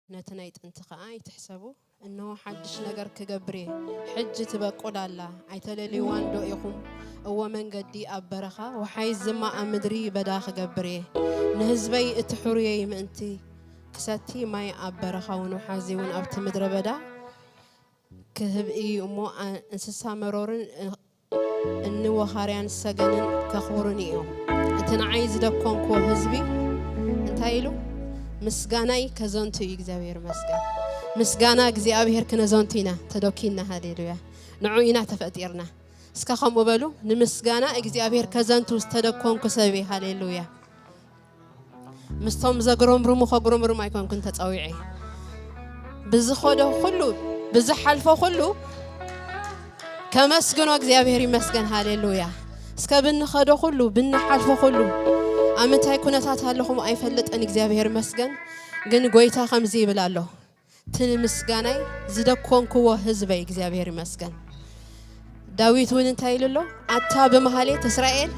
ነቲ ናይ ጥንቲ ኸኣ ኣይትሕሰቡ። እነሆ ሓድሽ ነገር ክገብር እየ፣ ሕጂ ትበቁል ኣላ፣ ኣይተለልይዋን ዶ ኢኹም? እወ መንገዲ ኣብ በረኻ፣ ወሓይዝ ድማ ኣብ ምድሪ በዳ ክገብር እየ። ንህዝበይ እቲ ሕሩየይ ምእንቲ ክሰቲ ማይ ኣብ በረኻ እውን ወሓዚ እውን ኣብቲ ምድረ በዳ ክህብ እዩ እሞ፣ ኣ-፣ እንስሳ መሮርን እ-፣ እኒ ወኻርያን ሰገንን ከኽብሩኒ እዮም። እቲ ንዓይ ዝደኮንክዎ ህዝቢ እንታይ ኢሉ? ምስጋናይ ከዘንቱ እዩ። እግዚኣብሔር ይመስገን። ምስጋና እግዚኣብሔር ክነዘንቱ ኢና ተደኪና። ሃሌሉያ። ንዑ ኢና ተፈጢርና። እስከ ከምኡ በሉ፣ ንምስጋና እግዚኣብሔር ከዘንቱ ዝተደኮንኩ ሰብ እየ። ሃሌሉያ። ምስቶም ዘግረምርሙ ከጉረምርም ኣይኮንኩን ተጸዊዐ። ብዝኸዶ ኩሉ፣ ብዝሓልፎ ኩሉ ከመስግኖ እግዚኣብሔር ይመስገን። ሃሌሉያ። እስከ ብንኸዶ ኩሉ፣ ብንሓልፎ ኩሉ፣ ኣብ ምንታይ ኩነታት ኣለኹም ኣይፈልጥን፣ እግዚኣብሔር ይመስገን። ግን ጎይታ ከምዚ ይብል ኣሎ፣ እቲ ንምስጋናይ ዝደኮንክዎ ህዝበይ እግዚኣብሔር ይመስገን። ዳዊት እውን እንታይ ኢሉ ኣሎ? ኣታ ብመሃሌት እስራኤል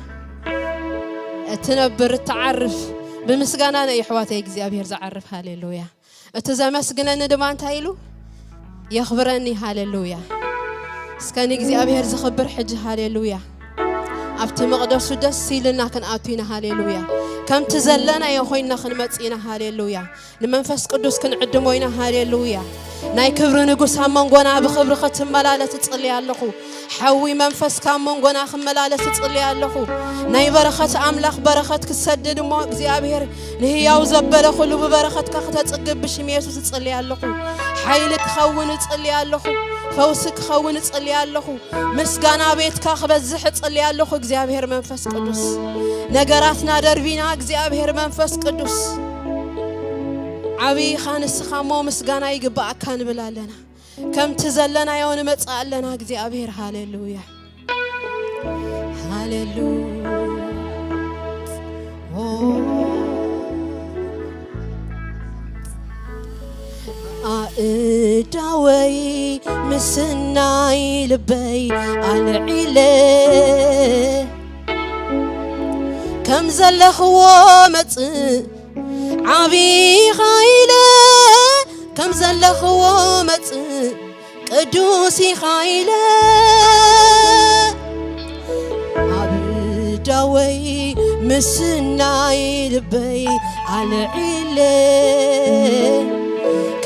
እትነብር እትዓርፍ፣ ብምስጋና ናይ ኣሕዋተይ እግዚኣብሔር ዝዓርፍ። ሃሌሉያ። እቲ ዘመስግነኒ ድማ እንታይ ኢሉ? የኽብረኒ። ሃሌሉያ። እስከ ንእግዚኣብሔር ዝኽብር ሕጂ። ሃሌሉያ። ኣብቲ መቕደሱ ደስ ኢልና ክንኣቱ ኢና። ሃሌሉያ። ከምቲ ዘለናዮ ኮይንና ክንመጽእ ኢና። ሃሌሉያ። ንመንፈስ ቅዱስ ክንዕድሞ ኢና። ሃሌሉያ። ናይ ክብሪ ንጉስ ኣብ መንጎና ብኽብሪ ክትመላለስ እጽሊ ኣለኹ። ሓዊ መንፈስካ ኣብ መንጎና ክመላለስ እጽሊ ኣለኹ። ናይ በረኸት ኣምላኽ በረኸት ክሰድድ እሞ እግዚኣብሔር ንህያው ዘበለ ኩሉ ብበረኸትካ ክተጽግብ ብሽም የሱስ እጽሊ ኣለኹ። ሓይሊ ክኸውን እጽሊ ኣለኹ። ፈውሲ ክኸውን እጽሊ ኣለኹ። ምስጋና ቤትካ ክበዝሕ እጽሊ ኣለኹ። እግዚኣብሔር መንፈስ ቅዱስ ነገራትና ደርቢና እግዚኣብሔር መንፈስ ቅዱስ ዓብይኻ ንስኻ እሞ ምስጋና ይግብኣካ ንብል ኣለና። ከምቲ ዘለናዮ ንመጽእ ኣለና እግዚኣብሔር። ሃሌሉያ። ሃሌሉያ። ኦ፣ ኣእዳወይ ምስናይ ልበይ ኣልዒለ ከም ዘለኽዎ መጽእ ዓቢኻ ኢለ ከም ዘለኽዎ መጽእ ቅዱስ ኢኻ ኢለ ኣብ ዳወይ ምስናይ ልበይ ኣልዒለ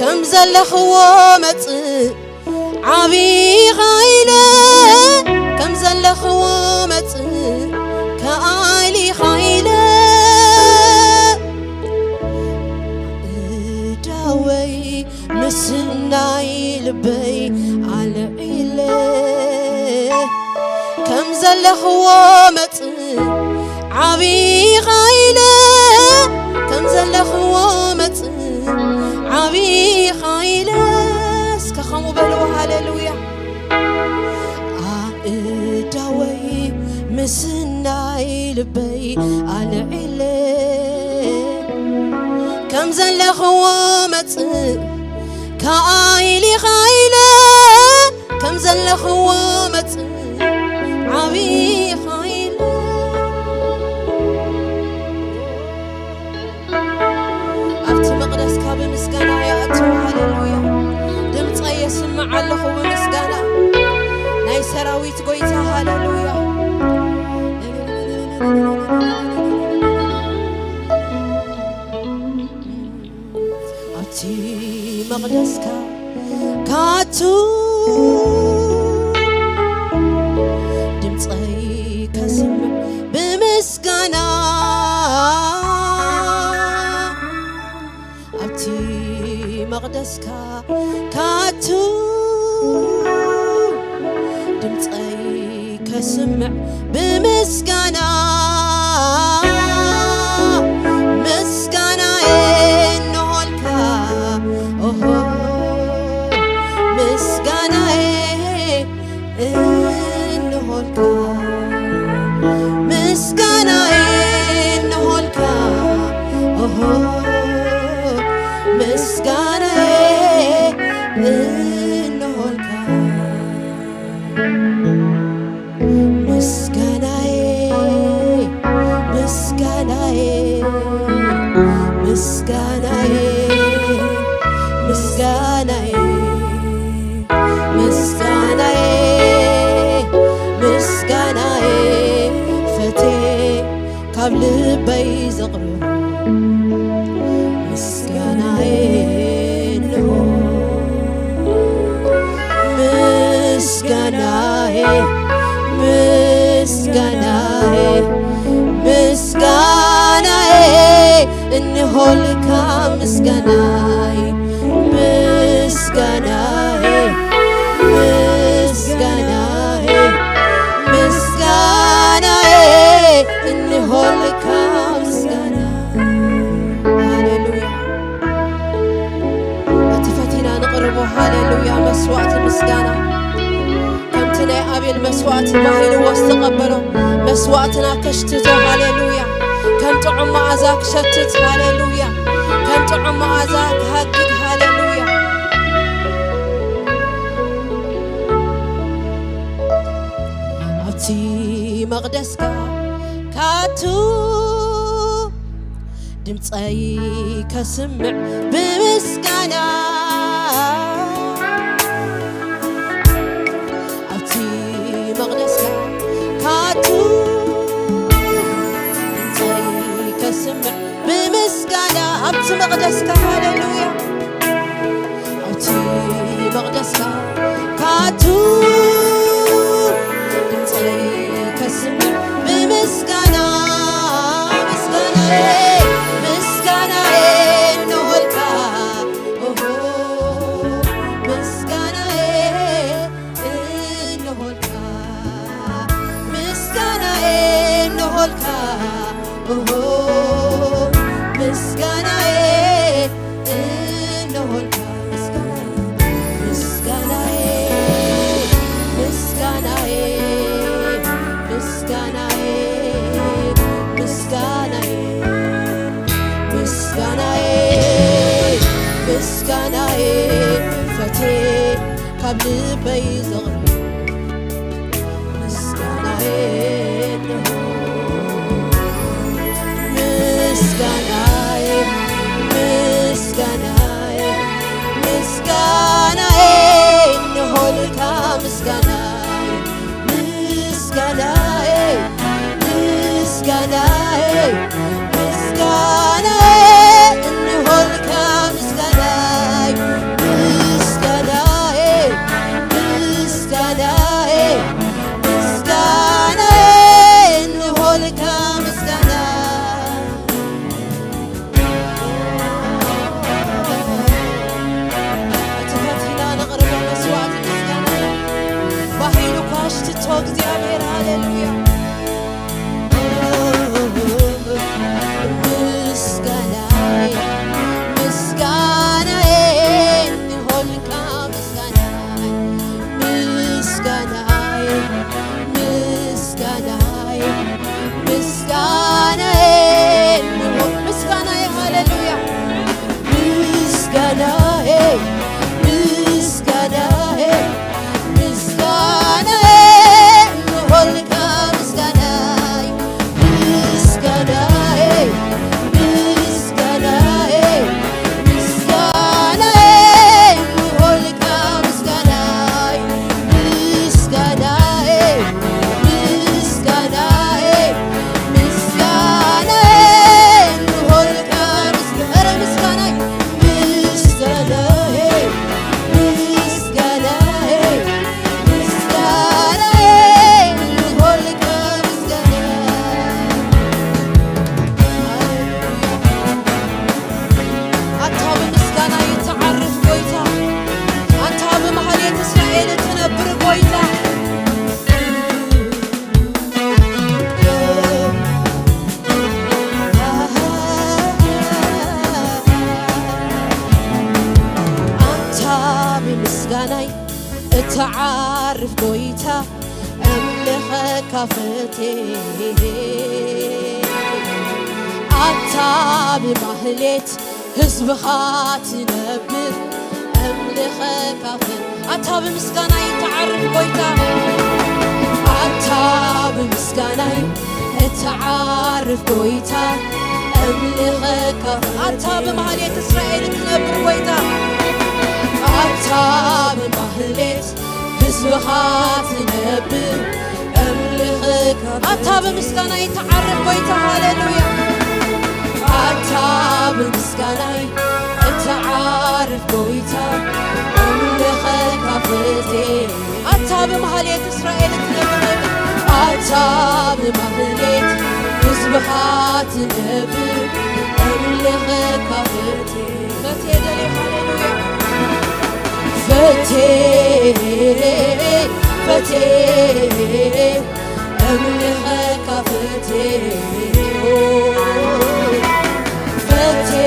ከም ዘለኽዎ መጽእ ዓቢኻ ኢለ ከም ዘለኽዎ መጽእ ከኣይሊኻ ኢለ እዳወይ ምስናይ ልበይ ኣልዒለ ከም ዘለኽዎ መጽእ ዓቢኻ ኢለ ከም ዘለኽዎ መጽእ ዓቢኻ ኢለ እስከ ከምኡ በልዎ ሃሌሉያ ኣእዳወይ ምስናይ ልበይ ኣልዒለ ከም ዘለኽዎ መጽእ ከኣይሊኻ ኢለ ከም ዘለኽዎ መጽእ ዓቢኻ ኢለ ኣብቲ መቕደስካ ብምስጋና ይኣቱ ሃሌሉያ ድምፀ የስምዕ ኣለኹ ብምስጋና ናይ ሰራዊት ጎይታ ሃሌሉያ ኣብቲ መቕደስካ ካቱ ድምፀይ ከስምዕ ብምስጋና ኣብቲ መቕደስካ ካቱ ድምፀይ ከስምዕ ብምስጋና ምስጋናየ እንሆልካ ኦሆ ምስጋናየ እንሆልካ ምስጋናየ እንሆልካ ኦሆ ምስጋናየ እንሆልካ ምስጋናየ ምስጋናየ ምስጋናየ ልበይ ዘቕርቦ ምስጋናዬ እንሆ። ምስጋናዬ፣ ምስጋናዬ፣ ምስጋናዬ እንሆልካ ምስጋናዬ፣ ምስጋናዬ፣ ምስጋናዬ፣ ምስጋናዬ እንሆልካ ምስጋና። ሃሌሉያ። እቲ ፈቲና ንቕርቦ፣ ሃሌሉያ፣ መስዋዕቲ ምስጋና። ከምቲ ናይ ኣቤል መስዋዕቲ ባሂልዎ ዝተቐበሎ መስዋዕትና ከሽትቶ፣ ሃሌሉያ። ከም ጥዑም መኣዛ ክሸትት፣ ሃሌሉያ። ከም ጥዑም መኣዛ ክሃግግ፣ ሃሌሉያ። ኣብቲ መቕደስካ ካቱ ድምፀይ ከስምዕ ብምስጋና ኣብቲ መቕደስካ ካቱ ድምፀይ ከስምዕ ብምስጋና ኣብቲ መቕደስካ፣ ሃሌሉያ። ኣብቲ መቕደስካ ካቱ ድምፀይ ከስምዕ ብምስጋና፣ ምስጋናዬ፣ ምስጋናዬ እንሆልካ፣ ኦሆ፣ ምስጋናዬ እንሆልካ፣ ምስጋናዬ እንሆልካ፣ ኦሆ፣ ምስጋናዬ እንሆልካ፣ ምስጋናዬ፣ ምስጋናዬ፣ ምስጋናዬ፣ ምስጋናዬ፣ ምስጋናዬ፣ ምስጋናዬ፣ ፈትየ ካብ ልበይ ዘቕርብ ምስጋናዬ እንሆ። ምስጋናዬ፣ ምስጋናዬ፣ ምስጋናዬ እንሆልካ ምስጋናዬ፣ ምስጋናዬ፣ ምስጋናዬ፣ ምስጋናዬ እንሆልካ ምስጋናይ፣ ምስጋናዬ፣ ምስጋናዬ፣ ምስጋናዬ እንሆልካ ምስጋናይ። እቲ ፈቲና ነቕርቦ መስዋዕቲ ምስጋና ባሂሉ ኳሽትቶ እግዚኣብሔር፣ ሃሌሉያ። ምስጋናይ፣ ምስጋናይ እንሆልካ ምስጋናይ፣ ምስጋናይ፣ ምስጋናይ፣ ምስጋናይ እንሆ-፣ ምስጋናይ፣ ሃሌሉያ። ምስጋናይ፣ ምስጋናይ፣ ምስጋናይ እንሆልካ ምስጋናይ፣ ምስጋናይ፣ ምስጋናይ፣ ምስጋናይ እንሆልካ ምስጋናይ፣ ምስጋናይ፣ ምስጋናይ፣ ምስጋናይ እንሆልካ ምስጋ-፣ ኧረ ምስጋናይ፣ ምስጋናይ፣ ምስጋናይ፣ ምስጋናይ እንሆልካ ምስጋናይ። ኣታ ብምስጋና እትዓርፍ ጎይታ፣ ኣታ ብማህሌት እስራኤል እትነብር ጎይታ። ኣታ ብምስጋናይ እትዓርፍ ጎይታ፣ እምልኸካ ፈትየ። ኣታ ብማህሌት ህዝብኻ ትነብር፣ እምልኸካ ፈ-፣ ኣታ ብምስጋናይ እትዓርፍ ጎይታ፣ ኣታ ብምስጋናይ እትዓርፍ ጎይታ፣ እምልኸካ፣ ኣታ ብማህሌት እስራኤል እትነብር ጎይታ፣ ኣታ ብማህሌት ህዝብኻ ትነብር፣ እምልኸካ ኣታ ብምስጋና ይትዓረፍ ጎይታ፣ ሃሌሉያ። ኣታ ብምስጋናይ እትዓርፍ ጎይታ፣ እምልኸካ ፈትየ። ኣታ ብማህሌት እስራኤል እትነብር፣ ኣታ ብማህሌት ህዝብኻ ትነብር፣ እምልኸካ ፈትየ። ፈትየ ደልየ፣ ሃሌሉያ። ፈትየ፣ ፈትየ፣ እምልኸካ ፈትየ። ፈትየ፣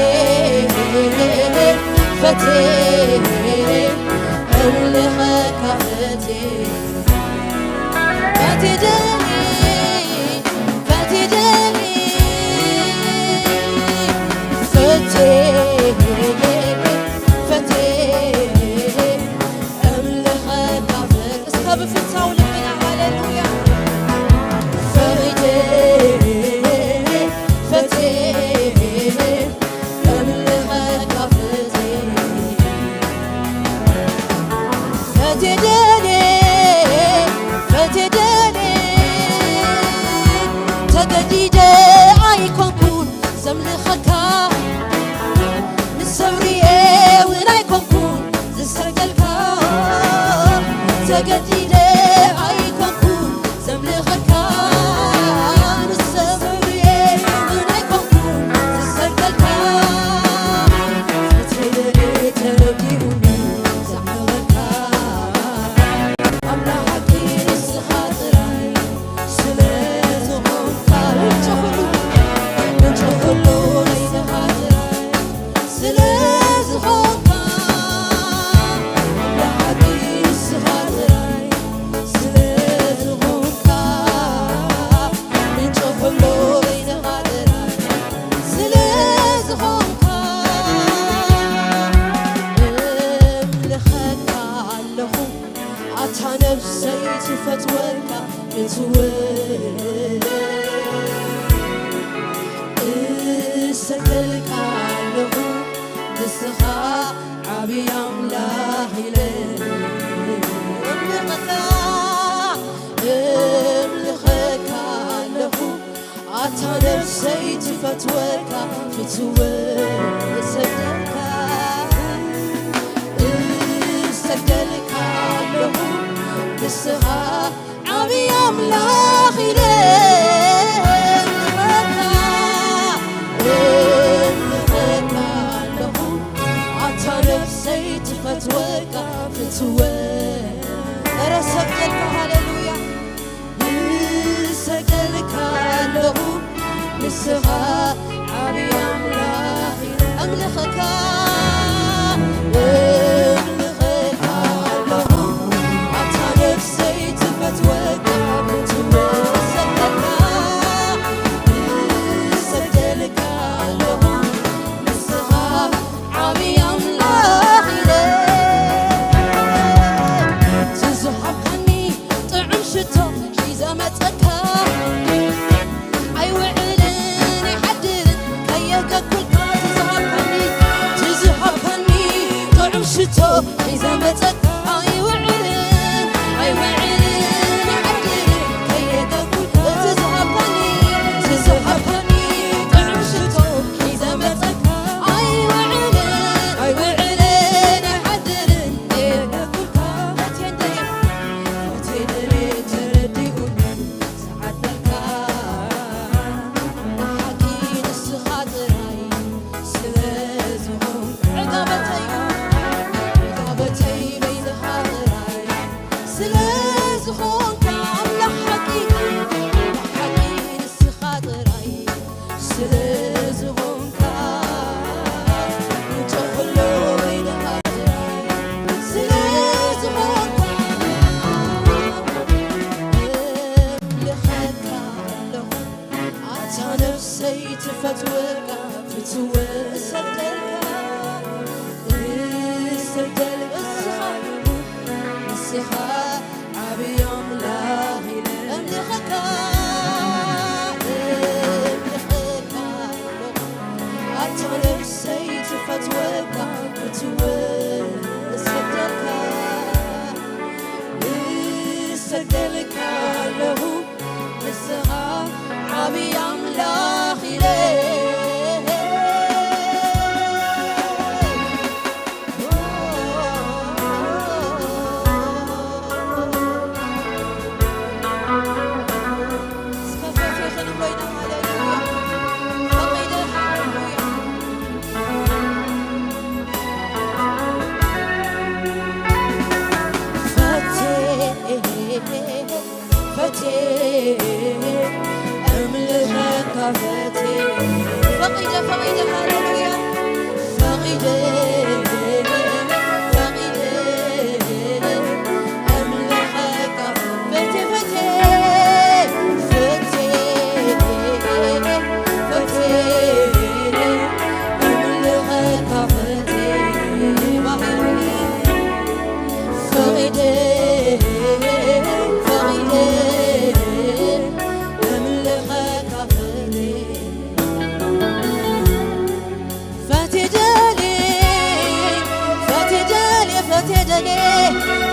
ፈትየ፣ እምልኸካ ፈትየ። ፈትየ ደልየ፣ ፈትየ ደልየ፣ ፈትየ፣ ፈትየ፣ እምልኸካ ፈትየ። እስከ ብፍታው ልብና ሃሌሉያ። ፈትየ፣ ፈትየ፣ እምልኸካ ፈትየ። ፈትየ ደልየ፣ ፈትየ ደልየ፣ ተገዲደ ኣይኮንኩን ዘምልኸካ፣ ንሰብ ርእየ እውን ኣይኮንኩን ዝሰግደልካ፣ ተገዲደ ኣይኮንኩን ዘምልኸካ፣ ንሰብ ርእየ እውን ኣይኮንኩን ዝሰግደልካ፣ ፈትየ ደልየ ተረዲኡኒ ዝዓበካ፣ ኣምላኽ ሓቂ ንስኻ ጥራይ ስለ ዝኾንካ፣ ምንጪ ኩሉ፣ ምንጪ ኩሉ ንስኻ ጥራይ ስለ ዝኾንካ፣ ኣምላኽ ሓቂ ንስኻ ጥራይ ስለ ዝኾንካ፣ ምንጪ ኩሉ ንስኻ ጥራይ ስለ ዝኾንካ፣ እምልኸካ ኣለኹ። ኣታ ነፍሰይ ትፈትወካ ክትወ-፣ እሰግደልካ ኣለኹ ንስኻ ዓብዪ ኣምላኽ ኢለ። እምልኸካ፣ እምልኸካ ኣለኹ ኣታ ነፍሰይ ትፈትወካ ክትወ-፣ እሰግደልካ፣ እሰግደልካ ኣለኹ ንስኻ ዓብዪ ኣምላኽ ኢለ እምልኸካ፣ እምልኸካ ኣለኹ ኣታ ነፍሰይ ትፈትወካ ክትወ-፣ እረ ሰግደልካ፣ ሃሌሉያ። እሰግደልካ ኣለኹ ንስኻ ዓብዪ ኣምላኽ ኢለ እምልኸካ፣ እምልኸካ ኣለኹ ኣታ ነፍሰይ ትፈትወካ ክትወ-፣ እሰግደልካ፣ እሰግደልካ ኣለኹ ንስኻ ዓብዪ ኣምላኽ ኢለ። ትዝሃብካኒ ጥዑም ሽቶ ሒዘ መጸካ፣ ኣይውዕልን ኣይሓድርን ከየገኩልካ። ትዝሃብካኒ፣ ትዝሃብካኒ ጥዑም ሽቶ ሒዘ መጸካ፣ ኣይውዕልን ኣይውዕልን ኣይሓድርን ከየገኩልካ። ትዝሃብካኒ፣ ትዝሃብካኒ ጥዑም ሽቶ ሒዘ መጸካ፣ ኣይውዕልን ኣይውዕልን ኣይሓድርን ከየገኩልካ። ፈትየ ደልየ፣ ፈትየ ደልየ ተረዲኡኒ ዝዓደልካ፣ ብሓቂ ንስኻ ጥራይ ስለ ዝኾንካ። ዕጋበተይ፣ ዕጋበተይ በይንኻ ጥራይ ስለ ዝኾንካ፣ ኣምላኽ ሓቂ፣ ሓቂ ንስኻ ጥራይ ስለ ዝኾንካ፣ ምንጪ ኩሉ በይንኻ ጥራይ ስለ ዝኾንካ፣ እምልኸካ ኣለኹ ኣታ ነፍሰይ ትፈትወካ፣ ክትወ-፣ እሰግደልካ፣ እሰግደልካ፣ ንስኻ ዓብዪ ኣምላኽ ኢለ እምልኸካ፣ እምልኸካ ኣለኹ ኣታ ነፍሰይ ትፈትወካ፣ ክትወ-፣ እሰግደልካ፣ እሰግደልካ ኣለኹ ንስኻ ኣምልኸካ ፈትየ፣ ፈቒደ፣ ፈቒደ፣ ሃሌሉያ፣ ፈቒደ፣ ፈቒደ፣ ኣምልኸካ ፈትየ፣ ፈትየ፣ ፈትየ፣ ፈትየ፣ ኣምልኸካ ፈትየ፣ ፈቒደ፣ ፈቒደ፣ ኣምልኸካ ፈትየ። ፈትየ ደልየ፣ ፈትየ ደልየ፣ ፈትየ ደልየ፣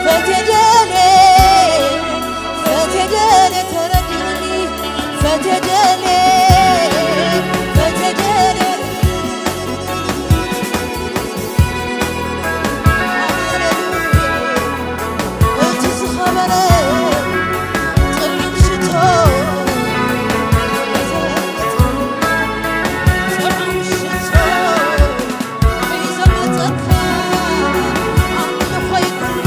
ፈትየ ደልየ፣ ፈትየ ደልየ፣ ተረድኡኒ። ፈትየ ደልየ፣ ፈትየ ደልየ። ሃሌሉያ። እቲ ዝኸበረ ጥዑም ሽቶ፣ ጥዑም ሽቶ ሒዘ መጸካ፣ ኣምልኾይ ኩሉ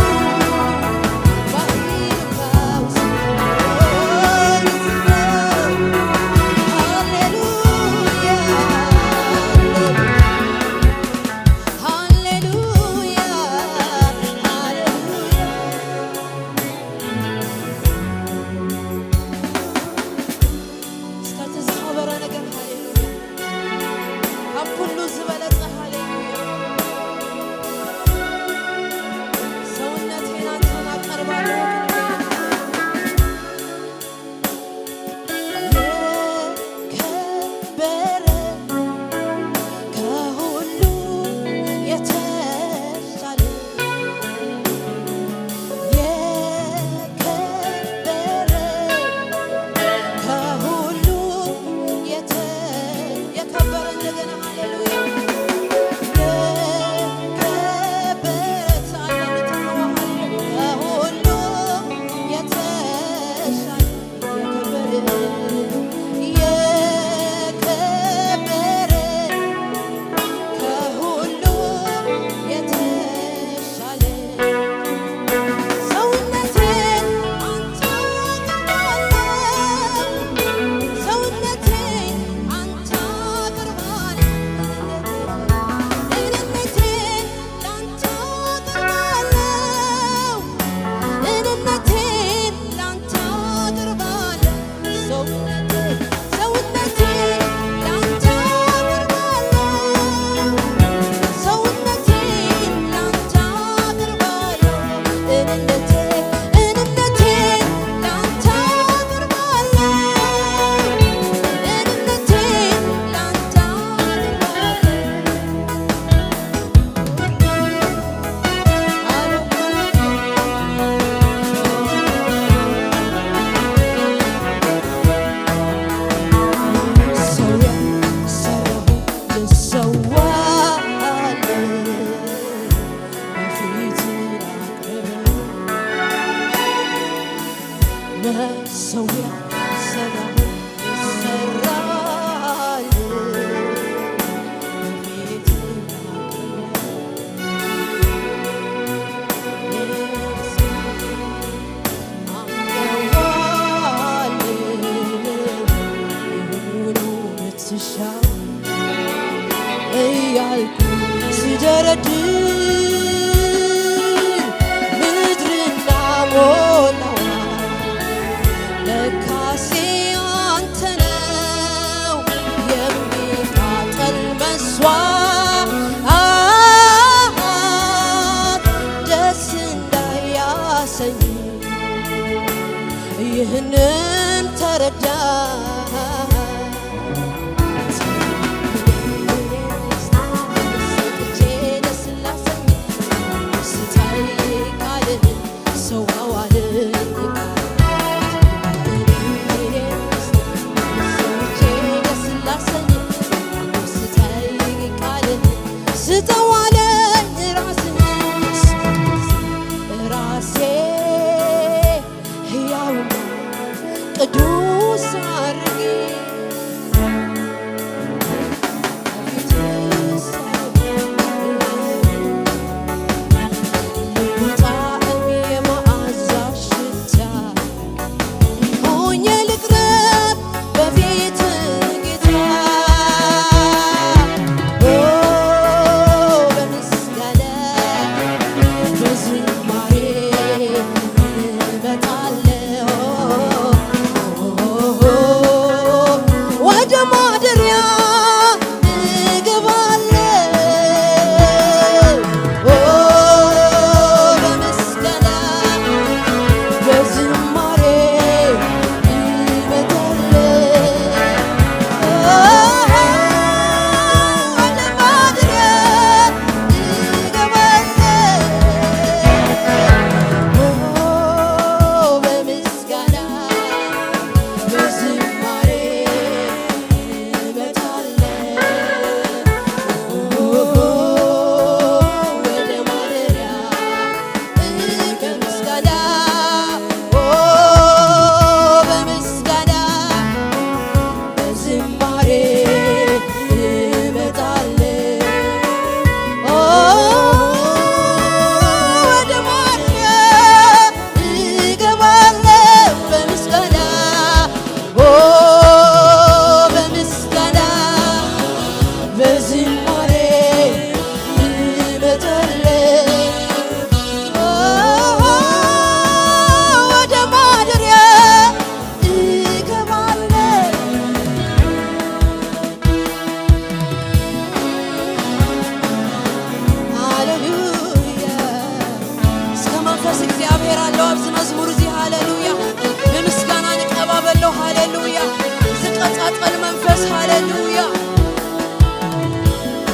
የሚቃጠል መንፈስ፣ ሃሌሉያ።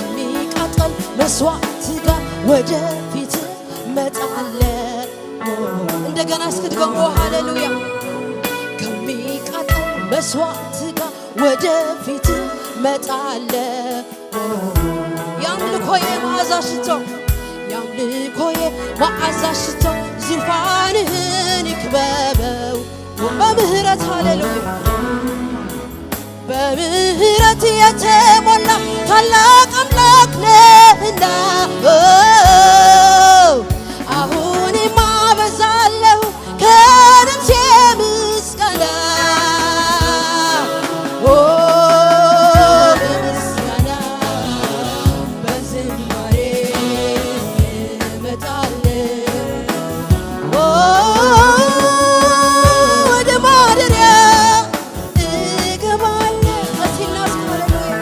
ከሚቃጠል መስዋዕት ጋር ወደፊት መጣለ። እንደገና እስኪ ድገሙ፣ ሃሌሉያ። ከሚቃጠል መስዋዕት ጋር ወደፊት መጣለ። የአምልኮዬ መዓዛ ሽቶ፣ የአምልኮዬ መዓዛ ሽቶ ዙፋንህን ይክበበው በምህረት፣ ሃሌሉያ። በምህረት የተሞላ ታላቅ አምላክ ነህና፣ ኦ፣ አሁንም አበዛለሁ ከነፍሴ ምስጋና፣ ኦ፣ በምስጋና በዝማሬ እመጣለሁ፣ ኦ፣ ወደ ማደሪያ እገባለሁ። እስኪ እናስብ፣ ሃሌሉያ።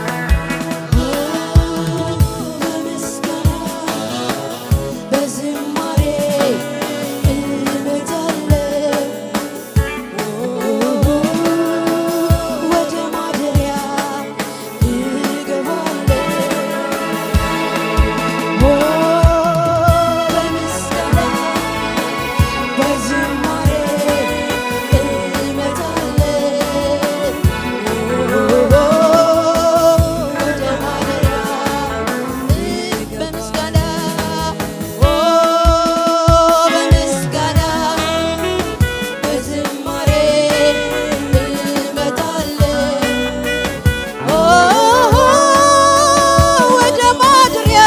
በምስጋና በዝማሬ እመጣለሁ፣ ወደ ማደሪያ እገባለሁ። ኦ፣ በምስጋና በዝማሬ እመጣለሁ። ኦ፣ ወደ ማደሪያ በምስጋና፣ ኦ፣ በምስጋና በዝማሬ እመጣለሁ። ኦ፣ ወደ ማደሪያ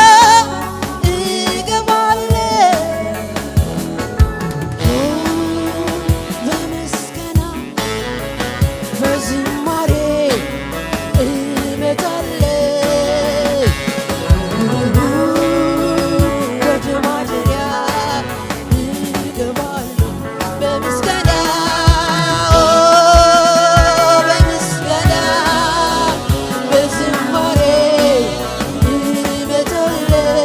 እገባለሁ። ኦ፣ በምስጋና በዝማሬ እመጣለሁ። ወደ ማደሪያ እገባለሁ። በምስጋና፣ በምስጋና፣ በዝማሬ እመጣለሁ።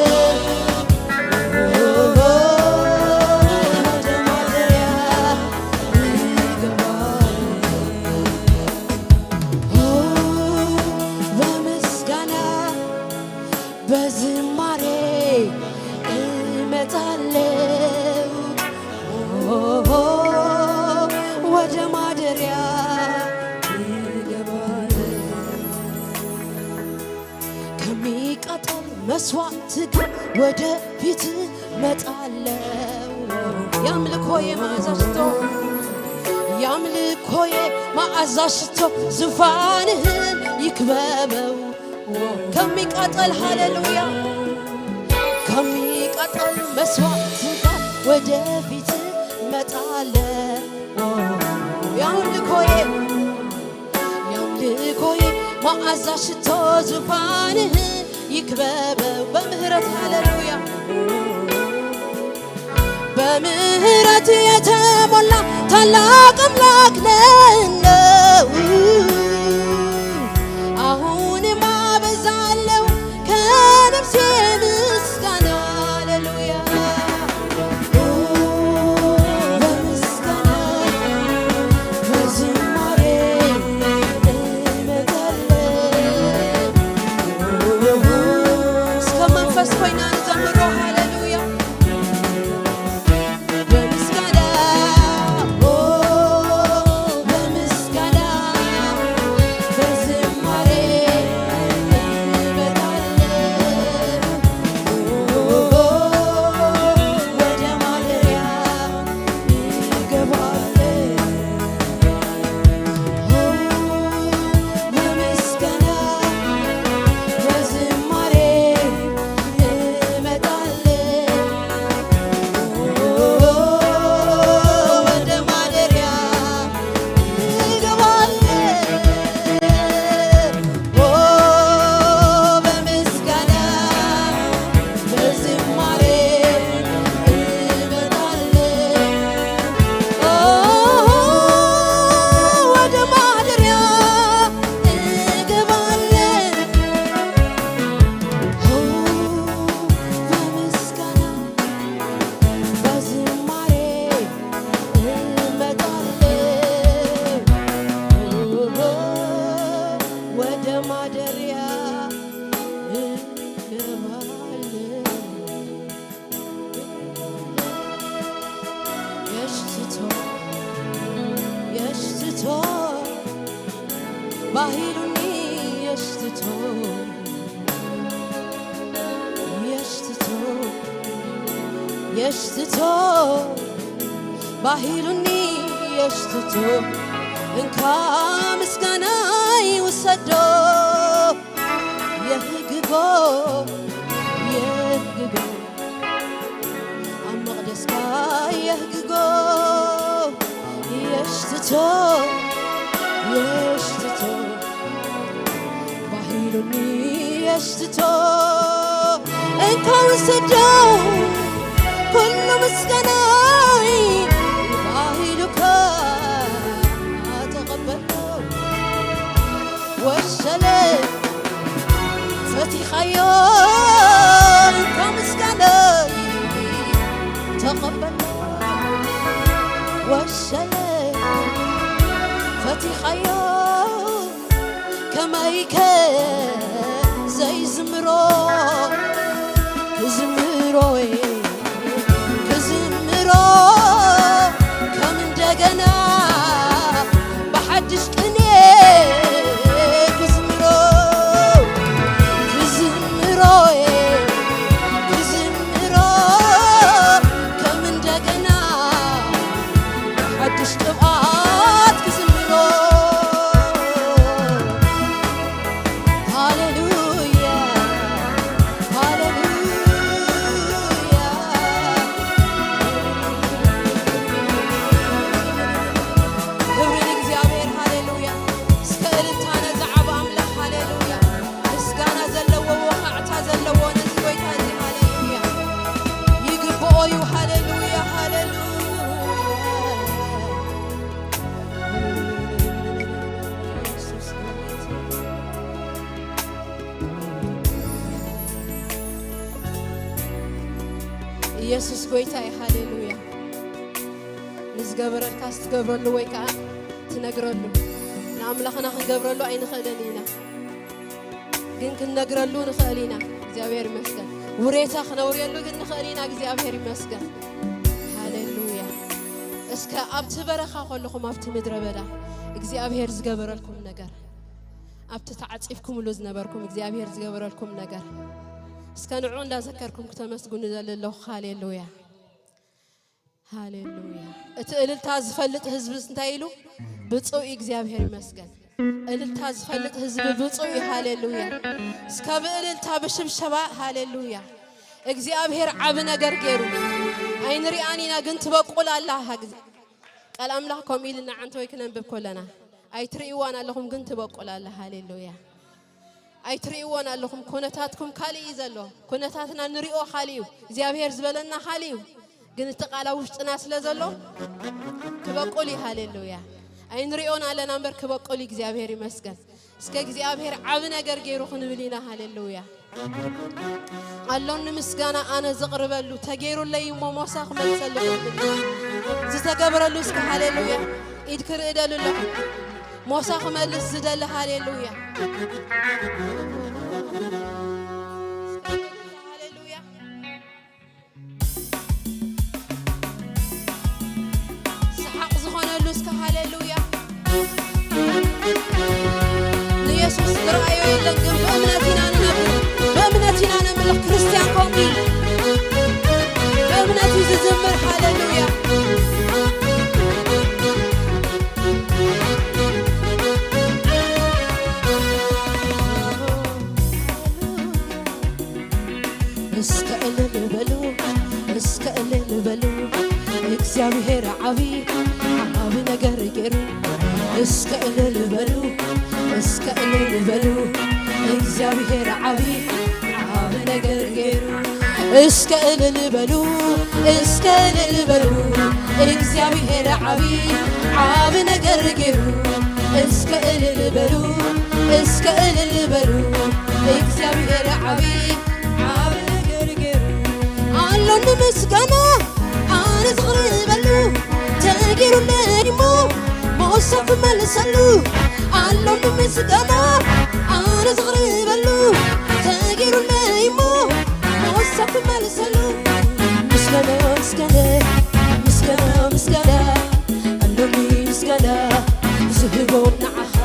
ወደ ማደሪያ እገባለሁ። በምስጋና በዝማሬ እመጣለሁ፣ ወደ ማደሪያ እገባለሁ። ከሚቃጠል መስዋዕት ጋር ወደ ፊት እመጣለሁ። የአምልኮዬ መዓዛ ሽቶ፣ የአምልኮዬ መዓዛ ሽቶ ዙፋንህን ይክበበው። ከሚቃጠል፣ ሃሌሉያ፣ ከሚቃጠል መስዋዕት ጋር ወደ ፊት እመጣለሁ። የአምልኮዬ፣ የአምልኮዬ መዓዛ ሽቶ ዙፋንህን ይክበበው በምህረት፣ ሃሌሉያ። በምህረት የተሞላ ታላቅ አምላክ ነህ ነው። አሁንም አበዛለሁ ከነፍሴ ምስጋና፣ ሃሌሉያ። በምስጋና በዝማሬ እመጣለሁ። እስከ መንፈስ ኮይና ንዘምሮ፣ ሃሌሉያ። በምስጋና፣ ኦ፣ በምስ- ባሂሉኒ የሽትቶ፣ የሽትቶ፣ የሽትቶ፣ ባሂሉኒ የሽትቶ፣ እንካ ምስጋና ይውሰዶ፣ የህግጎ፣ የህግጎ፣ ኣብ መቕደስካ የህግጎ፣ የሽትቶ፣ የሽትቶ፣ ባሂሉኒ የሽትቶ፣ እንካ ውሰዶ፣ ኩሉ ምስጋናይ ባሂሉካ ተቐበሎ። ወሸለ ፈቲኻዮ፣ እንካ ምስጋናይ ተቐበሎ። ወሸለ ፈቲኻዮ፣ ከመይከ ዘይዝምሮ፣ ክዝምሮ፣ ክዝምሮ፣ ከም እንደገና ብሓድሽ ቅኔ ክዝምሮ፣ ክዝምሮ፣ ክዝምሮ፣ ከም እንደገና ሓድሽ ቅብኣት ክዝምሮ። ሃሌሉያ፣ ሃሌሉያ። ክብሪ ንእግዚኣብሔር፣ ሃሌሉያ። እስከ እልልታ ነዚ ዓቢ ኣምላኽ፣ ሃሌሉያ። ምስጋና ዘለዎ፣ ወኻዕታ ዘለዎ ነዚ ጎይታ እዚ፣ ሃሌሉያ። ይግብኦ እዩ፣ ሃሌሉያ፣ ሃሌሉያ። ኢየሱስ ጎይታ እዩ። ኢየሱስ ጎይታ እዩ። ሃሌሉያ። ንዝገበረልካ ትገብረሉ ወይ ከዓ ትነግረሉ። ንኣምላኽና ክንገብረሉ ኣይንኽእልን ኢና፣ ግን ክንነግረሉ ንኽእል ኢና። እግዚኣብሔር ይመስገን። ውሬታ ክነውርየሉ ግን ንኽእል ኢና። እግዚኣብሔር ይመስገን። ሃሌሉያ። እስከ ኣብቲ በረኻ ከለኹም፣ ኣብቲ ምድረ በዳ እግዚኣብሔር ዝገበረልኩም ነገር፣ ኣብቲ ተዓጺፍኩምሉ ዝነበርኩም እግዚኣብሔር ዝገበረልኩም ነገር፣ እስከ ንዑ እንዳዘከርኩም ክተመስግኑ ዘለለኹ። ሃሌሉያ፣ ሃሌሉያ። እቲ እልልታ ዝፈልጥ ህዝቢ እንታይ ኢሉ? ብፁዕ እዩ፣ እግዚኣብሔር ይመስገን። እልልታ ዝፈልጥ ህዝቢ ብፁዕ እዩ። ሃሌሉያ። እስከ ብእልልታ ብሽብሸባ፣ ሃሌሉያ። እግዚኣብሔር ዓቢ ነገር ገይሩ። ኣይንሪኣን ኢና፣ ግን ትበቁል ኣላ። ሃግዚ ቃል ኣምላኽ ከምኡ ኢልና ዓንተ ወይ ክነንብብ ከለና፣ ኣይትርእይዋን ኣለኹም፣ ግን ትበቁል ኣላ። ሃሌሉያ። ኣይትርእይዎን ኣለኹም። ኩነታትኩም ካልእ እዩ ዘሎ። ኩነታትና ንሪኦ ካልእ እዩ። እግዚኣብሔር ዝበለና ካልእ እዩ። ግን እቲ ቃል ኣብ ውሽጥና ስለ ዘሎ ክበቁል እዩ። ሃሌሉያ። ኣይንሪኦን ኣለና እምበር ክበቁል እዩ። እግዚኣብሔር ይመስገን። እስከ እግዚኣብሔር ዓቢ ነገር ገይሩ ክንብል ኢና። ሃሌሉያ። ኣሎኒ ምስጋና ኣነ ዘቕርበሉ፣ ተገይሩለይ እሞ ሞሳ ክመልሰሉ ክብል እዩ። ዝተገበረሉ እስከ ሃሌሉያ ኢድ ክርእደሉ ኣለኹ። ሞሳ ክመልስ ዝደሊ፣ ሃሌሉያ። ሃሌሉያ። ሰሓቕ ዝኾነሉ እስከ ሃሌሉያ። ንየሱስ ዝረኣዮ የለን፣ ግን ብእምነት ኢና ንነብር፣ ብእምነት ኢና ነምልኽ። ክርስትያን ኮንኪ ብእምነት እዩ ዝዝምር። ሃሌሉያ። እስከ እልል በሉ፣ እስከ እልል በሉ፣ እግዚኣብሔር ዓቢ፣ ዓቢ ነገር ገይሩ። እስከ እልል በሉ፣ እስከ እልል በሉ፣ እግዚኣብሔር ዓቢ፣ ዓቢ ነገር ገይሩ። እስከ እልል በሉ፣ እስከ እልል በሉ፣ እግዚኣብሔር ዓቢ፣ ዓቢ ነገር ገይሩ። እስከ እልል በሉ፣ እስከ እልል በሉ፣ እግዚኣብሔር ዓቢ፣ ዓቢ ነገር ገይሩ። ኣሎኒ ምስጋና ኣነ ዘቕርበሉ፣ ተገይሩለይ እሞ ሞሳ ክመልሰሉ። ኣሎኒ ምስጋና ኣነ ዘቕርበሉ፣ ተገይሩለይ እሞ ሞሳ ክመልሰሉ። ምስጋና፣ ምስጋና፣ ምስጋና፣ ምስጋና፣ ኣሎኒ ምስጋና ዝህቦ ንዓኻ።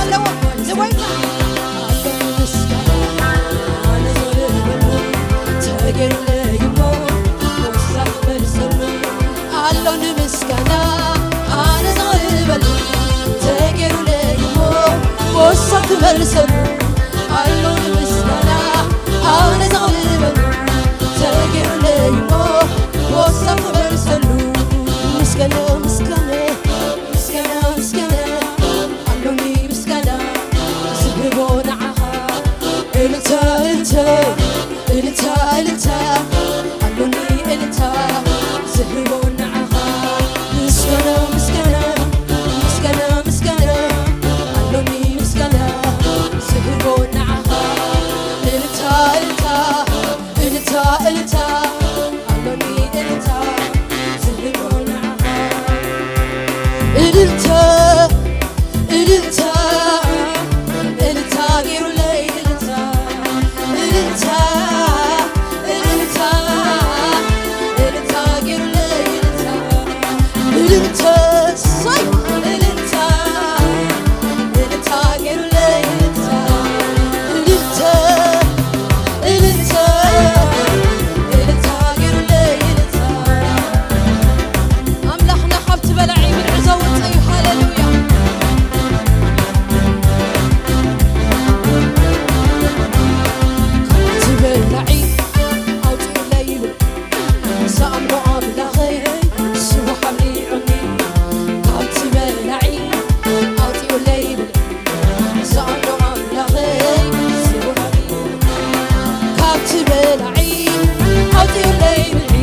ኣለዎ ንጎይታ። ኣሎኒ ምስጋና ኣነ ዘቕርበሉ፣ ተገይሩለይ እሞ ሞሳ ክመልሰሉ። ኣሎኒ ምስጋና ኣነ ዘቕርበሉ፣ ተገይሩለይ እሞ ሞሳ ክመልሰሉ። ኣሎኒ ምስጋና ኣነ ዘቕርበሉ፣ ተገይሩለይ እሞ ሞሳ ክመልሰሉ። ምስጋና ምስጋና ምስጋና ምስጋና ኣሎኒ ምስጋና ዝህቦ ንዓኻ። እልልታ እልልታ እልልታ እልልታ ኣሎኒ እልልታ ዝህቦ ንዓኻ። ምስጋና ምስጋና ምስጋና ምስጋና ኣሎኒ ምስጋና ዝህቦ ንዓኻ። እልልታ እልልታ እልልታ እልልታ ኣሎኒ እልልታ ዝህቦ ንዓኻ። እልልታ እልልታ እልልታ ገይሩለይ እልልታ እልልታ እልልታ እልልታ ገይሩለይ እልልታ እልልታ ሳይ እልልታ እልልታ ገይሩለይ እልልታ እልልታ እልልታ እልልታ ገይሩለይ እልልታ ኣምላኽና ካብቲ በላዒ ብርዒ ዘውፅእ እዩ። ሃሌሉያ። ካብቲ በላዒ ኣውፅኡለይ ይብል ዝኣምኖ ኣምላኸይ ስሙ ሓሊዑኒ። ካብቲ በላዒ ኣውፅኡለይ ይብል ዝኣምኖ ኣምላኸይ ስሙ ሓሊዑኒ። ካብቲ በላዒ ኣውፅኡለይ ብልዒ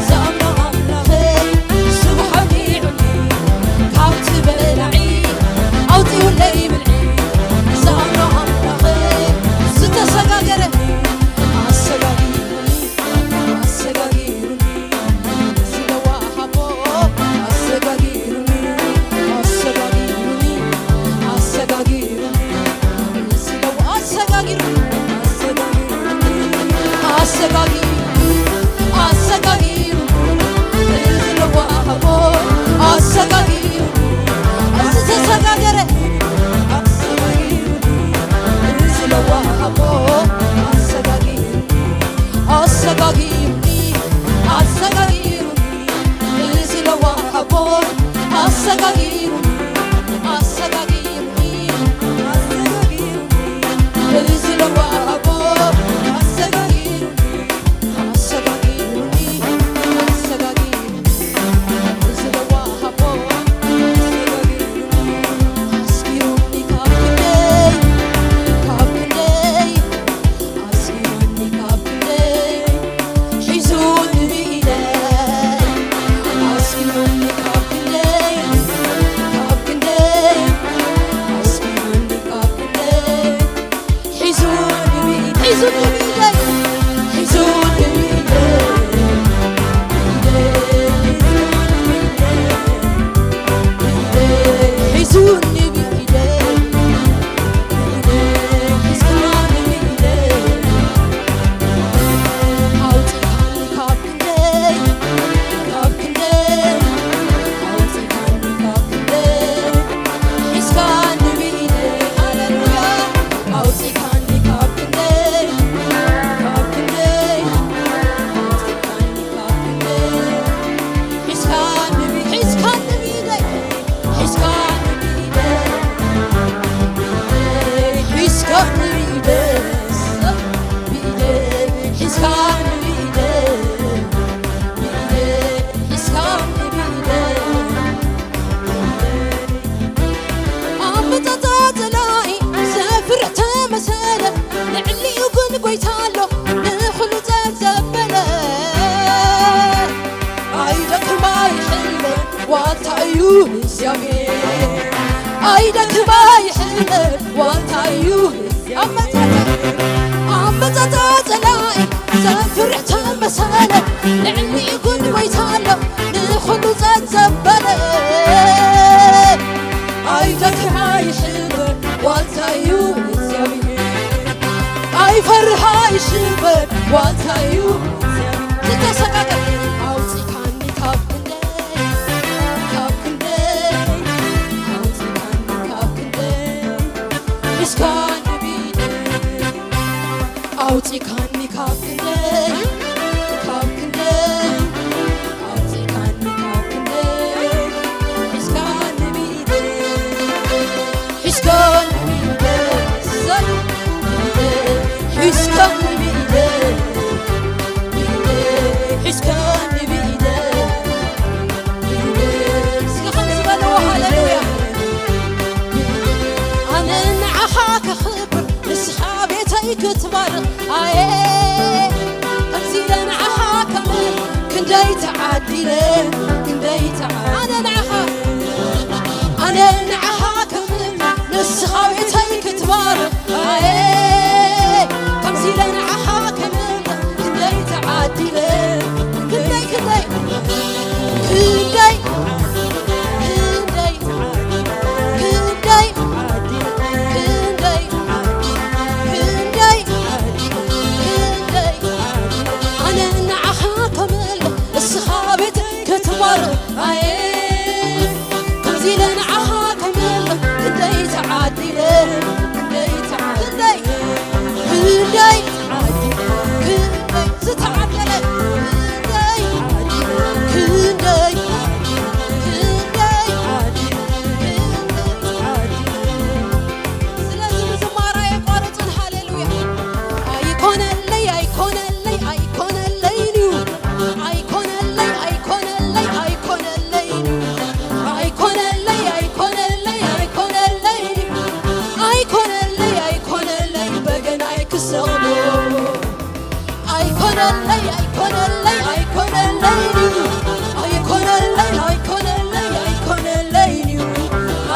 ዝኣምኖ ኣምላኸይ ስሙ ሓሊዑኒ። ካብቲ በላዒ ኣውፅኡለይ ብልዒ ዝኣምኖ ኣምላኸይ ዝተሰጋገረ ኣሰጋጊሩኒ ኣሰጋጊሩኒ ዝለዋሃቦ ኣሰጋጊሩኒ ኣሰጋጊሩኒ ኣሰጋጊሩኒ ኣሰጋጊሩኒ ኣሰጋጊሩኒ ኣሰጋጊሩኒ ዝለዋሃቦ ኣሰጋጊሩኒ ዝተሰጋገረ ኣሰጋጊሩኒ ዝለዋሃቦ ኣሰጋጊሩኒ ኣሰጋጊሩኒ ኣሰጋጊሩኒ እዚ ለዋሃቦ ኣሰጋጊሩኒ ኣሰጋጊሩኒ ኣሰጋጊሩኒ እዚ ለዋሃቦ ኣሰጋጊሩኒ ኣሰጋጊሩኒ ኣሰጋጊሩኒ እዚ ለዋሃቦ ኣሰጋጊሩኒ ኣስጊሩኒ ካብ ክንደይ ካብ ክንደይ ኣስጊሩኒ ካብ ክንደይ ሒዙኒ ብኢደይ ኣስጊሩኒ ካብ ክንደይ ካብ ክንደይ ኣስጊሩኒ ካብ ክንደይ ሒዙኒ ብኢደይ ሒዙኒ ብኢደይ ሒዙኒ ብኢደይ ሒዙኒ ብኢደይ ሒዝካኒ ብኢደይ ሒዝካኒ ብኢደይ ሒዝካኒ ብኢደይ ሒዝካኒ ብኢደይ ሒዝካኒ ብኢደይ ኣመጣጣ ጸላኢ ዘፍርሕ ተመሰለ ልዕሊኡ ግን ጎይታ ኣሎ ንኹሉ ጸጥ ዘበለ ኣይደክም ኣይሕለ ዋልታ እዩ እግዚኣብሔር ኣይደክም ኣይሕለ ዋልታ እዩ ኣመጻጸ ኣመጻጸ ጸላኢ ዘፍርሕ ተመሰለ ልዕሊ ይኹን ጎይታ ኣሎ ንኹሉ ጸጥ ዘበለ ኣይደክም ኣይሕለ ዋልታ እዩ እግዚኣብሔር ኣይፈርህ ኣይሽበር ዋልታ እዩ ዝተሰቀቀ ኣውፅካኒ ካብ ክንደይ ካብ ክንደይ ኣውፅካኒ ካብ ክንደይ እስካን ብኢደይ ኣውፂካኒ ካብ ክንደይ፣ ካብ ክንደይ ኣውፂካኒ ካብ ክንደይ። ሒዝካኒ ብኢደይ፣ ሒዝካኒ ብኢደይ፣ ሒዝካኒ ብኢደይ፣ ሒዝካኒ ብኢደይ። እስኪ ከምዚ በልዎ፣ ሃሌሉያ። ኣነ ንዓኻ ከኽብር፣ ንስኻ ቤተይ ክትባርኽ። ኣየ፣ ከምዚ ኢለ ንዓኻ ከኽብር፣ ክንደይ ተዓዲለ፣ ክንደይ ተዓ-፣ ኣነ ንዓኻ፣ ኣነ ንዓኻ ከኽብር፣ ንስኻ ቤተይ ክትባርኽ። ኣየ፣ ከምዚ ኢለ ንዓኻ ከኽብር፣ ክንደይ ተዓዲለ፣ ክንደይ፣ ክንደይ፣ ክንደይ፣ ክንደይ፣ ክንደይ፣ ክንደይ፣ ክንደይ፣ ኣነ ንዓኻ ከምል፣ እስኻ ቤት ክትባርኽ። ኣየ፣ ከምዚ ኢለ ንዓኻ ከምል፣ ክንደይ ተዓዲለ፣ ክንደይ ተዓ-፣ ክንደይ፣ ክንደይ፣ ክንደይ ዝተዓደለ፣ ክንደይ፣ ክንደይ፣ ክንደይ፣ ስለዚ ምዝማር ኣየቋርጽን። ሃሌሉያ። ኣይኮነለይ፣ ኣይኮነለይ፣ ኣይኮነለይን እዩ። ኣይኮነለይ፣ ኣይኮነለይ፣ ኣይኮነለይን እዩ። ኣይኮነለይ፣ ኣይኮነለይ፣ ኣይኮነለይን እዩ። ኣይኮነለይ፣ ኣይኮነለይ፣ በገናይ ክሰቕሎ። ኣይኮነለይ፣ ኣይኮነለይ፣ ኣይኮነለይን እዩ። ኣይኮነለይ፣ ኣይኮነለይ፣ ኣይኮነለይን እዩ።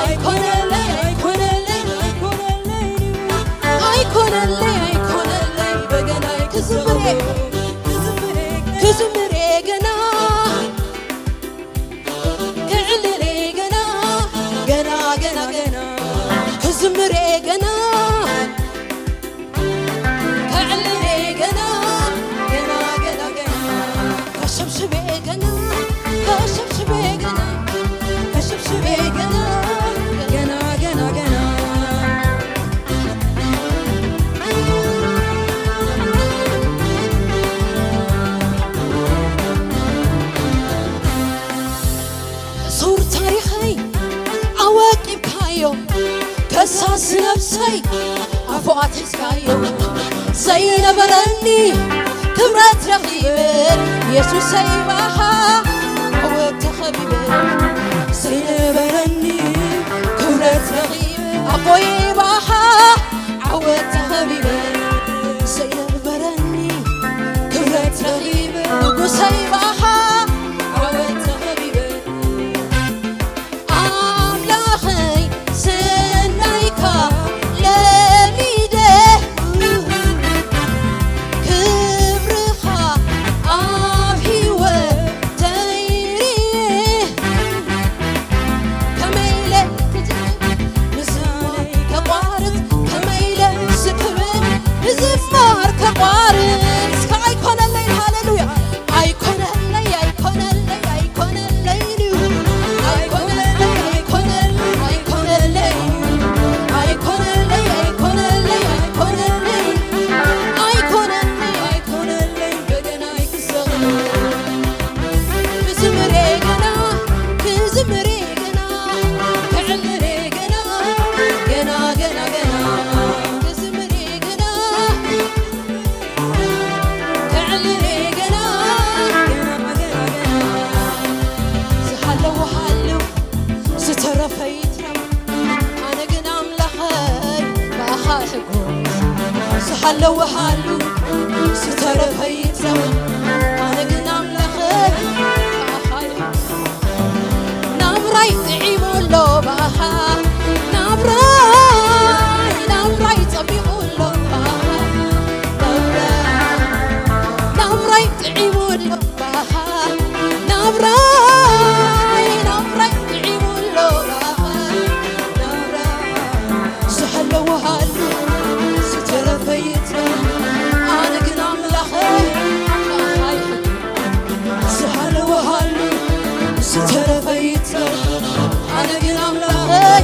ኣይኮነለይ፣ ኣይኮነለይ፣ ኣይኮነለይን እዩ። ኣይኮነለይ፣ ኣይኮነለይ፣ በገናይ ክዝምሬ፣ ክዝምሬ፣ ክዝምሬ ገና፣ ክዕልሌ ገና፣ ገና፣ ገና፣ ገና፣ ክዝምሬ ገና፣ ከዕልሌ ገና፣ ገና፣ ገና፣ ገና፣ ከሸብሽቤ ገና፣ ከሸብሽቤ ገና፣ ከሸብሽቤ ገና፣ ገና፣ ገና፣ ገና። ሱር ታሪኸይ ኣወቂብካዮ፣ ከሳሲ ነብሰይ ኣፉ ኣትሒዝካዮ። ዘይነበረኒ ክብረት ረኺበ፣ የሱሰይ ብኣኻ ዓወት ተኸቢበ። ዘይነበረኒ ክብረት ረኺበ፣ ኣቦይ ብኣኻ ዓወት ተኸቢበ። ዘይነበረኒ ክብረት ረኺበ፣ ንጉሰይ ብኣኻ ዓወት ተኸቢበ። ኣምላኸይ ሰናይካ ለሚደ፣ ክብርኻ ኣብ ህይወተይ ርእየ። ከመይ ኢለ ክዝምር ምዝማር ከቋርጽ፣ ከመይ ኢለ ስክብር ምዝማር ከቋርጽ። እስከ ኣይኮነለይ፣ ሃሌሉያ። ኣይኮነለይ፣ ኣይኮነለይ፣ ኣይኮነለይ እዩ። ኣይኮነለይ፣ ኣይኮነለይ፣ ኣይኮነለይ እዩ። ኣይኮነለይ፣ ኣይኮነለይ፣ ኣይኮነለይ። ኣይኮነለይ፣ ኣይኮነለይ፣ በገናይ ክዘምር። ክዝምሬ ገና፣ ክዝምሬ ገና፣ ከዕልሌ ገና፣ ገና፣ ገና፣ ገና። ክዝምሬ ገና፣ ከዕልሌ ገና፣ ገና፣ ገና፣ ገና። ዝሃለወ ሃልው፣ ዝተረፈ ይትረፍ። ኣነ ግን ኣምላኸይ ብኣኻ እሕጎስ። ዝሃለወ ሃልው፣ ዝተረፈ ይትረፍ። ኣነ ግን ኣምላኸይ ብኣኻ እሕጎስ። ናብራይ ጥዒሙ ኣሎ ብኣኻ። ናብራይ፣ ናብራይ ጸቢቑ ኣሎ ብኣኻ። ናብራይ፣ ናብራይ ጥዒሙ ኣሎ ብኣኻ። ናብራይ፣ ናብራይ ጥዒሙ ኣሎ ብኣኻ። ናብራይ፣ ዝሃለወ ሃሉ፣ ዝተረፈ ይትረፍ። ኣነ ግን ኣምላኸይ ብኣኻ ይሕጎስ። ዝሃለወ ሃሉ፣ ዝተረፈ ይትረፍ። ኣነ ግን ኣምላኸይ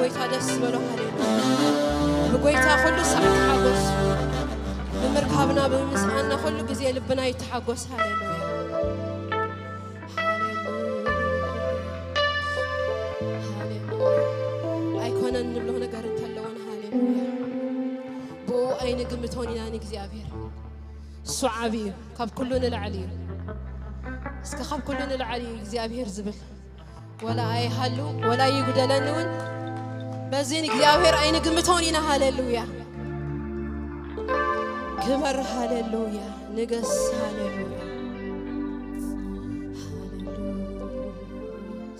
ጎይታ ደስ ዝበሎ። ሃሌሉያ። ብጎይታ ኩሉ ሰዓት ተሓጎስ። ብምርካብና ብምስኣንና ኩሉ ግዜ ልብና ይተሓጎስ። ሃሌሉያ። ሃሌሉያ። ሃሌሉያ። ኣይኮነን ንብሎ ነገር እንተለወን፣ ሃሌሉያ፣ ብኡ ኣይንግምቶን ኢና ንእግዚኣብሔር። እሱ ዓቢ እዩ፣ ካብ ኩሉ ንላዕሊ እዩ። እስከ ካብ ኩሉ ንላዕሊ እዩ እግዚኣብሔር ዝብል። ወላ ኣይሃሉ ወላ ይጉደለኒ እውን፣ በዚ ንእግዚኣብሔር ኣይንግምቶን ኢና። ሃሌሉያ። ክበር፣ ሃሌሉያ። ንገስ፣ ሃሌሉያ። ሃሌሉያ።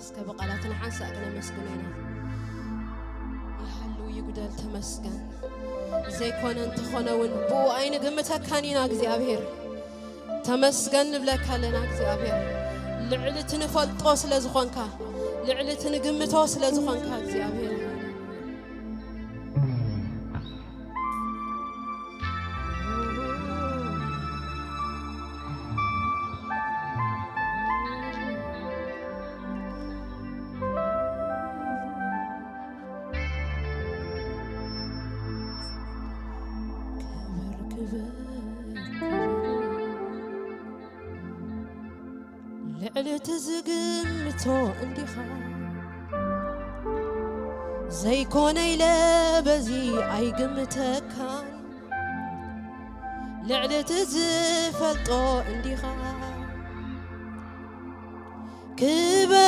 እስከ ብቓላትና ሓንሳእ ክነመስግኖ ኢና። ይሃሉ ይጉደል፣ ተመስገን። ዘይኮነ እንተኾነ እውን ብኡ ኣይንግምተካን ኢና እግዚኣብሔር። ተመስገን ንብለካ ኣለና እግዚኣብሔር። ልዕሊ እቲ ንፈልጦ ስለ ዝኾንካ፣ ልዕሊ እቲ ንግምቶ ስለ ዝኾንካ እግዚኣብሔር። ክብር፣ ክብር፣ ክብር። ልዕሊ እቲ ዝግምቶ እንዲኻ፣ ዘይኮነ ኢለ በዚ ኣይግምተካን። ልዕሊ እቲ ዝፈልጦ እንዲኻ፣ ክበር፣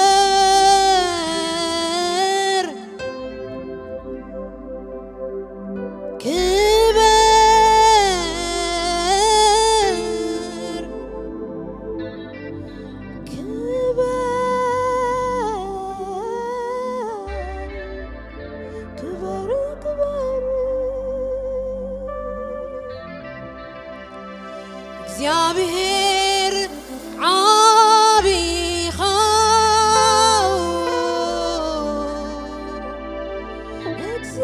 ክበር፣ ክበር፣ ክበር፣ ክበር። እግዚኣብሔር ዓቢ ኢኻ፣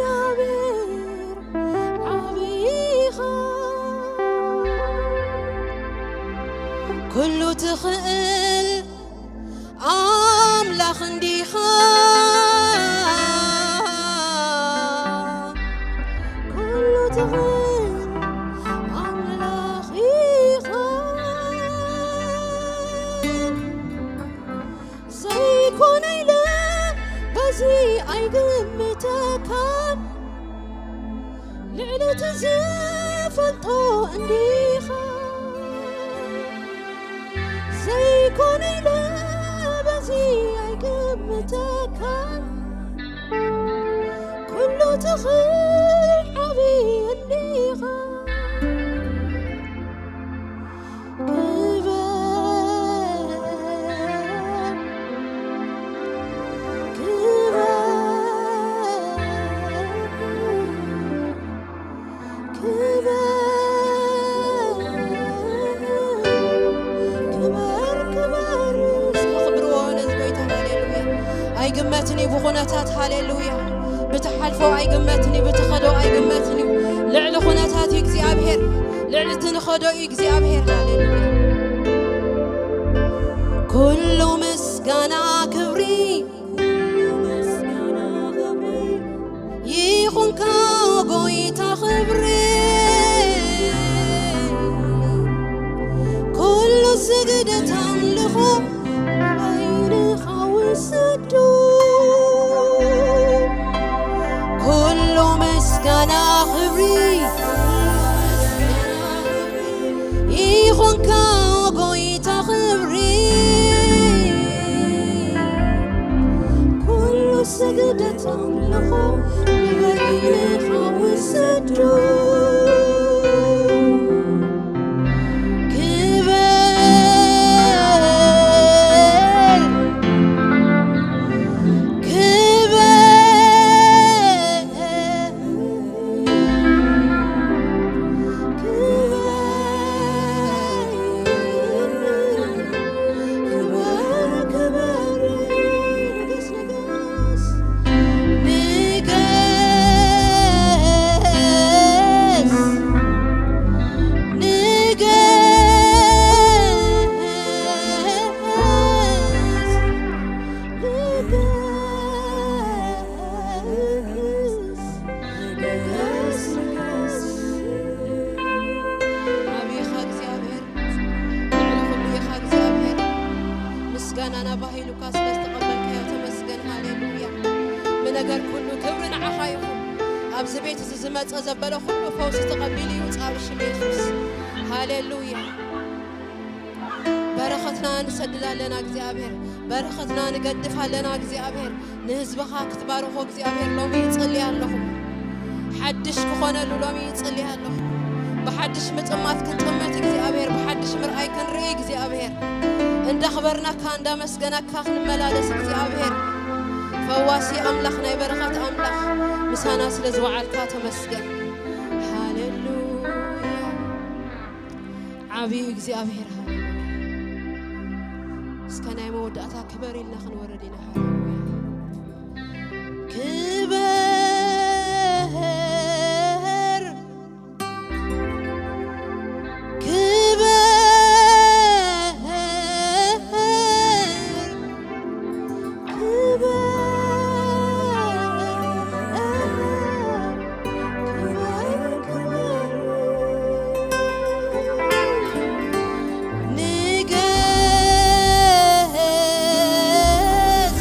እግዚኣብሔር ዓቢ ኢኻ፣ ኩሉ ትኽእል ኣምላኽ እንዲኻ፣ ኩሉ ትኽእል ኣምላኽ ኢኻ። ዘይኮነ ኢለ በዚ ኣይግምተካን፣ ልዕሊ እቲ ዝፈልጦ እንዲኻ። ዘይኮነ ኢለ በዚ ኣይግምተካን፣ ኩሉ ትኽእል ዓቢ እንዲኻ። ክበር፣ ክበር፣ ክበር፣ ክበር፣ ክበር። እስከ ክብርዎ ነዚ ጎይታ። ሃሌሉያ። ኣይግመትን እዩ ብኹነታት። ሃሌሉያ። ብትሓልፎ ኣይግመትን እዩ፣ ብትኸዶ ኣይግመትን እዩ። ልዕሊ ኩነታት እዩ እግዚኣብሔር፣ ልዕሊ እቲ ንኸዶ እዩ እግዚኣብሔር። ሃሌሉያ። ኩሉ ምስጋና ክብሪ ይኹንካ ጎይታ ክብሪ፣ ኩሉ ስግደት ኣምልኾ ባይንኻ ውሰዱ። ኩሉ ምስጋና ክብሪ ይኹንካ ጎይታ ክብሪ፣ ኩሉ ስግደት ኣምልኾ ንበይንኻ ውሰዱ። ክበር፣ ክበር፣ ክበር፣ ክበር፣ ክበር፣ ንገስ፣ ንገስ፣ እኳ ስለ ዝተቐበልካዮ ተመስገን። ሃሌሉያ። ብነገር ኩሉ ክብሪ ንዓኻ ይኹን። ኣብዚ ቤት እዚ ዝመጸ ዘበለ ኩሉ ፈውሲ ተቐቢሉ ይውጻእ ብሽም የሱስ። ሃሌሉያ። በረኸትና ንሰድድ ኣለና እግዚኣብሔር። በረኸትና ንገድፍ ኣለና እግዚኣብሔር። ንህዝብኻ ክትባርኾ እግዚኣብሔር ሎሚ ይጽሊ ኣለኹ። ሓድሽ ክኾነሉ ሎሚ ይጽሊ ኣለኹ። ብሓድሽ ምጥማት ክንጥመት እግዚኣብሔር፣ ብሓድሽ ምርኣይ ክንርኢ እግዚኣብሔር። እንዳኽበርናካ እንዳመስገናካ ክንመላለስ እግዚኣብሔር። ፈዋሲ ኣምላኽ ናይ በረኸት ኣምላኽ ምሳና ስለ ዝወዓልካ ተመስገን። ሃሌሉያ። ዓብዩ እግዚኣብሔር ሃሌሉያ። እስከ ናይ መወዳእታ ክበር ኢልና ክንወርድ ኢና። ሃሌሉያ። ክበር፣ ክበር፣ ክበር፣ ክበር፣ ክበር። ንገስ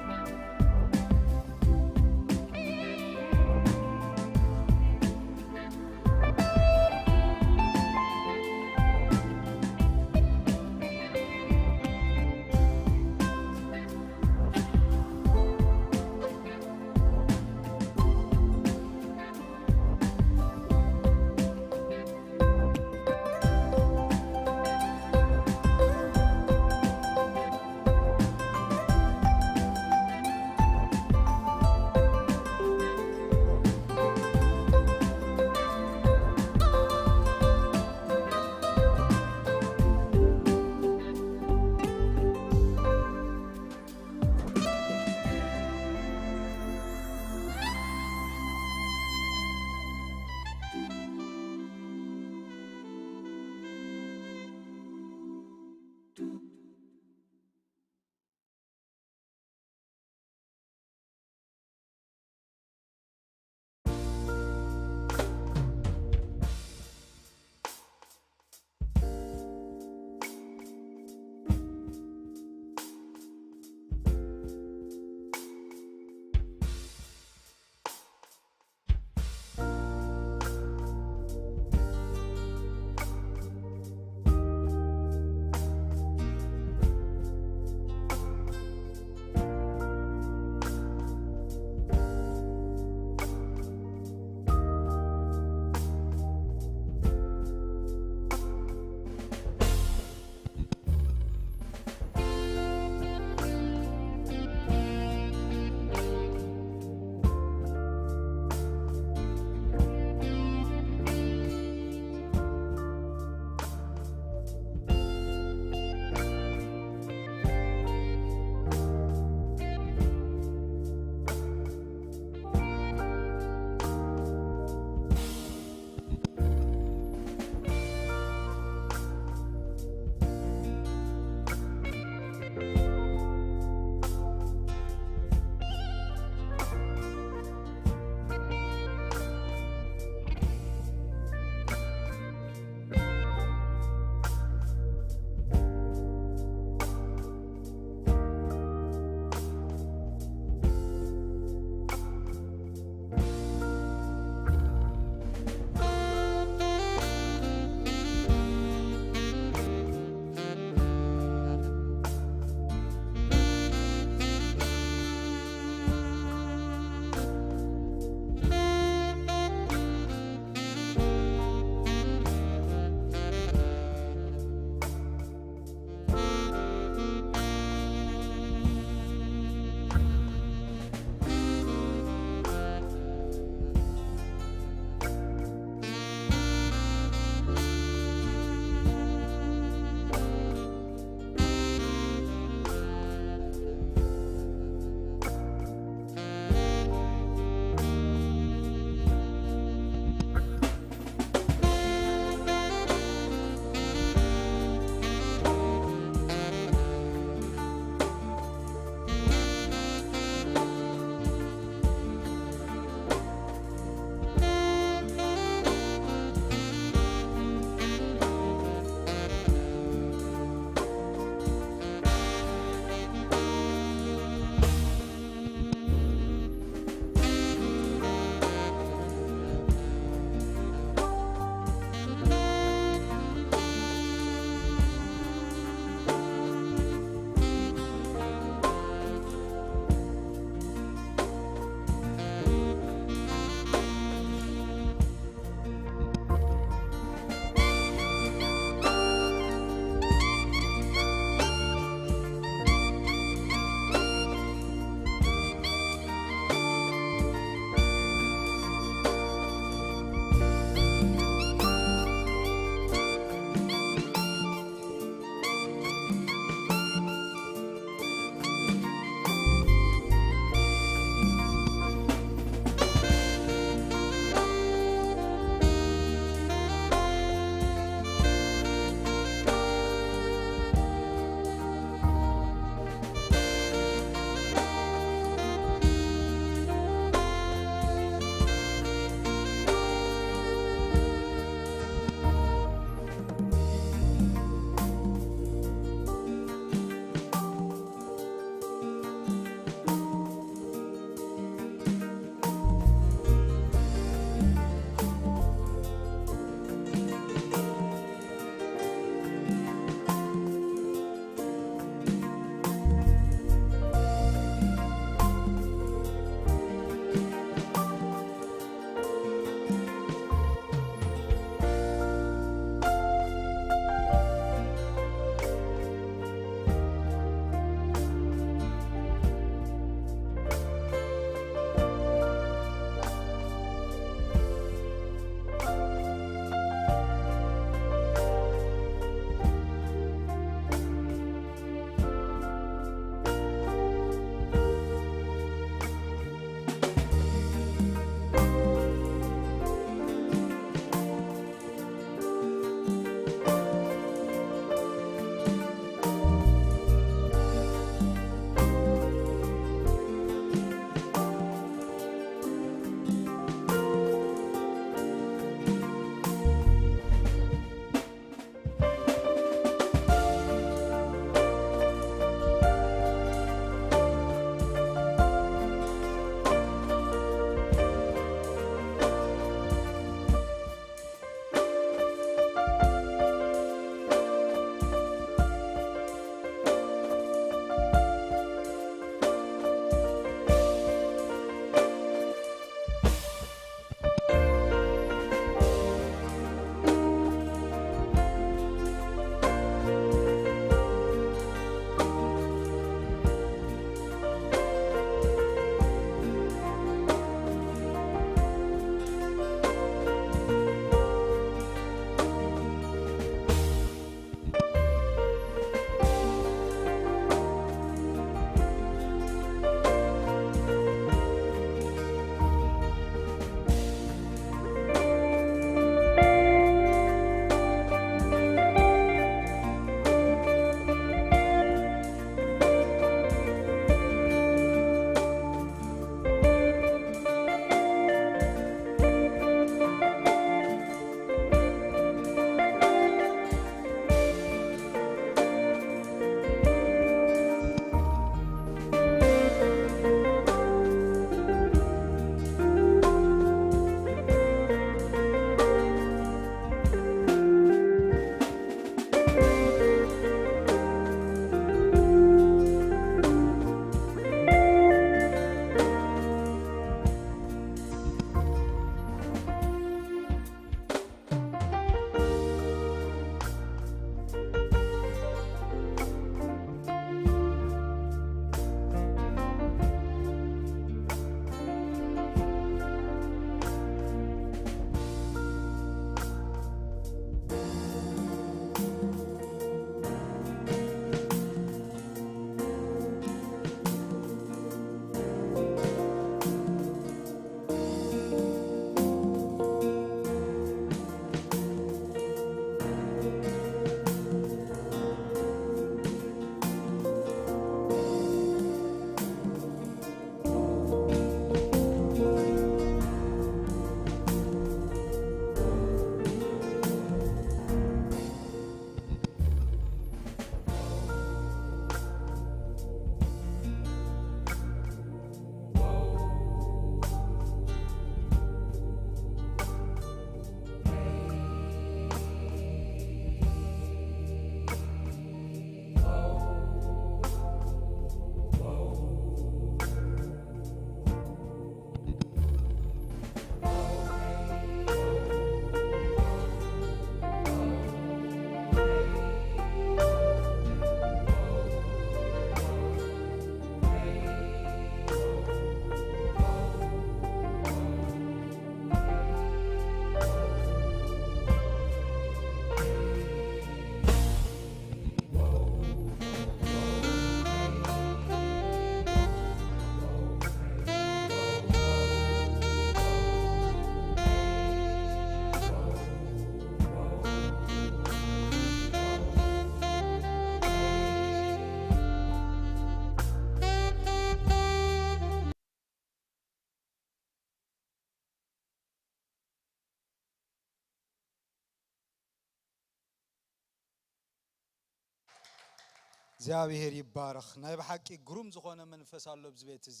እግዚኣብሔር ይባረኽ። ናይ ብሓቂ ግሩም ዝኾነ መንፈስ ኣሎ ኣብዚ ቤት እዚ።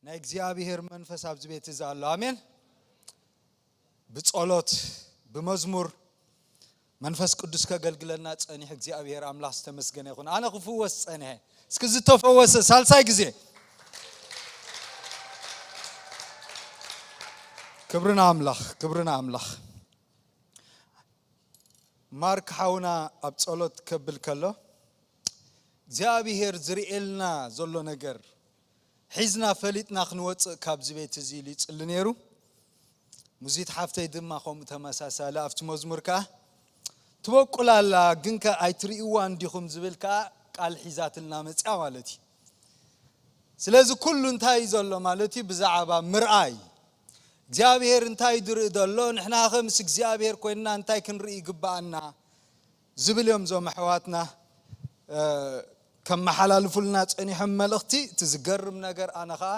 ናይ እግዚኣብሔር መንፈስ ኣብዚ ቤት እዚ ኣሎ። ኣሜን። ብጸሎት፣ ብመዝሙር መንፈስ ቅዱስ ከገልግለና ጸኒሑ እግዚኣብሔር ኣምላኽ ዝተመስገነ ይኹን። ኣነ ክፍወስ ጸኒሐ። እስኪ ዝተፈወሰ ሳልሳይ ግዜ። ክብርና ኣምላኽ፣ ክብርና ኣምላኽ። ማርክ ሓውና ኣብ ጸሎት ከብል ከሎ፣ እግዚኣብሔር ዝርእየልና ዘሎ ነገር ሒዝና ፈሊጥና ክንወጽእ ካብዚ ቤት እዚ ኢሉ ይጽሊ ነይሩ። ሙዚት ሓፍተይ ድማ ከምኡ ተመሳሳሊ ኣብቲ መዝሙር ከኣ ትበቁል ኣላ፣ ግን ከ ኣይትርእይዋን ዲኹም ዝብል ከኣ ቃል ሒዛትልና መጽያ ማለት እዩ። ስለዚ ኩሉ እንታይ እዩ ዘሎ ማለት እዩ? ብዛዕባ ምርኣይ። እግዚኣብሔር እንታይ ዝርኢ ዘሎ፣ ንሕና ኸ ምስ እግዚኣብሔር ኮይንና እንታይ ክንርኢ ይግብኣና ዝብል እዮም እዞም ኣሕዋትና፣ እ፣ ከመሓላልፉልና ጸኒሖም መልእኽቲ። እቲ ዝገርም ነገር ኣነ ኸኣ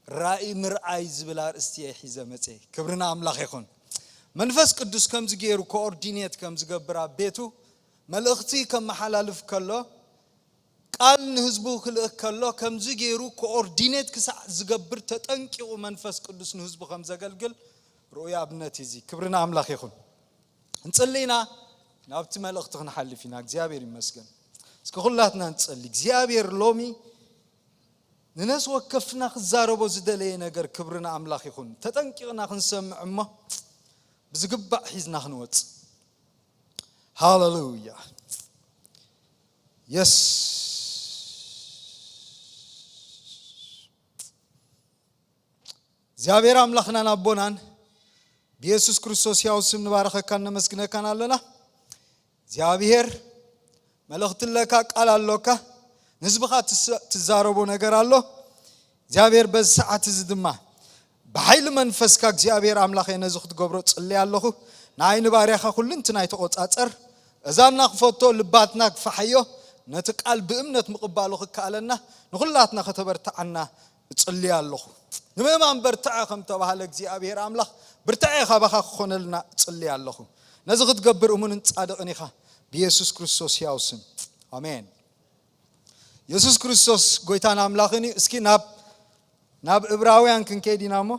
ራእይ ምርኣይ ዝብል ኣርእስቲ እየ ሒዘ መጸ። ክብርና ኣምላኽ ይኹን። መንፈስ ቅዱስ ከምዚ ገይሩ ኮኦርዲኔት ከም ዝገብር ኣብ ቤቱ መልእኽቲ ከመሓላልፍ ከሎ፣ ቃል ንህዝቡ ክልእክ ከሎ ከምዚ ገይሩ ኮኦርዲኔት ክሳዕ ዝገብር ተጠንቂቑ መንፈስ ቅዱስ ንህዝቡ ከም ዘገልግል ርኡይ ኣብነት እዩ እዚ። ክብርና ኣምላኽ ይኹን። እንጽሊ ኢና፣ ናብቲ መልእኽቲ ክንሓልፍ ኢና። እግዚኣብሔር ይመስገን። እስኪ ኩላትና እንጸሊ። እግዚኣብሔር ሎሚ ንነፍሲ ወከፍና ክዛረቦ ዝደለየ ነገር፣ ክብርና ኣምላኽ ይኹን፣ ተጠንቂቕና ክንሰምዕ እሞ ብዝግባእ ሒዝና ክንወጽእ። ሃሌሉያ። የስ። እግዚኣብሔር ኣምላኽናን ኣቦናን፣ ብየሱስ ክርስቶስ ሕያው ስም ንባረኸካን ነመስግነካን ኣለና። እግዚኣብሔር፣ መልእኽቲ ኣለካ፣ ቃል ኣሎካ፣ ንህዝብኻ ትስ-፣ ትዛረቦ ነገር ኣሎ። እግዚኣብሔር፣ በዚ ሰዓት እዚ ድማ ብሓይሊ መንፈስካ እግዚኣብሔር ኣምላኸ ነዚ ክትገብሮ ጽልይ ኣለኹ። ንዓይ ንባርያኻ ኩሉ እንትናይ ተቖጻጸር። እዛና ክፈቶ ልባትና ክፋሓዮ፣ ነቲ ቃል ብእምነት ምቕባሉ ክከኣለና፣ ንኹላትና ከተበርትዓና እጽልይ ኣለኹ። ንምእማን በርትዐ ከም ተባህለ እግዚኣብሔር ኣምላኽ፣ ብርትዐ ካባኻ ክኾነልና እጽልይ ኣለኹ። ነዚ ክትገብር እሙንን ጻድቕን ኢኻ፣ ብየሱስ ክርስቶስ ሕያው ስም። ኣሜን። የሱስ ክርስቶስ ጎይታን ኣምላኽን እዩ። እስኪ ናብ፣ ናብ እብራውያን ክንከይድ ኢና እሞ፣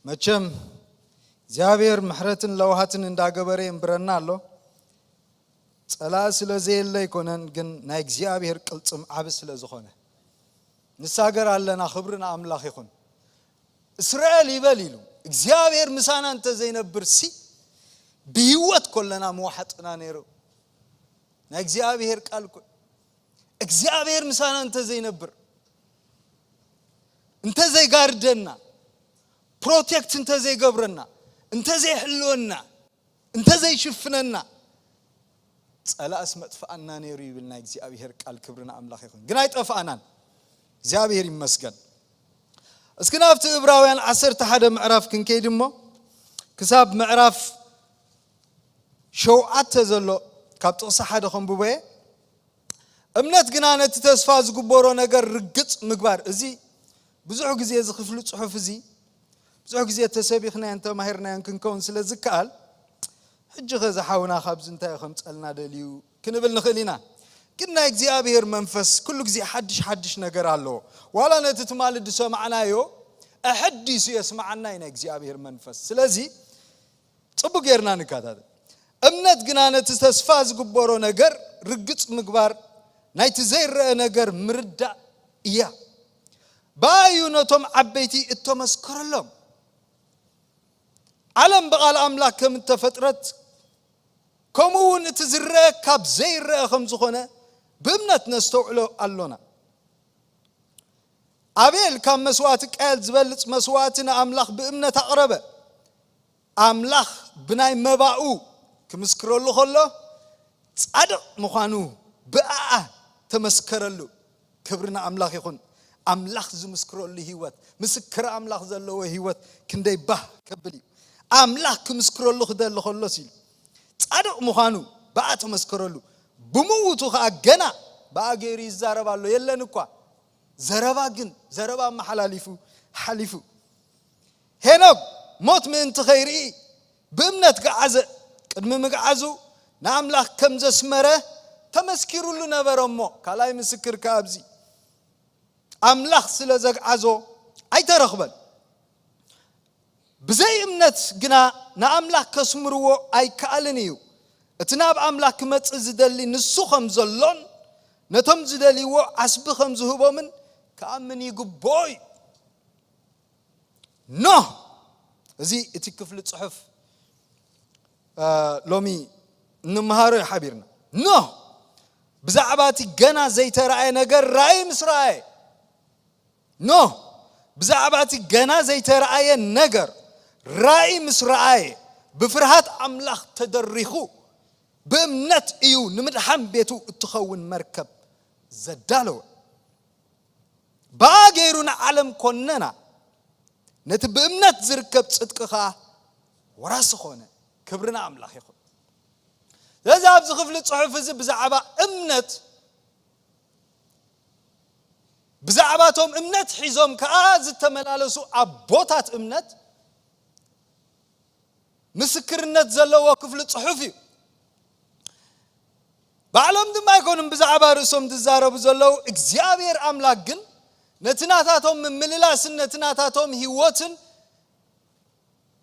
መቸም እግዚኣብሔር ምሕረትን ለውሃትን እንዳገበረ ይንብረና ኣሎ። ጸላኢ ስለ ዘየለ ኣይኮነን፣ ግን ናይ እግዚኣብሔር ቅልጽም ዓቢ ስለ ዝኾነ። ንሳገር ኣለና፣ ክብሪ ንኣምላኽ ይኹን። እስራኤል ይበል ኢሉ፣ እግዚኣብሔር ምሳና እንተ ዘይነብር ሲ፣ ብህይወት ኮለና ምወሓጥና ነይሩ። ናይ እግዚኣብሔር ቃል እኮ፣ እግዚኣብሔር ምሳና እንተ ዘይነብር፣ እንተ ዘይጋርደና፣ ፕሮቴክት እንተ ዘይገብረና፣ እንተ ዘይሕልወና፣ እንተ ዘይሽፍነና፣ ጸላእስ መጥፍኣና ነይሩ ይብል ናይ እግዚኣብሔር ቃል። ክብሪ ንኣምላኽ ይኹን። ግን ኣይጠፍኣናን። እግዚኣብሔር ይመስገን። እስኪ ናብቲ እብራውያን ዓሰርተ ሓደ ምዕራፍ ክንከይድ እሞ፣ ክሳብ ምዕራፍ ሸውዓተ ዘሎ ካብ ጥቕሲ ሓደ ከንብቦ እየ። እምነት ግና ነቲ ተስፋ ዝግበሮ ነገር ርግጽ ምግባር። እዚ ብዙሕ ግዜ፣ እዚ ክፍሊ ጽሑፍ እዚ ብዙሕ ግዜ ተሰቢኽናዮን ተማሂርናዮን ክንከውን ስለ ዝከኣል፣ ሕጂ ኸ እዚ ሓውና ካብዚ እንታይ ከምጸልና ደልዩ ክንብል ንኽእል ኢና። ግን ናይ እግዚኣብሔር መንፈስ ኩሉ ግዜ ሓድሽ ሓድሽ ነገር ኣለዎ። ዋላ ነቲ ትማሊ ዝሰማዕናዮ ኣሐዲሱ የስምዓና እዩ ናይ እግዚኣብሔር መንፈስ። ስለዚ ጽቡቅ ጌርና ንከታተል። እምነት ግና ነቲ ተስፋ ዝግበሮ ነገር ርግጽ ምግባር፣ ናይቲ ዘይረአ ነገር ምርዳእ እያ። ብኣዩ ነቶም ዓበይቲ እተመስከረሎም። ዓለም ብቓል ኣምላኽ ከም እተፈጥረት፣ ከምኡ እውን እቲ ዝረአ ካብ ዘይረአ ከም ዝኾነ ብእምነት ነስተውዕሎ ኣሎና። ኣቤል ካብ መስዋእቲ ቃየል ዝበልጽ መስዋእቲ ንኣምላኽ ብእምነት ኣቕረበ። ኣምላኽ ብናይ መባኡ ክምስክረሉ ከሎ፣ ጻድቕ ምዃኑ ብኣኣ ተመስከረሉ። ክብሪ ንኣምላኽ ይኹን። ኣምላኽ ዝምስክረሉ ህይወት፣ ምስክር ኣምላኽ ዘለዎ ህይወት ክንደይ ባህ ከብል እዩ። ኣምላኽ ክምስክረሉ ክደሊ ከሎስ ኢሉ ጻድቕ ምዃኑ ብኣ ተመስከረሉ። ብምውቱ ኸኣ ገና ብኣ ገይሩ ይዛረብ ኣሎ። የለን እኳ። ዘረባ ግን፣ ዘረባ ኣመሓላሊፉ ሓሊፉ። ሄኖክ ሞት ምእንቲ ኸይርኢ ብእምነት ገዓዘ። ቅድሚ ምግዓዙ ንኣምላኽ ከም ዘስመረ ተመስኪሩሉ ነበረ። እሞ ካልኣይ ምስክር ከኣ ኣብዚ ኣምላኽ ስለ ዘግዓዞ ኣይተረኽበን። ብዘይ እምነት ግና ንኣምላኽ ከስምርዎ ኣይከኣልን እዩ። እቲ ናብ ኣምላኽ ክመጽእ ዝደሊ ንሱ ከም ዘሎን ነቶም ዝደልይዎ ዓስቢ ከም ዝህቦምን ክኣምን ይግብኦ እዩ። ኖህ፣ እዚ እቲ ክፍሊ ጽሑፍ እ፣ ሎሚ እንመሃሮ እዩ ሓቢርና። ኖህ ብዛዕባ እቲ ገና ዘይተራእየ ነገር ራእይ ምስ ረኣየ፣ ኖህ ብዛዕባ እቲ ገና ዘይተራእየ ነገር ራእይ ምስ ረኣየ፣ ብፍርሃት ኣምላኽ ተደሪኹ ብእምነት እዩ ንምድሓን ቤቱ እትኸውን መርከብ ዘዳለወ። ብኣ ገይሩ ንዓለም ኮነና፣ ነቲ ብእምነት ዝርከብ ጽድቂ ኸኣ ወራሲ ኾነ። ክብሪ ንኣምላኽ ይኹን። ስለዚ ኣብዚ ክፍሊ ጽሑፍ እዚ ብዛዕባ እምነት፣ ብዛዕባቶም እምነት ሒዞም ከኣ ዝተመላለሱ ኣቦታት እምነት ምስክርነት ዘለዎ ክፍሊ ጽሑፍ እዩ። ባዕሎም ድማ ኣይኮኑን ብዛዕባ ርእሶም ዝዛረቡ ዘለዉ፣ እግዚኣብሔር ኣምላኽ ግን ነቲ ናታቶም ምምልላስን ነቲ ናታቶም ህይወትን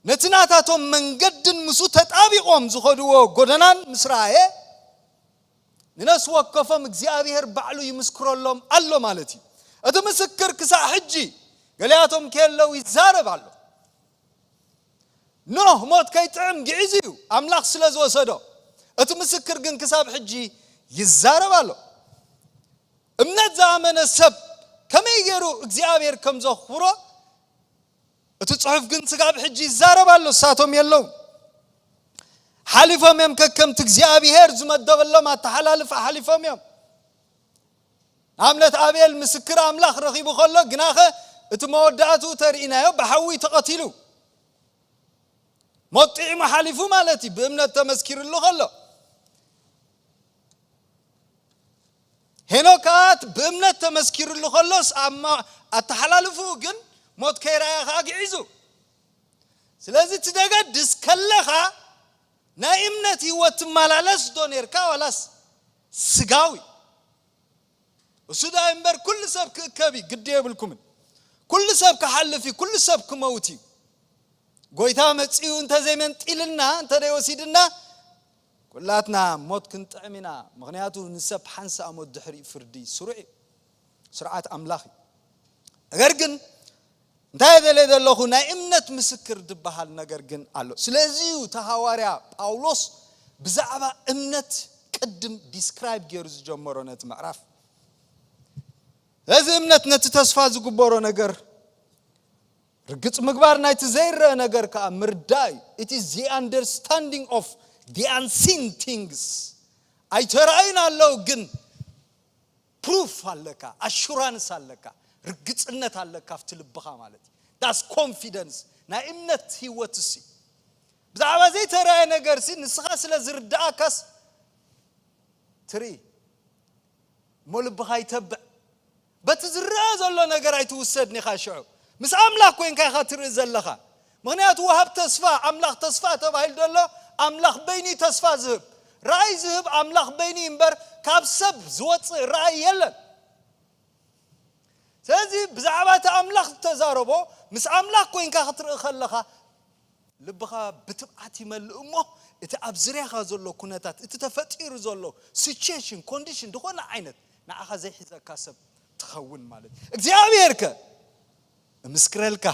ነቲ ናታቶም መንገድን ምስኡ ተጣቢቖም ዝኸድዎ ጎደናን ምስ ረኣየ፣ ንነፍሲ ወከፎም እግዚኣብሔር ባዕሉ ይምስክረሎም ኣሎ ማለት እዩ። እቲ ምስክር ክሳዕ ሕጂ ገሊኣቶም ከየለዉ ይዛረብ ኣሎ። ኖህ ሞት ከይጥዕም ግዒዙ እዩ፣ ኣምላኽ ስለ ዝወሰዶ። እቲ ምስክር ግን ክሳብ ሕጂ ይዛረብ ኣሎ። እምነት ዝኣመነ ሰብ ከመይ ገይሩ እግዚኣብሔር ከም ዘኽብሮ እቲ ጽሑፍ ግን ስጋብ ሕጂ ይዛረብ ኣሎ። እሳቶም የለዉ፣ ሓሊፎም እዮም። ከከምቲ እግዚኣብሔር ዝመደበሎም ኣተሓላልፋ ሓሊፎም እዮም። ንኣብነት ኣቤል ምስክር ኣምላኽ ረኺቡ ከሎ፣ ግናኸ እቲ መወዳእትኡ ተርእናዮ፣ ብሓዊ ተቐቲሉ። ሞት ጥዒሙ ሓሊፉ ማለት እዩ፣ ብእምነት ተመስኪርሉ ከሎ። ሄኖክ ከኣ ብእምነት ተመስኪርሉ ከሎስ፣ ኣማ-፣ ኣተሓላልፍኡ ግን ሞት ከይረኣየ ከኣ ግዒዙ። ስለዚ ትደገድስ ከለኻ ናይ እምነት ህይወት ትመላለስ ዶ ኔርካ ዋላስ ስጋዊ? እሱ ዳይ እምበር ኩሉ ሰብ ክእከብ እዩ፣ ግዲ የብልኩምን። ኩሉ ሰብ ክሓልፍ እዩ፣ ኩሉ ሰብ ክመውት እዩ። ጎይታ መጺኡ እንተዘይመንጢልና፣ እንተዘይወሲድና፣ ኩላትና ሞት ክንጥዕም ኢና። ምኽንያቱ ንሰብ ሓንሳእ ሞት ድሕሪ ፍርዲ ስሩዕ እዩ። ስርዓት ኣምላኽ እዩ። ነገር ግን እንታይ ደልየ ዘለኹ፣ ናይ እምነት ምስክር ዝበሃል ነገር ግን ኣሎ። ስለዚ እዩ እቲ ሃዋርያ ጳውሎስ ብዛዕባ እምነት ቅድም ዲስክራይብ ገይሩ ዝጀመሮ ነቲ ምዕራፍ። እዚ እምነት ነቲ ተስፋ ዝግበሮ ነገር ርግጽ ምግባር፣ ናይቲ ዘይረአ ነገር ከኣ ምርዳእ እዩ። It is the understanding of the unseen things። ኣይተራእዩን ኣለዉ፣ ግን ፕሩፍ ኣለካ፣ ኣሹራንስ ኣለካ፣ ርግጽነት ኣለካ ኣብቲ ልብኻ ማለት እዩ። That's confidence። ናይ እምነት ህይወት እሲ ብዛዕባ ዘይተራእየ ነገር ሲ ንስኻ ስለ ዝርዳእካስ ትርኢ እሞ ልብኻ ይተብዕ። በቲ ዝረአ ዘሎ ነገር ኣይትውሰድን ኢኻ። ሽዑ ምስ ኣምላኽ ኮይንካ ኢኻ ትርኢ ዘለኻ። ምኽንያቱ ወሃብ ተስፋ፣ ኣምላኽ ተስፋ ተባሂሉ ዘሎ፣ ኣምላኽ በይኑ እዩ ተስፋ ዝህብ። ራእይ ዝህብ ኣምላኽ በይኑ እዩ እምበር፣ ካብ ሰብ ዝወጽእ ራእይ የለን። ስለዚ ብዛዕባ እቲ ኣምላኽ ዝተዛረቦ፣ ምስ ኣምላኽ ኮይንካ ክትርኢ ከለኻ፣ ልብኻ ብትብዓት ይመልእ እሞ፣ እቲ ኣብ ዝርያኻ ዘሎ ኩነታት፣ እቲ ተፈጢሩ ዘሎ ሲቹዌሽን፣ ኮንዲሽን፣ ዝኾነ ዓይነት ንዓኻ ዘይሕዘካ ሰብ ትኸውን ማለት እዩ። እግዚኣብሔር ከ እምስክረልካ፣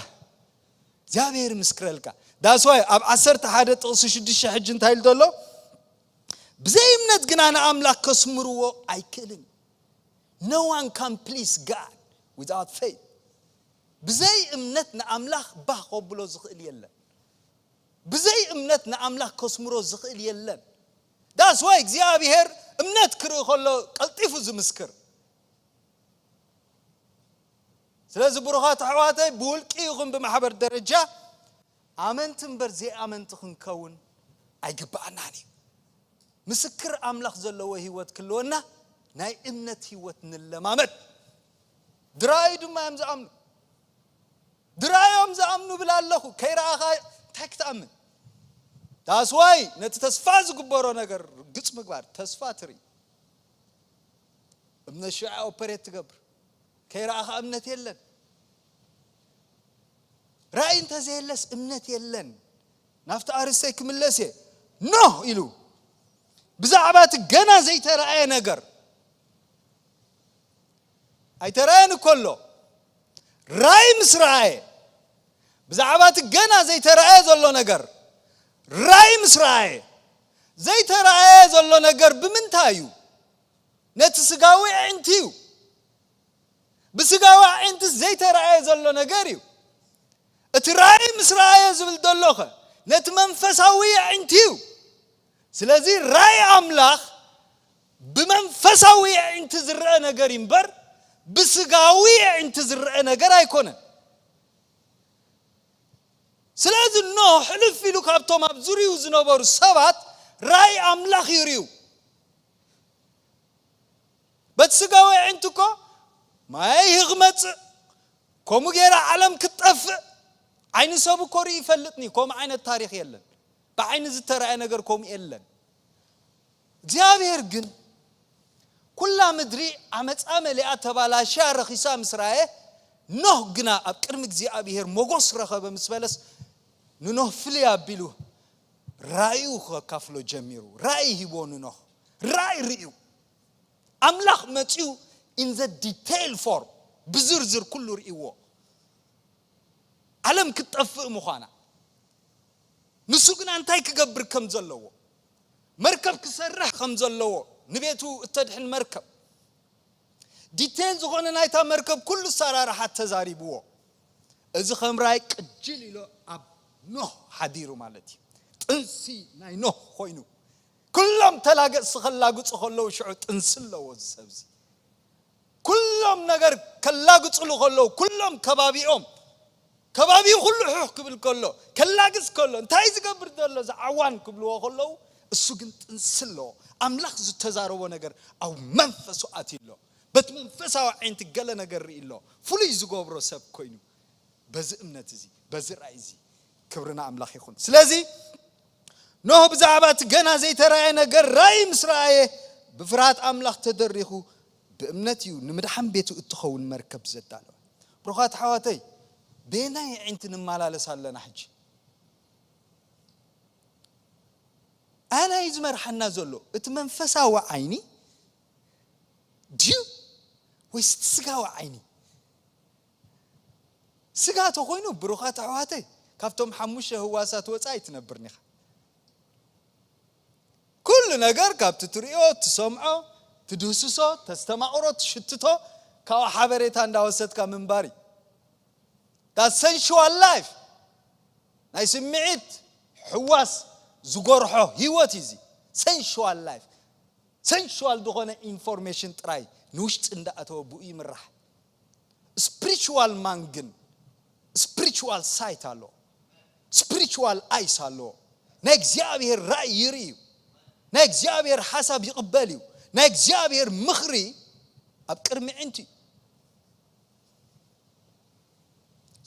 እግዚኣብሔር እምስክረልካ። That's why ኣብ ዓሰርተ ሓደ ጥቕሲ ሽዱሽተ ሕጂ እንታይ ኢሉ ዘሎ? ብዘይ እምነት ግና ንኣምላኽ ከስምርዎ ኣይክእልን። No one can please God without faith። ብዘይ እምነት ንኣምላኽ ባህ ከብሎ ዝኽእል የለን። ብዘይ እምነት ንኣምላኽ ከስምሮ ዝኽእል የለን። That's why እግዚኣብሔር እምነት ክርኢ ከሎ ቀልጢፉ ዝምስክር። ስለዚ ብሩኻት ኣሕዋተይ፣ ብውልቂ ይኹን ብማሕበር ደረጃ ኣመንቲ እምበር ዘይኣመንቲ ክንከውን ኣይግብኣናን እዩ። ምስክር ኣምላኽ ዘለዎ ህይወት ክህልወና ናይ እምነት ህይወት ንለማመድ። ድራዩ ድማ እዮም ዝኣምኑ። ድራዮም ዝኣምኑ ብል ኣለኹ። ከይረኣኻ እንታይ ክትኣምን? ዳስዋይ ነቲ ተስፋ ዝግበሮ ነገር ርግጽ ምግባር፣ ተስፋ ትርኢ። እምነት ሽዑ ኦፐሬት ትገብር። ከይረኣኻ እምነት የለን። ራእይ እንተዘየለስ እምነት የለን። ናብቲ ኣርእስተይ ክምለስ እየ። ኖህ ኢሉ ብዛዕባ እቲ ገና ዘይተረኣየ ነገር፣ ኣይተረኣየን እኮ ኣሎ። ራእይ ምስ ረኣየ፣ ብዛዕባ እቲ ገና ዘይተረኣየ ዘሎ ነገር ራእይ ምስ ረኣየ፣ ዘይተረኣየ ዘሎ ነገር ብምንታይ እዩ? ነቲ ስጋዊ ኣዒንቲ እዩ። ብስጋዊ ኣዒንቲ ዘይተረኣየ ዘሎ ነገር እዩ። እቲ ራእይ ምስ ረኣየ ዝብል ዘሎኸ ነቲ መንፈሳዊ ኣዒንቲ እዩ። ስለዚ ራእይ ኣምላኽ ብመንፈሳዊ ኣዒንቲ ዝረአ ነገር እዩ እምበር፣ ብስጋዊ ኣዒንቲ ዝረአ ነገር ኣይኮነን። ስለዚ ኖህ ሕልፍ ኢሉ ካብቶም ኣብ ዙርያኡ ዝነበሩ ሰባት ራእይ ኣምላኽ ይርእዩ። በቲ ስጋዊ ኣዒንቲ እኮ ማይ ክመጽእ፣ ከምኡ ገይራ ዓለም ክትጠፍእ፣ ዓይኒ ሰብ እኮ ርኢ ይፈልጥኒ። ከምኡ ዓይነት ታሪኽ የለን። ብዓይኒ ዝተረኣየ ነገር ከምኡ የለን። እግዚኣብሔር ግን ኩላ ምድሪ ዓመፃ መሊኣ፣ ተባላሽያ፣ ረኺሳ ምስ ረኣየ፣ ኖህ ግና ኣብ ቅድሚ እግዚኣብሔር ሞጎስ ረኸበ ምስ በለስ፣ ንኖህ ፍልይ ኣቢሉ ራእዩ ከካፍሎ ጀሚሩ። ራእይ ሂቦ ንኖህ። ራእይ ርእዩ። ኣምላኽ መፂኡ in the detail form፣ ብዝርዝር ኩሉ ርእይዎ። ዓለም ክትጠፍእ ምዃና፣ ንሱ ግና እንታይ ክገብር ከም ዘለዎ፣ መርከብ ክሰርሕ ከም ዘለዎ፣ ንቤቱ እተድሕን መርከብ፣ ዲቴይል ዝኾነ ናይታ መርከብ ኩሉ ኣሰራርሓ ተዛሪብዎ። እዚ ከም ራእይ ቅጅል ኢሎ ኣብ ኖህ ሓዲሩ ማለት እዩ። ጥንሲ ናይ ኖህ ኮይኑ። ኩሎም ተላገጽቲ ከላግጹ ከለዉ ሽዑ ጥንሲ ኣለዎ እዚ ሰብ እዚ። ኩሎም ነገር ከላግጹሉ ከለዉ፣ ኩሎም ከባቢኦም፣ ከባቢኡ ኩሉ ሑሕ ክብል ከሎ፣ ከላግጽ ከሎ፣ እንታይ ዝገብር ዘሎ እዚ ዓዋን ክብልዎ ከለዉ፣ እሱ ግን ጥንሲ ኣለዎ። ኣምላኽ ዝተዛረቦ ነገር ኣብ መንፈሱ ኣትዩ ኣሎ። በቲ መንፈሳዊ ዓይንቲ ገለ ነገር ርኢ ኣሎ። ፍሉይ ዝገብሮ ሰብ ኮይኑ፣ በዚ እምነት እዚ፣ በዚ ራእይ እዚ፣ ክብሪ ንኣምላኽ ይኹን። ስለዚ ኖህ ብዛዕባ እቲ ገና ዘይተራእየ ነገር ራእይ ምስ ረኣየ፣ ብፍርሃት ኣምላኽ ተደሪኹ፣ ብእምነት እዩ ንምድሓን ቤቱ እትኸውን መርከብ ዘዳለወ። ብሩኻት ኣሕዋተይ፣ በየናይ ኣዒንቲ ንመላለስ ኣለና ሕጂ? ኣየናይ እዩ ዝመርሓና ዘሎ? እቲ መንፈሳዊ ዓይኒ ድዩ ወይስ እቲ ስጋዊ ዓይኒ? ስጋ ተኾይኑ፣ ብሩኻት ኣሕዋተይ፣ ካብቶም ሓሙሽተ ህዋሳት ወጻኢ ኣይትነብርን ኢኻ። ኩሉ ነገር ካብቲ ትርእዮ፣ ትሰምዖ፣ ትድህስሶ፣ ተስተማቕሮ፣ ትሽትቶ፣ ካብኡ ሓበሬታ እንዳወሰድካ ምንባር እዩ። That sensual life፣ ናይ ስምዒት ሕዋስ ዝጎርሖ ህይወት እዩ እዚ። Sensual life፣ ሰንሹዋል ዝኾነ ኢንፎርሜሽን ጥራይ ንውሽጢ እንዳኣተወ ብኡ ይምራሕ። ስፒሪቹዋል ማን ግን ስፒሪቹዋል ሳይት ኣሎ፣ ስፒሪቹዋል ኣይስ ኣሎ። ናይ እግዚኣብሔር ራእይ ይርኢ እዩ። ናይ እግዚኣብሔር ሓሳብ ይቕበል እዩ። ናይ እግዚኣብሔር ምኽሪ ኣብ ቅድሚ ዕንቱ እዩ።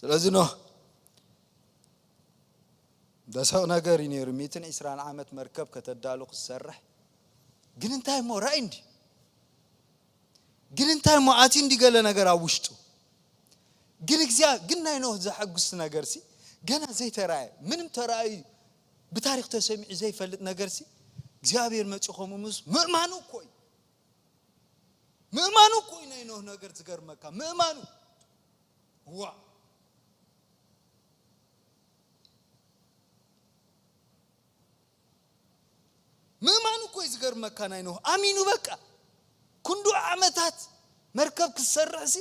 ስለዚ ኖህ ደስቕ ነገር እዩ ነይሩ። ሚእትን ዕስራን ዓመት መርከብ ከተዳሉ ክትሰርሕ፣ ግን እንታይ እሞ ራእይ እንዲ ግን እንታይ እሞ ኣትዩ እንዲ ገለ ነገር ኣብ ውሽጡ። ግን እግዚኣብ ግን ናይ ኖህ ዘሐጉስ ነገር ሲ ገና ዘይተራእየ፣ ምንም ተራእዩ፣ ብታሪክ ተሰሚዑ ዘይፈልጥ ነገር ሲ እግዚኣብሔር መፂኡ ከምኡ ምስ ምእማኑ እኮ እዩ። ምእማኑ እኮ እዩ ናይ ኖህ ነገር ዝገርመካ፣ ምእማኑ። ዋ ምእማኑ እኮ እዩ ዝገርመካ። ናይ ኖህ ኣሚኑ በቃ ክንዱ ዓመታት መርከብ ክትሰርሕ ሲ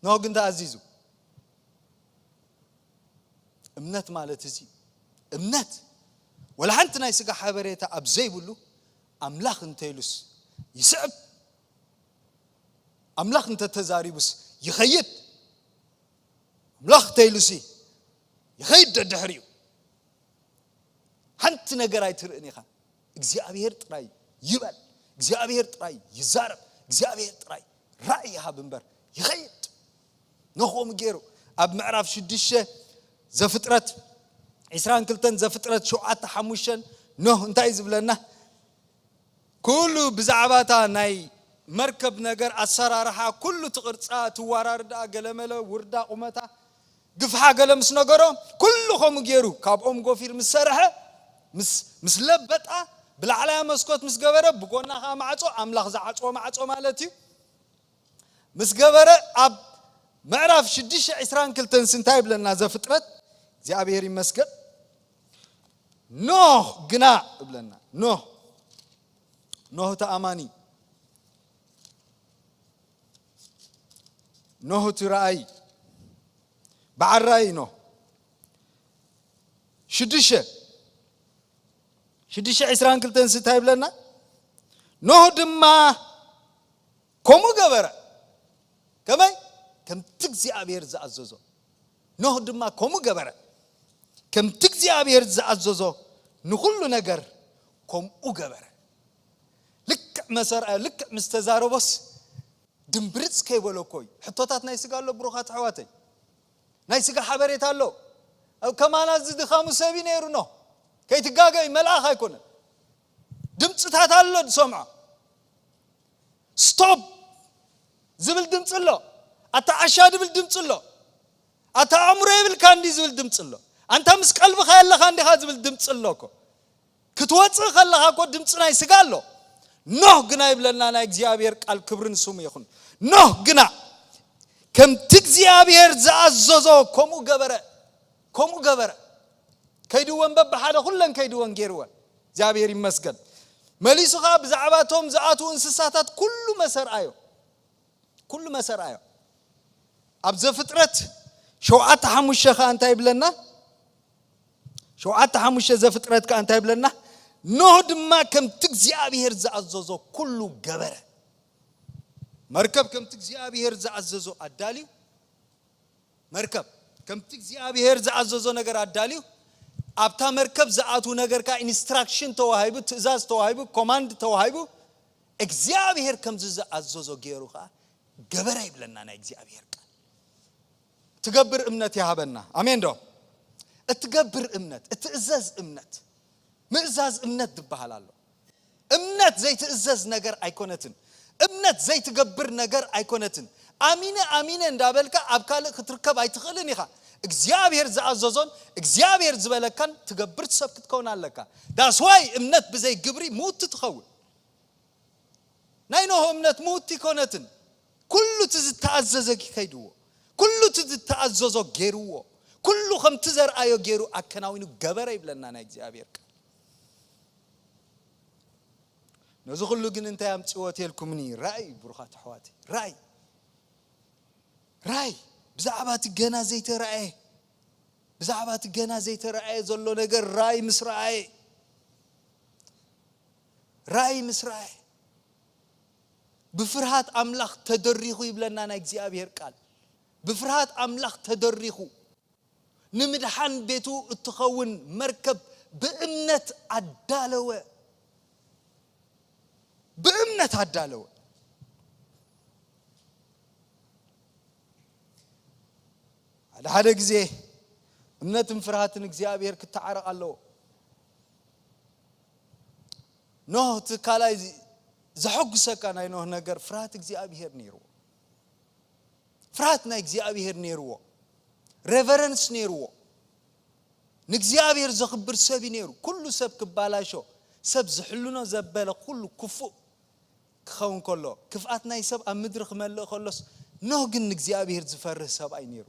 ኖህ ግን ተኣዚዙ። እምነት ማለት እዚ እምነት ወላ ሓንቲ ናይ ስጋ ሓበሬታ ኣብ ዘይብሉ ኣምላኽ እንተኢሉስ ይስዕብ፣ ኣምላኽ እንተተዛሪቡስ ይኸይድ፣ ኣምላኽ እንተኢሉሲ ይኸይድ ደድሕሪኡ። ሓንቲ ነገር ኣይትርእን ኢኻ። እግዚኣብሔር ጥራይ ይበል፣ እግዚኣብሔር ጥራይ ይዛረብ፣ እግዚኣብሔር ጥራይ ራእይ ይሃብ እምበር ይኸይድ። ኖህ ከምኡ ገይሩ ኣብ ምዕራፍ ሽዱሽተ ዘፍጥረት ዕስራን ክልተን ዘፍጥረት ሸውዓተ ሓሙሽተን ኖህ እንታይ እዩ ዝብለና? ኩሉ ብዛዕባታ ናይ መርከብ ነገር ኣሰራርሓ፣ ኩሉ ትቕርጻ፣ ትዋራርዳ፣ ገለመለ ውርዳ ቁመታ ግፍሓ ገለ ምስ ነገሮ፣ ኩሉ ከምኡ ገይሩ ካብ ኦም ጎፊር ምስ ሰረሐ፣ ምስ ለበጣ፣ ብላዕላያ መስኮት ምስ ገበረ፣ ብጎና ከዓ ማዕጾ፣ ኣምላኽ ዝዓጽዎ ማዕጾ ማለት እዩ፣ ምስ ገበረ፣ ኣብ ምዕራፍ ሽዱሽተ ዕስራን ክልተን እንታይ ይብለና ዘፍጥረት? እግዚኣብሔር ይመስገን። ኖህ ግና እብለና። ኖህ፣ ኖህ እቲ ኣማኒ፣ ኖህ እቲ ረኣይ፣ በዓል ራእይ ኖህ። ሽዱሽተ፣ ሽዱሽተ ዕስራን ክልተን እንታይ ይብለና? ኖህ ድማ ከምኡ ገበረ። ከመይ? ከምቲ እግዚኣብሔር ዝኣዘዞ። ኖህ ድማ ከምኡ ገበረ። ከምቲ እግዚኣብሔር ዝኣዘዞ ንኹሉ ነገር ከምኡ ገበረ። ልክዕ መሰር፣ ልክዕ ምስ ተዛረቦስ ድምብርጽ ከይበሎ እኮ እዩ። ሕቶታት ናይ ስጋ ኣሎ፣ ብሩኻት ኣሕዋተይ። ናይ ስጋ ሓበሬታ ኣሎ። ኣብ ከማና እዚ ድኻሙ ሰብ እዩ ነይሩ ኖህ። ከይትጋገይ፣ መልኣኽ ኣይኮነን። ድምፅታት ኣሎ ዝሰምዖ። ስቶፕ ዝብል ድምፂ ኣሎ። ኣታ ዓሻ ዝብል ድምፂ ኣሎ። ኣታ ኣእምሮ የብልካ እንዲ ዝብል ድምፂ ኣሎ። ኣንታ ምስ ቀልብኻ የለኻ እንዲኻ ዝብል ድምፂ ኣሎ እኮ። ክትወፅእ ከለኻ እኮ ድምፂ ናይ ስጋ ኣሎ። ኖህ ግና ይብለና ናይ እግዚኣብሔር ቃል፣ ክብሪ ንስሙ ይኹን። ኖህ ግና ከምቲ እግዚኣብሔር ዝኣዘዞ ከምኡ ገበረ፣ ከምኡ ገበረ። ከይድወን በብሓደ ኩለን ከይድወን ገይርወን። እግዚኣብሔር ይመስገን። መሊሱ ኸዓ ብዛዕባ እቶም ዝኣትዉ እንስሳታት ኩሉ መሰርኣዮ፣ ኩሉ መሰርኣዮ። ኣብ ዘፍጥረት ሸውዓተ ሓሙሽተ ኸዓ እንታይ ይብለና? ሸውዓተ ሓሙሽተ ዘፍጥረት ከኣ እንታይ ይብለና? ኖህ ድማ ከምቲ እግዚኣብሔር ዝኣዘዞ ኩሉ ገበረ። መርከብ ከምቲ እግዚኣብሔር ዝኣዘዞ ኣዳልዩ፣ መርከብ ከምቲ እግዚኣብሔር ዝኣዘዞ ነገር ኣዳልዩ፣ ኣብታ መርከብ ዝኣትዉ ነገር ከኣ ኢንስትራክሽን ተዋሂቡ፣ ትእዛዝ ተዋሂቡ፣ ኮማንድ ተዋሂቡ፣ እግዚኣብሔር ከምዚ ዝኣዘዞ ገይሩ ከኣ ገበረ ይብለና ናይ እግዚኣብሔር ቃል። ትገብር እምነት ይሃበና። ኣሜን ዶ? እትገብር እምነት፣ እትእዘዝ እምነት፣ ምእዛዝ እምነት ዝበሃል ኣሎ። እምነት ዘይትእዘዝ ነገር ኣይኮነትን። እምነት ዘይትገብር ነገር ኣይኮነትን። ኣሚነ ኣሚነ እንዳበልካ ኣብ ካልእ ክትርከብ ኣይትኽእልን ኢኻ። እግዚኣብሔር ዝኣዘዞን እግዚኣብሔር ዝበለካን ትገብር ሰብ ክትከውን ኣለካ። ዳስዋይ እምነት ብዘይ ግብሪ ምውቲ ትኸውን። ናይ ኖህ እምነት ምውቲ ኣይኮነትን። ኩሉ እቲ ዝተኣዘዘ ከይድዎ፣ ኩሉ እቲ ዝተኣዘዞ ገይርዎ፣ ኩሉ ከምቲ ዘርኣዮ ገይሩ ኣከናዊኑ ገበረ ይብለና ናይ እግዚኣብሔር ቃል። ነዚ ኩሉ ግን እንታይ ኣምፅዎ ተልኩምኒ? ራእይ፣ ብሩኻት ኣሕዋተይ፣ ራእይ። ራእይ፣ ብዛዕባ እቲ ገና ዘይተራእየ፣ ብዛዕባ እቲ ገና ዘይተራእየ ዘሎ ነገር ራእይ ምስ ረኣየ፣ ራእይ ምስ ረኣየ፣ ብፍርሃት ኣምላኽ ተደሪኹ ይብለና ናይ እግዚኣብሔር ቃል። ብፍርሃት ኣምላኽ ተደሪኹ፣ ንምድሓን ቤቱ እትኸውን መርከብ ብእምነት ኣዳለወ። ብእምነት ኣዳለወ። ሓደ ሓደ ግዜ እምነትን ፍርሃትን እግዚኣብሔር ክተዓረቕ ኣለዎ። ኖህ፣ እቲ ካልኣይ ዚ-፣ ዘሐጉሰካ ናይ ኖህ ነገር ፍርሃት እግዚኣብሔር ነይርዎ። ፍርሃት ናይ እግዚኣብሔር ነይርዎ። ሬቨረንስ ነይርዎ። ንእግዚኣብሔር ዘኽብር ሰብ እዩ ነይሩ። ኩሉ ሰብ ክባላሾ፣ ሰብ ዝሕልኖ ዘበለ ኩሉ ክፉእ ክኸውን ከሎ፣ ክፍኣት ናይ ሰብ ኣብ ምድሪ ክመልእ ከሎስ፣ ኖህ ግን ንእግዚኣብሔር ዝፈርህ ሰብኣይ ነይሩ።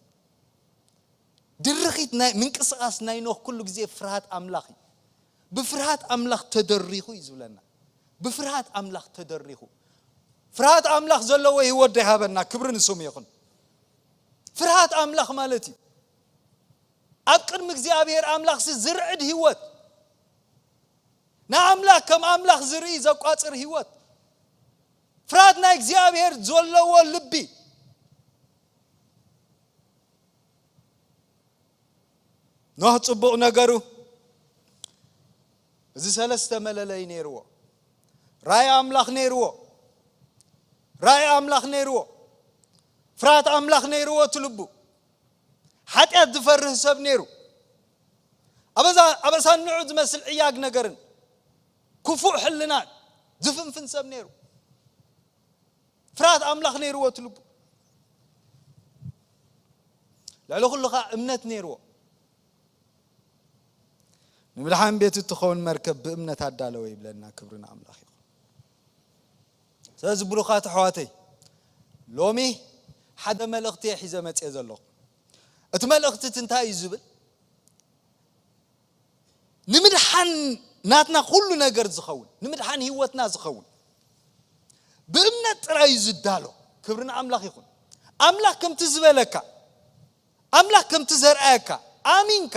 ድርኺት ናይ ምንቅስቓስ ናይ ኖህ ኩሉ ግዜ ፍርሃት ኣምላኽ እዩ። ብፍርሃት ኣምላኽ ተደሪኹ እዩ ዝብለና። ብፍርሃት ኣምላኽ ተደሪኹ። ፍርሃት ኣምላኽ ዘለዎ ህይወት ዶ ይሃበና? ክብሪ ንስሙ ይኹን። ፍርሃት ኣምላኽ ማለት እዩ፣ ኣብ ቅድሚ እግዚኣብሔር ኣምላኽሲ ዝርዕድ ህይወት፣ ንኣምላኽ ከም ኣምላኽ ዝርኢ ዘቋጽር ህይወት፣ ፍርሃት ናይ እግዚኣብሔር ዘለዎ ልቢ። ኖህ ጽቡቕ ነገሩ እዚ ሰለስተ መለለይ ነይርዎ። ራእይ ኣምላኽ ነይርዎ። ራእይ ኣምላኽ ነይርዎ። ፍርሃት ኣምላኽ ነይርዎ እቲ ልቡ። ዝፈርህ ሰብ ነይሩ። ኣበሳ ኣበሳ ንዑ ዝመስል ዕያግ ነገርን ክፉእ ሕልና ዝፍንፍን ሰብ ነይሩ። ፍርሃት ኣምላኽ ነይርዎ እቲ ልቡ። ልዕሊ ኩሉ ኸኣ እምነት ነይርዎ። ንምድሓን ቤቱ እትኸውን መርከብ ብእምነት ኣዳለወ ይብለና። ክብሪ ንኣምላኽ ይኹን። ስለዚ ብሩኻት ኣሕዋተይ፣ ሎሚ ሓደ መልእኽቲ እየ ሒዘ መፅየ ዘለኹ። እቲ መልእኽቲ እቲ እንታይ እዩ ዝብል? ንምድሓን ናትና ኩሉ ነገር ዝኸውን፣ ንምድሓን ህይወትና ዝኸውን ብእምነት ጥራይ እዩ ዝዳሎ። ክብሪ ንኣምላኽ ይኹን። ኣምላኽ ከምቲ ዝበለካ፣ ኣምላኽ ከምቲ ዘርኣየካ ኣሚንካ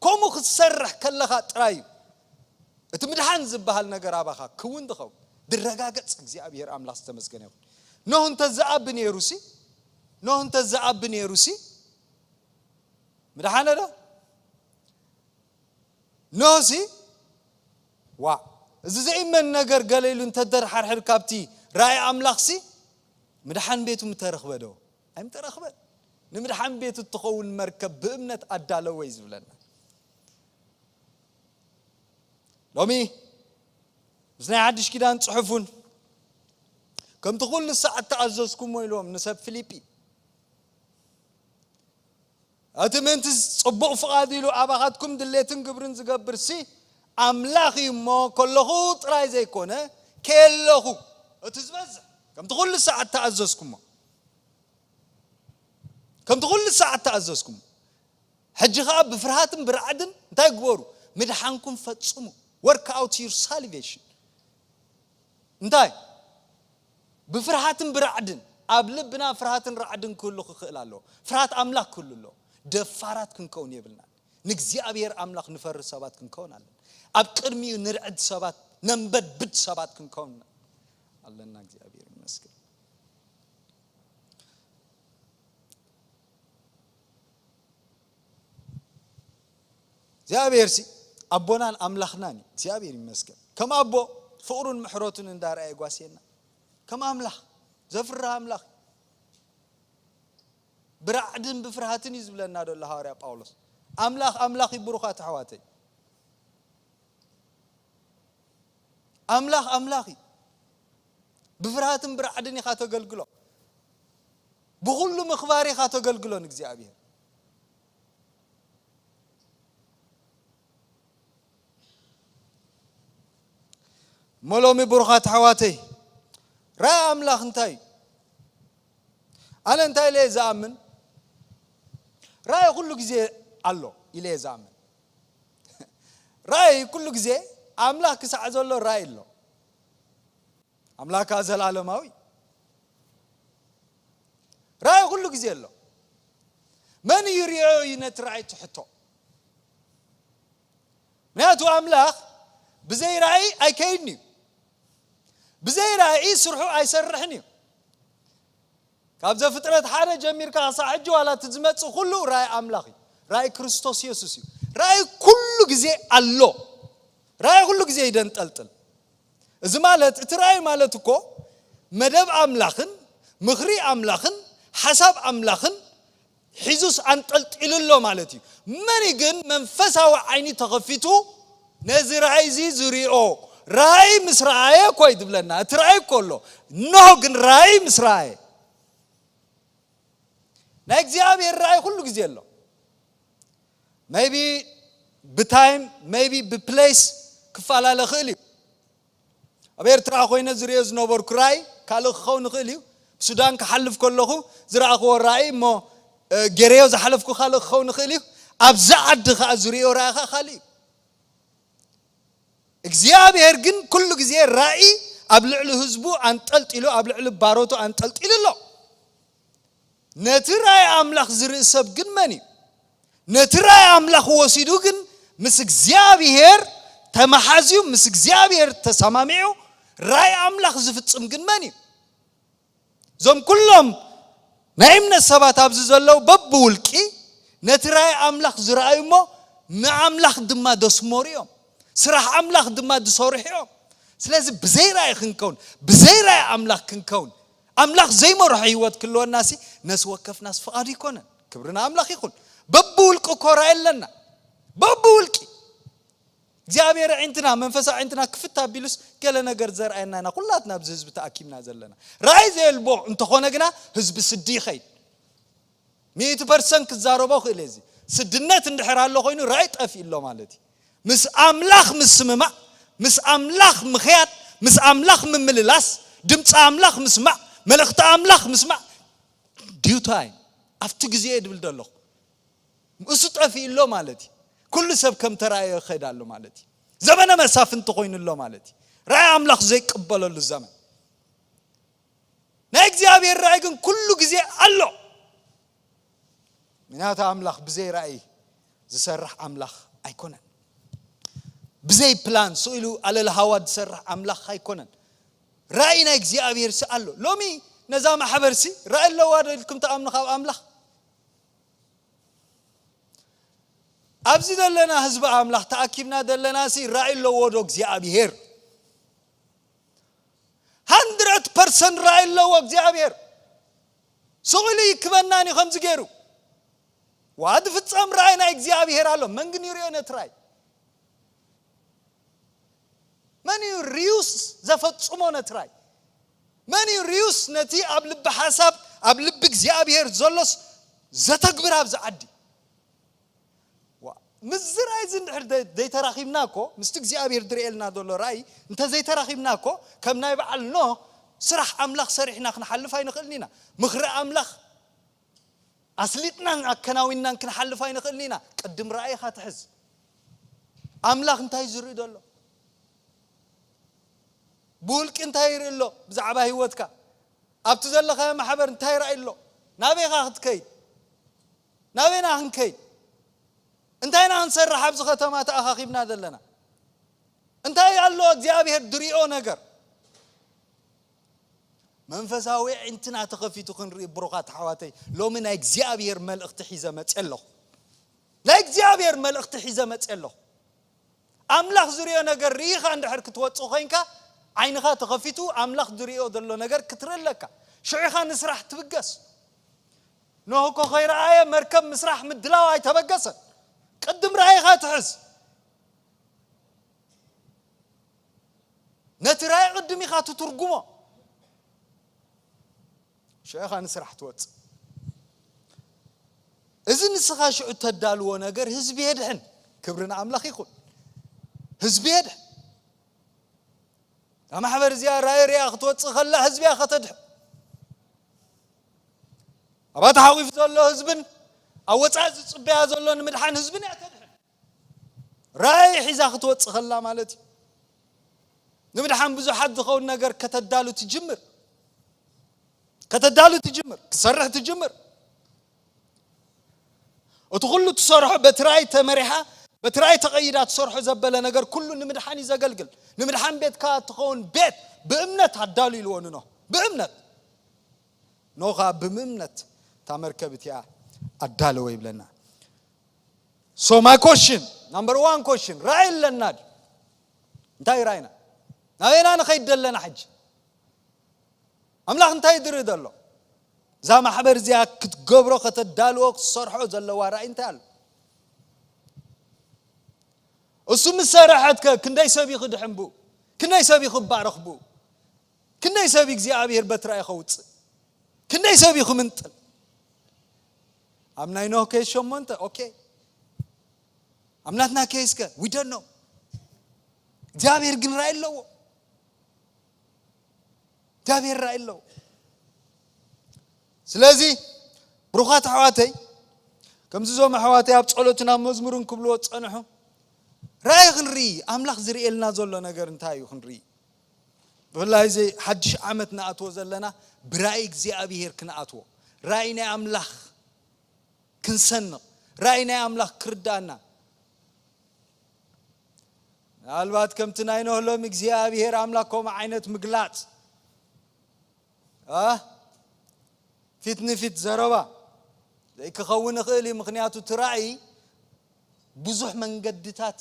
ከምኡ ክትሰርሕ ከለኻ ጥራይ እዩ እቲ ምድሓን ዝበሃል ነገር ኣባኻ ክውን ዝኸውን፣ ዝረጋገጽ። እግዚኣብሔር ኣምላኽ ዝተመስገነ ይኹን። ኖህ እንተ ዝኣቢ ነይሩሲ፣ ኖህ እንተ ዝኣቢ ነይሩሲ ምድሓነ ዶ? ኖህሲ ዋ፣ እዚ ዘይመን ነገር ገለ ኢሉ እንተደርሓርሕር ካብቲ ራእይ ኣምላኽሲ ምድሓን ቤቱ ምተረኽበ ዶ? ኣይምተረኽበን። ንምድሓን ቤቱ እትኸውን መርከብ ብእምነት ኣዳለወ እዩ ዝብለና። ሎሚ ምስ ናይ ሓድሽ ኪዳን ጽሑፉን ከምቲ ኩሉ ሰዓት ተኣዘዝኩሞ ኢልዎም ንሰብ ፊሊጲ። እቲ ምእንቲ ጽቡቕ ፍቓድ ኢሉ ኣባኻትኩም ድሌትን ግብርን ዝገብር ሲ ኣምላኽ እዩ እሞ፣ ከለኹ ጥራይ ዘይኮነ፣ ከየለኹ እቲ ዝበዝሕ ከምቲ ኩሉ ሰዓት ተኣዘዝኩሞ፣ ከምቲ ኩሉ ሰዓት ተኣዘዝኩሞ። ሕጂ ኸኣ ብፍርሃትን ብራዕድን እንታይ ግበሩ? ምድሓንኩም ፈጽሙ። Work out your salvation። እንታይ? ብፍርሃትን ብራዕድን። ኣብ ልብና ፍርሃትን ራዕድን ክህሉ ክኽእል ኣለዎ። ፍርሃት ኣምላኽ ክህሉ ኣለዎ። ደፋራት ክንከውን የብልናን። ንእግዚኣብሔር ኣምላኽ ንፈርህ ሰባት ክንከውን ኣለና። ኣብ ቅድሚኡ ንርዕድ ሰባት፣ ነንበድብድ ሰባት ክንከውን ኣለና። እግዚኣብሔር ይመስገን። እግዚኣብሔር ሲ ኣቦናን ኣምላኽናን እዩ። እግዚኣብሔር ይመስገን። ከም ኣቦ ፍቕሩን ምሕረቱን እንዳረኣየ ጓስየና። ከም ኣምላኽ ዘፍርህ ኣምላኽ እዩ። ብራዕድን ብፍርሃትን እዩ ዝብለና ዘሎ ሃዋርያ ጳውሎስ። ኣምላኽ ኣምላኽ እዩ፣ ብሩኻት ኣሕዋተይ። ኣምላኽ ኣምላኽ እዩ። ብፍርሃትን ብራዕድን ኢኻ ተገልግሎ። ብኹሉ ምኽባር ኢኻ ተገልግሎ ንእግዚኣብሔር። እሞ ሎሚ ብሩኻት ኣሕዋተይ፣ ራእይ ኣምላኽ እንታይ እዩ? ኣነ እንታይ ኢለ እየ ዝኣምን? ራእይ ኩሉ ግዜ ኣሎ ኢለ እየ ዝኣምን። ራእይ ኩሉ ግዜ፣ ኣምላኽ ክሳዕ ዘሎ ራእይ ኣሎ። ኣምላኽ ከኣ ዘላለማዊ። ራእይ ኩሉ ግዜ ኣሎ። መን እዩ ሪኦ እዩ ነቲ ራእይ ትሕቶ? ምክንያቱ ኣምላኽ ብዘይ ራእይ ኣይከይድን እዩ። ብዘይ ራእይ ስርሑ ኣይሰርሕን እዩ። ካብ ዘፍጥረት ሓደ ጀሚርካ ክሳዕ ሕጂ ዋላ እቲ ዝመጽእ ኩሉ ራእይ ኣምላኽ እዩ። ራእይ ክርስቶስ የሱስ እዩ። ራእይ ኩሉ ግዜ ኣሎ። ራእይ ኩሉ ግዜ ይደንጠልጥል። እዚ ማለት፣ እቲ ራእይ ማለት እኮ መደብ ኣምላኽን ምኽሪ ኣምላኽን ሓሳብ ኣምላኽን ሒዙስ ኣንጠልጢሉ ኣሎ ማለት እዩ። መን እዩ ግን መንፈሳዊ ዓይኒ ተኸፊቱ ነዚ ራእይ እዚ ዝሪኦ? ራእይ ምስ ረኣየ እኮ እዩ ዝብለና። እቲ ራእይ እኮ ኣሎ። ኖህ ግን ራእይ ምስ ረኣየ፣ ናይ እግዚኣብሔር ራእይ ኩሉ ግዜ ኣሎ። ሜይቢ ብታይም፣ ሜይቢ ብፕሌስ ክፈላለ ክእል እዩ። ኣብ ኤርትራ ኮይነ ዝሪኦ ዝነበርኩ ራእይ ካልእ ክኸውን ይኽእል እዩ። ሱዳን ክሓልፍ ከለኹ ዝረኣኽዎ ራእይ እሞ፣ እ፣ ገይረዮ ዝሓለፍኩ ካልእ ክኸውን ይኽእል እዩ። ኣብዚ ዓዲ ከኣ ዝሪኦ ራእይ ከኣ ካልእ እዩ። እግዚኣብሔር ግን ኩሉ ግዜ ራእይ ኣብ ልዕሊ ህዝቡ ኣንጠልጢሉ፣ ኣብ ልዕሊ ባሮቱ ኣንጠልጢሉ ኣሎ። ነቲ ራእይ ኣምላኽ ዝርኢ ሰብ ግን መን እዩ? ነቲ ራእይ ኣምላኽ ወሲዱ ግን ምስ እግዚኣብሔር ተመሓዝዩ፣ ምስ እግዚኣብሔር ተሰማሚዑ ራእይ ኣምላኽ ዝፍጽም ግን መን እዩ? እዞም ኩሎም ናይ እምነት ሰባት ኣብዚ ዘለዉ በብውልቂ ነቲ ራእይ ኣምላኽ ዝረኣዩ እሞ ንኣምላኽ ድማ ደስመሩ እዮም። ስራሕ ኣምላኽ ድማ ዝሰርሑ እዮም። ስለዚ ብዘይ ራእይ ክንከውን፣ ብዘይ ራእይ ኣምላኽ ክንከውን፣ ኣምላኽ ዘይመርሖ ህይወት ክህልወናሲ ነፍሲ ወከፍናስ ፍቓዱ ኣይኮነን። ክብሪ ንኣምላኽ ይኹን። በብውልቂ እኮ ራእይ ኣለና። በብውልቂ እግዚኣብሔር ኣዒንትና፣ መንፈሳዊ ኣዒንትና ክፍት ኣቢሉስ ገለ ነገር ዘርኣየና ኢና። ኩላትና ኣብዚ ህዝቢ ተኣኪብና ዘለና ራእይ ዘየልቦ እንተኾነ ግና ህዝቢ ስዲ ይኸይድ። ሚእቲ ፐርሰንት ክዛረቦ ክእል እዚ ስድነት እንድሕር ኣሎ ኮይኑ ራእይ ጠፊ ኣሎ ማለት እዩ። ምስ ኣምላኽ ምስምማዕ፣ ምስ ኣምላኽ ምኽያድ፣ ምስ ኣምላኽ ምምልላስ፣ ድምፂ ኣምላኽ ምስማዕ፣ መልእኽቲ ኣምላኽ ምስማዕ፣ ዲዩ ታይም ኣብቲ ግዜ እየ ድብል ዘለኹ። እሱ ጠፊ ኣሎ ማለት እዩ። ኩሉ ሰብ ከም ተራእዮ ይኸይድ ኣሎ ማለት እዩ። ዘመነ መሳፍንቲ ኮይኑ ኣሎ ማለት እዩ። ራእይ ኣምላኽ ዘይቀበለሉ ዘመን። ናይ እግዚኣብሔር ራእይ ግን ኩሉ ግዜ ኣሎ። ምክንያቱ ኣምላኽ ብዘይ ራእይ ዝሰርሕ ኣምላኽ ኣይኮነን። ብዘይ ፕላን ስኢሉ ኣለለ ሃዋ ዝሰርሕ ኣምላኽ ኣይኮነን። ራእይ ናይ እግዚኣብሔር ሲ ኣሎ። ሎሚ ነዛ ማሕበር ሲ ራእይ ኣለዋ ዶ ኢልኩም ትኣምኑ ካብ ኣምላኽ? ኣብዚ ዘለና ህዝቢ ኣምላኽ ተኣኪብና ዘለና ሲ ራእይ ኣለዎ ዶ እግዚኣብሔር? ሃንድረድ ፐርሰንት ራእይ ኣለዎ እግዚኣብሔር። ስቕ ኢሉ ይክበናን እዩ ከምዚ ገይሩ። ዋዲ ፍጸም ራእይ ናይ እግዚኣብሔር ኣሎ። መን ግን ይርእዮ ነቲ ራእይ? መን እዩ ሪዩስ ዘፈጽሞ ነቲ ራእይ? መን እዩ ሪዩስ ነቲ ኣብ ልቢ ሓሳብ ኣብ ልቢ እግዚኣብሔር ዘሎስ ዘተግብር ኣብዚ ዓዲ? ዋ፣ ምስዚ ራእይ እዚ እንድሕር ዘ- ዘይተራኺብና እኮ፣ ምስቲ እግዚኣብሔር ዝርእየልና ዘሎ ራእይ እንተ ዘይተራኺብና እኮ፣ ከም ናይ በዓል ኖህ ስራሕ ኣምላኽ ሰሪሕና ክንሓልፍ ኣይንኽእልን ኢና። ምኽሪ ኣምላኽ ኣስሊጥናን ኣከናዊናን ክንሓልፍ ኣይንኽእልን ኢና። ቅድም ራእይኻ ትሕዝ። ኣምላኽ እንታይ ዝርኢ ዘሎ? ብውልቂ እንታይ ይርኢ ኣሎ ብዛዕባ ህይወትካ? ኣብቲ ዘለኻዮ ማሕበር እንታይ ራእይ ኣሎ? ናበይኻ ክትከይድ? ናበይና ክንከይድ? እንታይ ኢና ክንሰርሕ ኣብዚ ከተማ ተኣኻኺብና ዘለና? እንታይ ኣሎ እግዚኣብሔር ድሪኦ ነገር? መንፈሳዊ ኣዒንትና ተኸፊቱ ክንርኢ፣ ብሩኻት ኣሕዋተይ፣ ሎሚ ናይ እግዚኣብሔር መልእኽቲ ሒዘ መጽእ ኣለኹ። ናይ እግዚኣብሔር መልእኽቲ ሒዘ መጽእ ኣለኹ። ኣምላኽ ዝሪኦ ነገር ርኢኻ እንድሕር ክትወጽእ ኮይንካ፣ ዓይንኻ ተኸፊቱ ኣምላኽ ዝሪኦ ዘሎ ነገር ክትርኢ ኣለካ። ሽዑኻ ንስራሕ ትብገስ። ኖህ እኮ ከይረኣየ መርከብ ምስራሕ ምድላው ኣይተበገሰን። ቅድም ራእይኻ ትሕዝ። ነቲ ራእይ ቅድም ኢኻ ትትርጉሞ። ሽዑኻ ንስራሕ ትወፅእ። እዚ ንስኻ ሽዑ ተዳልዎ ነገር ህዝቢ የድሕን። ክብሪ ንኣምላኽ ይኹን። ህዝቢ የድሕን። እታ ማሕበር እዚኣ ራእይ ሪኣ ክትወፅእ ከላ ህዝቢ እያ ከተድሕን። ኣብኣ ተሓቒፉ ዘሎ ህዝብን ኣብ ወፃኢ ዝፅበያ ዘሎ ንምድሓን ህዝብን እያ ተድሕን። ራእይ ሒዛ ክትወፅእ ከላ ማለት እዩ። ንምድሓን ብዙሓት ዝኸውን ነገር ከተዳሉ ትጅምር። ከተዳሉ ትጅምር። ክሰርሕ ትጅምር። እቲ ኩሉ ትሰርሖ በቲ ራእይ ተመሪሓ፣ በቲ ራእይ ተቐይዳ ትሰርሖ ዘበለ ነገር ኩሉ ንምድሓን እዩ ዘገልግል። ንምድሓን ቤትካ ትኸውን ቤት ብእምነት ኣዳሉ ኢልዎ ንኖህ። ብእምነት። ኖኻ ብምእምነት እታ መርከብ እቲኣ ኣዳለወ ይብለና። So my question, number one question, ራእይ ኣለና ድዩ? እንታይ ራእይና? ናበይና ንኸይድ ደለና ሕጂ? ኣምላኽ እንታይ ድርኢ ዘሎ? እዛ ማሕበር እዚኣ ክትገብሮ፣ ከተዳልዎ፣ ክትሰርሖ ዘለዋ ራእይ እንታይ ኣሎ? እሱ ምስ ሰረሐትከ ክንደይ ሰብ እዩ ክድሕን ብኡ? ክንደይ ሰብ እዩ ክባረኽ ብኡ? ክንደይ ሰብ እዩ እግዚኣብሔር በቲ ራእይ ከውፅእ? ክንደይ ሰብ እዩ ክምንጥል? ኣብ ናይ ኖህ ኬስ ሸሞንተ፣ ኦኬ። ኣብ ናትና ኬስ ከ? We don't know። እግዚኣብሔር ግን ራእይ ኣለዎ። እግዚኣብሔር ራእይ ኣለዎ። ስለዚ ብሩኻት ኣሕዋተይ፣ ከምዚ እዞም ኣሕዋተይ ኣብ ጸሎትን ኣብ መዝሙርን ክብልዎ ዝጸንሑ፣ ራእይ ክንርኢ፣ ኣምላኽ ዝርእየልና ዘሎ ነገር እንታይ እዩ ክንርኢ። ብፍላይ እዚ ሓድሽ ዓመት ንኣትዎ ዘለና ብራእይ እግዚኣብሔር ክንኣትዎ፣ ራእይ ናይ ኣምላኽ ክንሰንቕ፣ ራእይ ናይ ኣምላኽ ክርዳእና። ምናልባት ከምቲ ናይ ኖህ ሎም እግዚኣብሔር ኣምላኽ ከምኡ ዓይነት ምግላጽ፣ አ? ፊት ንፊት ዘረባ ዘይክኸውን ይኽእል እዩ። ምኽንያቱ እቲ ራእይ ብዙሕ መንገድታት፣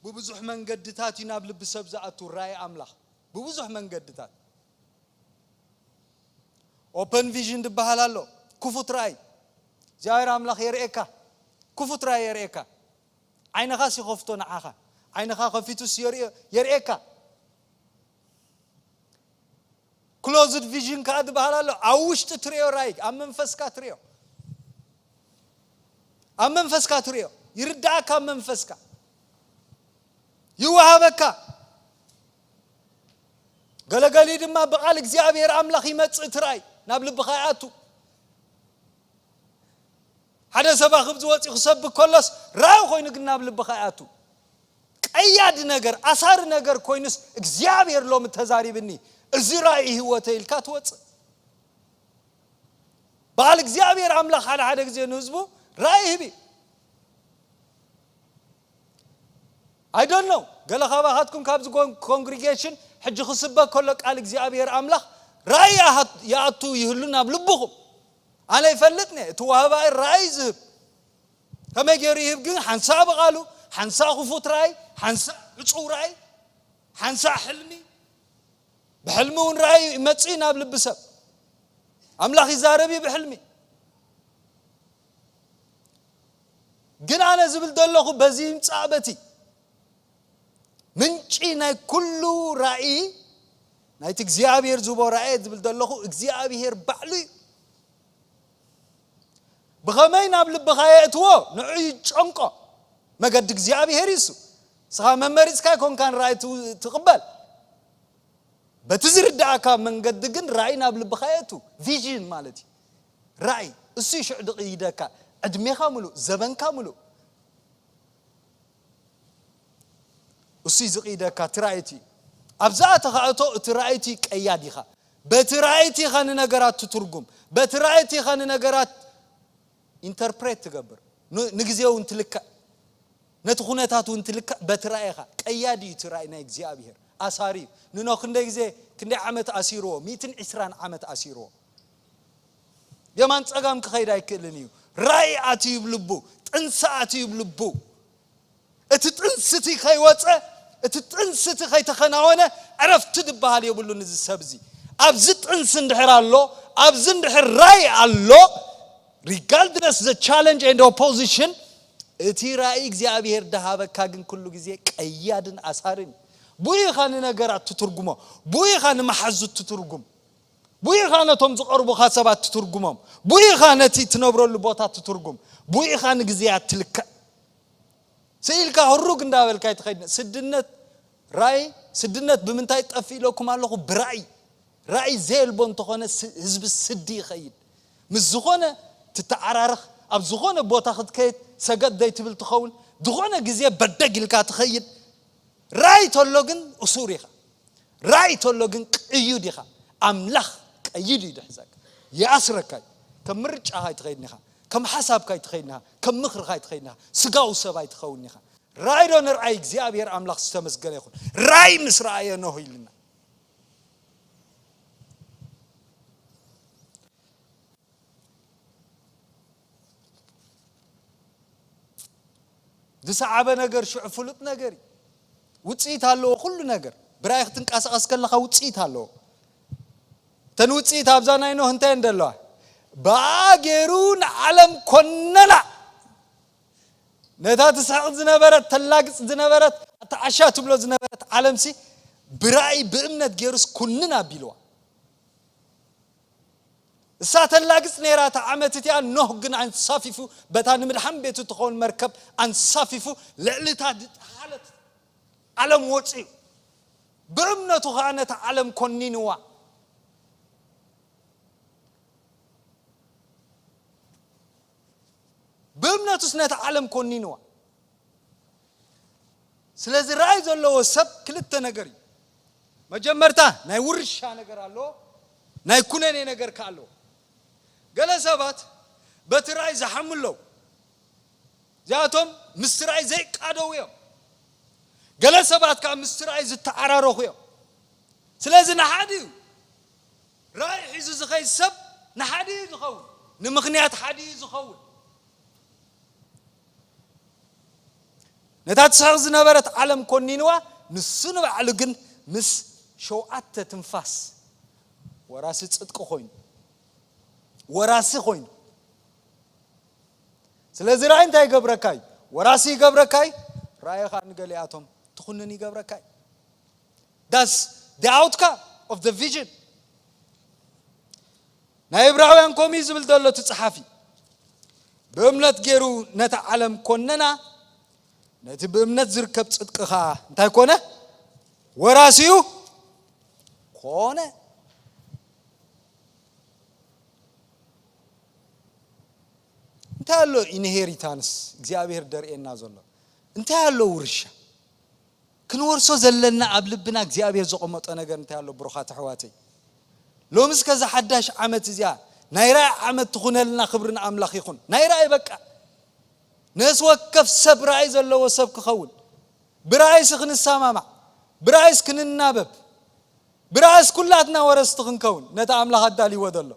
ብብዙሕ መንገድታት እዩ ናብ ልቢ ሰብ ዝኣቱ ራእይ ኣምላኽ። ብብዙሕ መንገድታት። ኦፐን ቪዥን ዝበሃል ኣሎ። ክፉት ራእይ። እግዚኣብሔር ኣምላኽ የርእየካ። ክፉት ራእይ የርእየካ። ዓይንኻስ ይኸፍቶ ንዓኻ። ዓይንኻ ከፊቱስ የርእዮ-፣ የርእየካ። ክሎዝድ ቪዥን ከኣ ዝበሃል ኣሎ። ኣብ ውሽጢ ትርእዮ ራእይ፣ ኣብ መንፈስካ ትርእዮ። ኣብ መንፈስካ ትርእዮ። ይርዳእካ ኣብ መንፈስካ። ይወሃበካ። ገለገሊ ድማ ብቓል እግዚኣብሔር ኣምላኽ ይመጽእ እቲ ራእይ። ናብ ልብኻ ይኣቱ። ሓደ ሰባ ክብዚ ወፂኡ ክሰብክ ከሎስ ራእይ ኮይኑ ግን ናብ ልብኻ ይኣቱ። ቀያዲ ነገር፣ ኣሳሪ ነገር ኮይኑስ እግዚኣብሔር ሎሚ ተዛሪብኒ፣ እዚ ራእይ ህይወተ ኢልካ ትወፅእ። በዓል እግዚኣብሔር ኣምላኽ ሓደ ሓደ ግዜ ንህዝቡ ራእይ ይህብ እዩ። I don't know፣ ገለ ካባኻትኩም ካብዚ ኮን-፣ ኮንግሪጌሽን ሕጂ ክስበክ ከሎ ቃል እግዚኣብሔር ኣምላኽ ራእይ ይኣት-፣ ይኣቱ ይህሉ ናብ ልብኹም። ኣነ ይፈልጥኒ፣ እቲ ዋህባይ ራእይ ዝህብ። ከመይ ገይሩ ይህብ ግን? ሓንሳእ ብቓሉ፣ ሓንሳእ ክፉት ራእይ፣ ሓንሳእ ዕጹው ራእይ፣ ሓንሳእ ሕልሚ። ብሕልሚ እውን ራእይ ይመጽእ ናብ ልቢ ሰብ። ኣምላኽ ይዛረብ እዩ ብሕልሚ። ግን ኣነ ዝብል ዘለኹ በዚ ይምጻእ በቲ ምንጪ ናይ ኩሉ ራእይ ናይቲ እግዚኣብሔር ዝቦ ራእይ ዝብል ዘለኹ እግዚኣብሔር ባዕሉ እዩ። ብኸመይ ናብ ልብኻ የእትዎ ንዑ ይጨንቆ። መገዲ እግዚኣብሔር እዩ እሱ። ንስኻ መመሪጽካ ኣይኮንካን ራእይ ትው-፣ ትቕበል። በቲ ዝርዳእካ መንገዲ ግን ራእይ ናብ ልብኻ የእቱ። ቪዥን ማለት እዩ። ራእይ እሱ እዩ ሽዑ ድቕይደካ። ዕድሜኻ ምሉእ፣ ዘበንካ ምሉእ። እሱ እዩ ዝቕይደካ፣ እቲ ራእይቲ። ኣብዛ ተኻእቶ እቲ ራእይቲ ቀያድ ኢኻ። በቲ ራእይቲ ኢኻ ንነገራት ትትርጉም። በቲ ራእይቲ ኢኻ ንነገራት ኢንተርፕሬት ትገብር። ን-፣ ንግዜ እውን ትልክዕ። ነቲ ኩነታት እውን ትልክዕ በቲ ራእይኻ። ቀያድ እዩ እቲ ራእይ ናይ እግዚኣብሔር። ኣሳሪ እዩ። ንኖህ ክንደይ ግዜ፣ ክንደይ ዓመት ኣሲርዎ? ሚእትን ዕስራን ዓመት ኣሲርዎ። የማን ጸጋም ክኸይድ ኣይክእልን እዩ። ራእይ ኣትዩ ብልቡ፣ ጥንሲ ኣትዩ ብልቡ። እቲ ጥንሲ እቲ ከይወጸ፣ እቲ ጥንሲ እቲ ከይተኸናወነ ዕረፍቲ ዝበሃል የብሉን እዚ ሰብ እዚ። ኣብዚ ጥንሲ እንድሕር ኣሎ፣ ኣብዚ እንድሕር ራእይ ኣሎ፣ regardless the challenge and opposition፣ እቲ ራእይ እግዚኣብሔር ደሃበካ ግን ኩሉ ግዜ ቀያድን ኣሳርን እዩ። ብኡ ኢኻ ንነገራት ትትርጉሞ፣ ብኡ ኢኻ ንመሓዙት ትትርጉም። ብኡ ኢኻ ነቶም ዝቐርቡኻ ሰባት ትትርጉሞም። ብኡ ኢኻ ነቲ ትነብረሉ ቦታ ትትርጉም። ብኡ ኢኻ ንግዜያት ትልክዕ። ስኢልካ ህሩግ እንዳበልካ ኣይትኸይድ። ስድነት ራእይ፣ ስድነት ብምንታይ ጠፊእ ኢለኩም ኣለኹ? ብራእይ። ራእይ ዘየልቦ እንተኾነ ስ-፣ ህዝቢ ስዲ ይኸይድ። ምስ ዝኾነ ትተዓራረኽ፣ ኣብ ዝኾነ ቦታ ክትከይድ ሰገድ ዘይትብል ትኸውን። ዝኾነ ግዜ በደግ ኢልካ ትኸይድ። ራእይ ተሎ ግን እሱር ኢኻ። ራእይ ተሎ ግን ቅዩድ ኢኻ። ኣምላኽ ቀይዱ እዩ ድሕዘካ። ይኣስረካ እዩ። ከም ምርጫኻ ኣይትኸይድን ኢኻ። ከም ሓሳብካ ኣይትኸይድን ኢኻ። ከም ምኽርኻ ኣይትኸይድን ኢኻ። ስጋዊ ሰብ ኣይትኸውን ኢኻ። ራእይ ዶ ንርኣይ? እግዚኣብሔር ኣምላኽ ዝተመስገነ ይኹን። ራእይ ምስ ረኣየ ኖህ ኢልና። ዝሰዓበ ነገር ሽዑ ፍሉጥ ነገር እዩ። ውፅኢት ኣለዎ ኩሉ ነገር። ብራእይ ክትንቀሳቐስ ከለኻ ውፅኢት ኣለዎ። እተን ውፅኢት ኣብዛ ናይ ኖህ እንታይ እንደለዋ? ብኣ ገይሩ ንዓለም ኮነና። ነታ ትስሕቕ ዝነበረት፣ ተላግፅ ዝነበረት፣ ኣታ ዓሻ ትብሎ ዝነበረት ዓለምሲ ብራእይ ብእምነት ገይሩስ ኩንን ኣቢልዋ። እሳ ተላግጽ ነይራ እታ ዓመት እቲኣ፣ ኖህ ግን ኣንሳፊፉ፣ በታ ንምድሓን ቤቱ ትኸውን መርከብ ኣንሳፊፉ፣ ልዕሊ እታ ዝጠሓለት ዓለም ወጺኡ። ብእምነቱ ኸኣ ነታ ዓለም ኮኒንዋ። ብእምነቱስ ነታ ዓለም ኮኒንዋ። ስለዚ ራእይ ዘለዎ ሰብ ክልተ ነገር እዩ። መጀመርታ ናይ ውርሻ ነገር ኣለዎ፣ ናይ ኩነኔ ነገር ከኣ ኣለዎ። ገለ ሰባት በቲ ራእይ ዝሓሙ ኣለዉ። እዚኣቶም ምስቲ ራእይ ዘይቃደዉ እዮም። ገለ ሰባት ከኣ ምስቲ ራእይ ዝተዓራረኹ እዮም። ስለዚ ንሓዲኡ ራእይ ሒዙ ዝኸይድ ሰብ ንሓዲኡ ዝኸውን፣ ንምኽንያት ሓዲኡ ዝኸውን። ነታ ትስሕቕ ዝነበረት ዓለም ኮኒንዋ፣ ንሱ ንባዕሉ ግን ምስ ሸውዓተ ትንፋስ ወራሲ ጽድቂ ኮይኑ፣ ወራሲ ኮይኑ። ስለዚ ራእይ እንታይ ይገብረካ እዩ? ወራሲ ይገብረካ እዩ። ራእይ ኸዓ ንገሊኣቶም ትኹንን ይገብረካ እዩ። That's the outcome of the vision። ናይ ዕብራውያን ከምኡ እዩ ዝብል ዘሎ እቲ ጸሓፊ። ብእምነት ገይሩ ነታ ዓለም ኮነና፣ ነቲ ብእምነት ዝርከብ ጽድቂ ኸዓ እንታይ ኮነ? ወራሲኡ ኮነ። እንታይ ኣሎ ኢንሄሪታንስ እግዚኣብሔር ደርእየና ዘሎ? እንታይ ኣሎ ውርሻ? ክንወርሶ ዘለና ኣብ ልብና እግዚኣብሔር ዘቐመጦ ነገር እንታይ ኣሎ? ብሩኻት ኣሕዋተይ፣ ሎምስ ከዛ ሓዳሽ ዓመት እዚኣ ናይ ራእይ ዓመት ትኹነልና። ክብሪ ንኣምላኽ ይኹን። ናይ ራእይ በቃ ነፍሲ ወከፍ ሰብ ራእይ ዘለዎ ሰብ ክኸውን፣ ብራእይሲ ክንሰማማዕ፣ ብራእይስ ክንናበብ፣ ብራእይስ ኩላትና ወረስቲ ክንከውን ነቲ ኣምላኽ ኣዳልይዎ ዘሎ።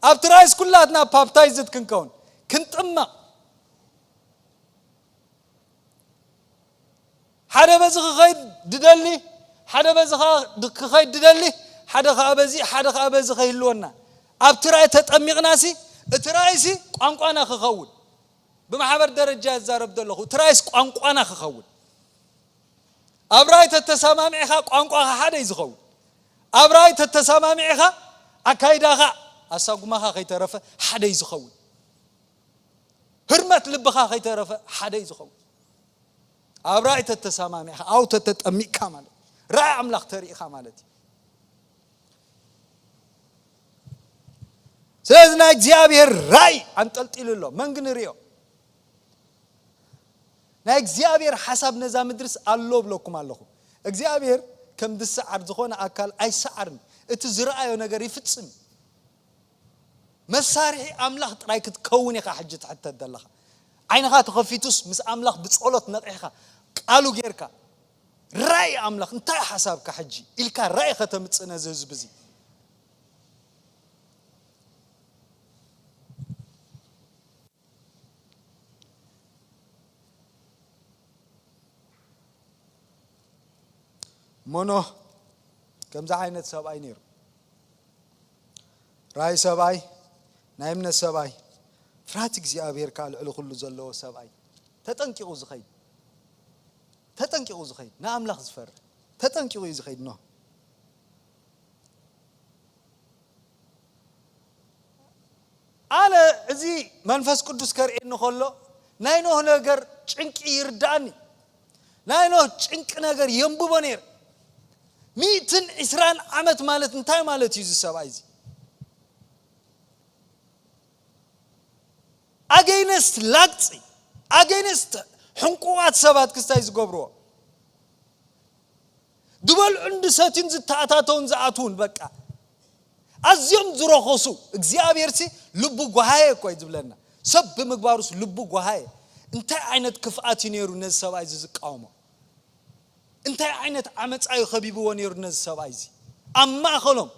ኣብቲ ራእይስ ኩላትና ፓፕታይዝድ ክንከውን፣ ክንጥመቕ። ሓደ በዚ ክኸይድ ድደሊ፣ ሓደ በዚ ኸ-፣ ክኸይድ ድደሊ፣ ሓደ ኸኣ በዚ፣ ሓደ ኸኣ በዚ ኸይህልወና። ኣብቲ ራእይ ተጠሚቕናሲ፣ እቲ ራእይሲ ቋንቋና ክኸውን። ብማሕበር ደረጃ ይዛረብ ዘለኹ፣ እቲ ራእይስ ቋንቋና ክኸውን። ኣብ ራእይ ተተሰማሚዕኻ ቋንቋኻ ሓደ እዩ ዝኸውን። ኣብ ራእይ ተተሰማሚዕኻ ኣካይዳኻ፣ ኣሳጉማኻ ከይተረፈ ሓደ እዩ ዝኸውን። ህርመት ልብኻ ከይተረፈ ሓደ እዩ ዝኸውን። ኣብ ራእይ ተተሰማሚዕኻ፣ ኣብኡ ተተጠሚቕካ ማለት፣ ራእይ ኣምላኽ ተሪእኻ ማለት እዩ። ስለዚ ናይ እግዚኣብሔር ራእይ ኣንጠልጢሉ ኣሎ። መን ግን ርእዮ? ናይ እግዚኣብሔር ሓሳብ ነዛ ምድርስ ኣሎ እብለኩም ኣለኹ። እግዚኣብሔር ከም ዝሰዓር ዝኾነ ኣካል ኣይሰዓርን። እቲ ዝረኣዮ ነገር ይፍጽም። መሳርሒ ኣምላኽ ጥራይ ክትከውን ኢኻ ሕጂ ትሕተት ዘለኻ። ዓይንኻ ተኸፊቱስ ምስ ኣምላኽ ብጸሎት ነቒሕካ፣ ቃሉ ጌርካ፣ ራእይ ኣምላኽ እንታይ ሓሳብካ ሕጂ ኢልካ ራእይ ከተምጽእ ነዚ ህዝቢ እዚ። እሞ ኖህ ከምዚ ዓይነት ሰብኣይ ነይሩ። ራእይ ሰብኣይ፣ ናይ እምነት ሰብኣይ፣ ፍርሃት እግዚኣብሔር ከኣ ልዕሊ ኩሉ ዘለዎ ሰብኣይ፣ ተጠንቂቑ ዝኸይድ፣ ተጠንቂቑ ዝኸይድ፣ ንኣምላኽ ዝፈርህ፣ ተጠንቂቑ እዩ ዝኸይድ ኖህ። ኣነ እዚ መንፈስ ቅዱስ ከርእየኒ ከሎ ናይ ኖህ ነገር ጭንቂ ይርዳእኒ። ናይ ኖህ ጭንቂ ነገር የንብቦ ነይረ። ሚእትን ዕስራን ዓመት ማለት እንታይ ማለት እዩ እዚ ሰብኣይ እዚ? ኣገይነስት ላግጺ፣ ኣገይነስት ሕንቁዋት ሰባት ክስታይ ዝገብርዎ። ዝበልዑን ዝሰትዩን ዝተኣታተውን ዝኣትውን በቃ ኣዝዮም ዝረኸሱ። እግዚኣብሔርሲ ልቡ ጓሃየ እኮ እዩ ዝብለና። ሰብ ብምግባሩስ ልቡ ጓሃየ። እንታይ ዓይነት ክፍኣት እዩ ነይሩ ነዚ ሰብኣይ እዚ ዝቃወሞ? እንታይ ዓይነት ዓመፃ እዩ ከቢብዎ ነይሩ ነዚ ሰብኣይ እዚ ኣብ ማእኸሎም?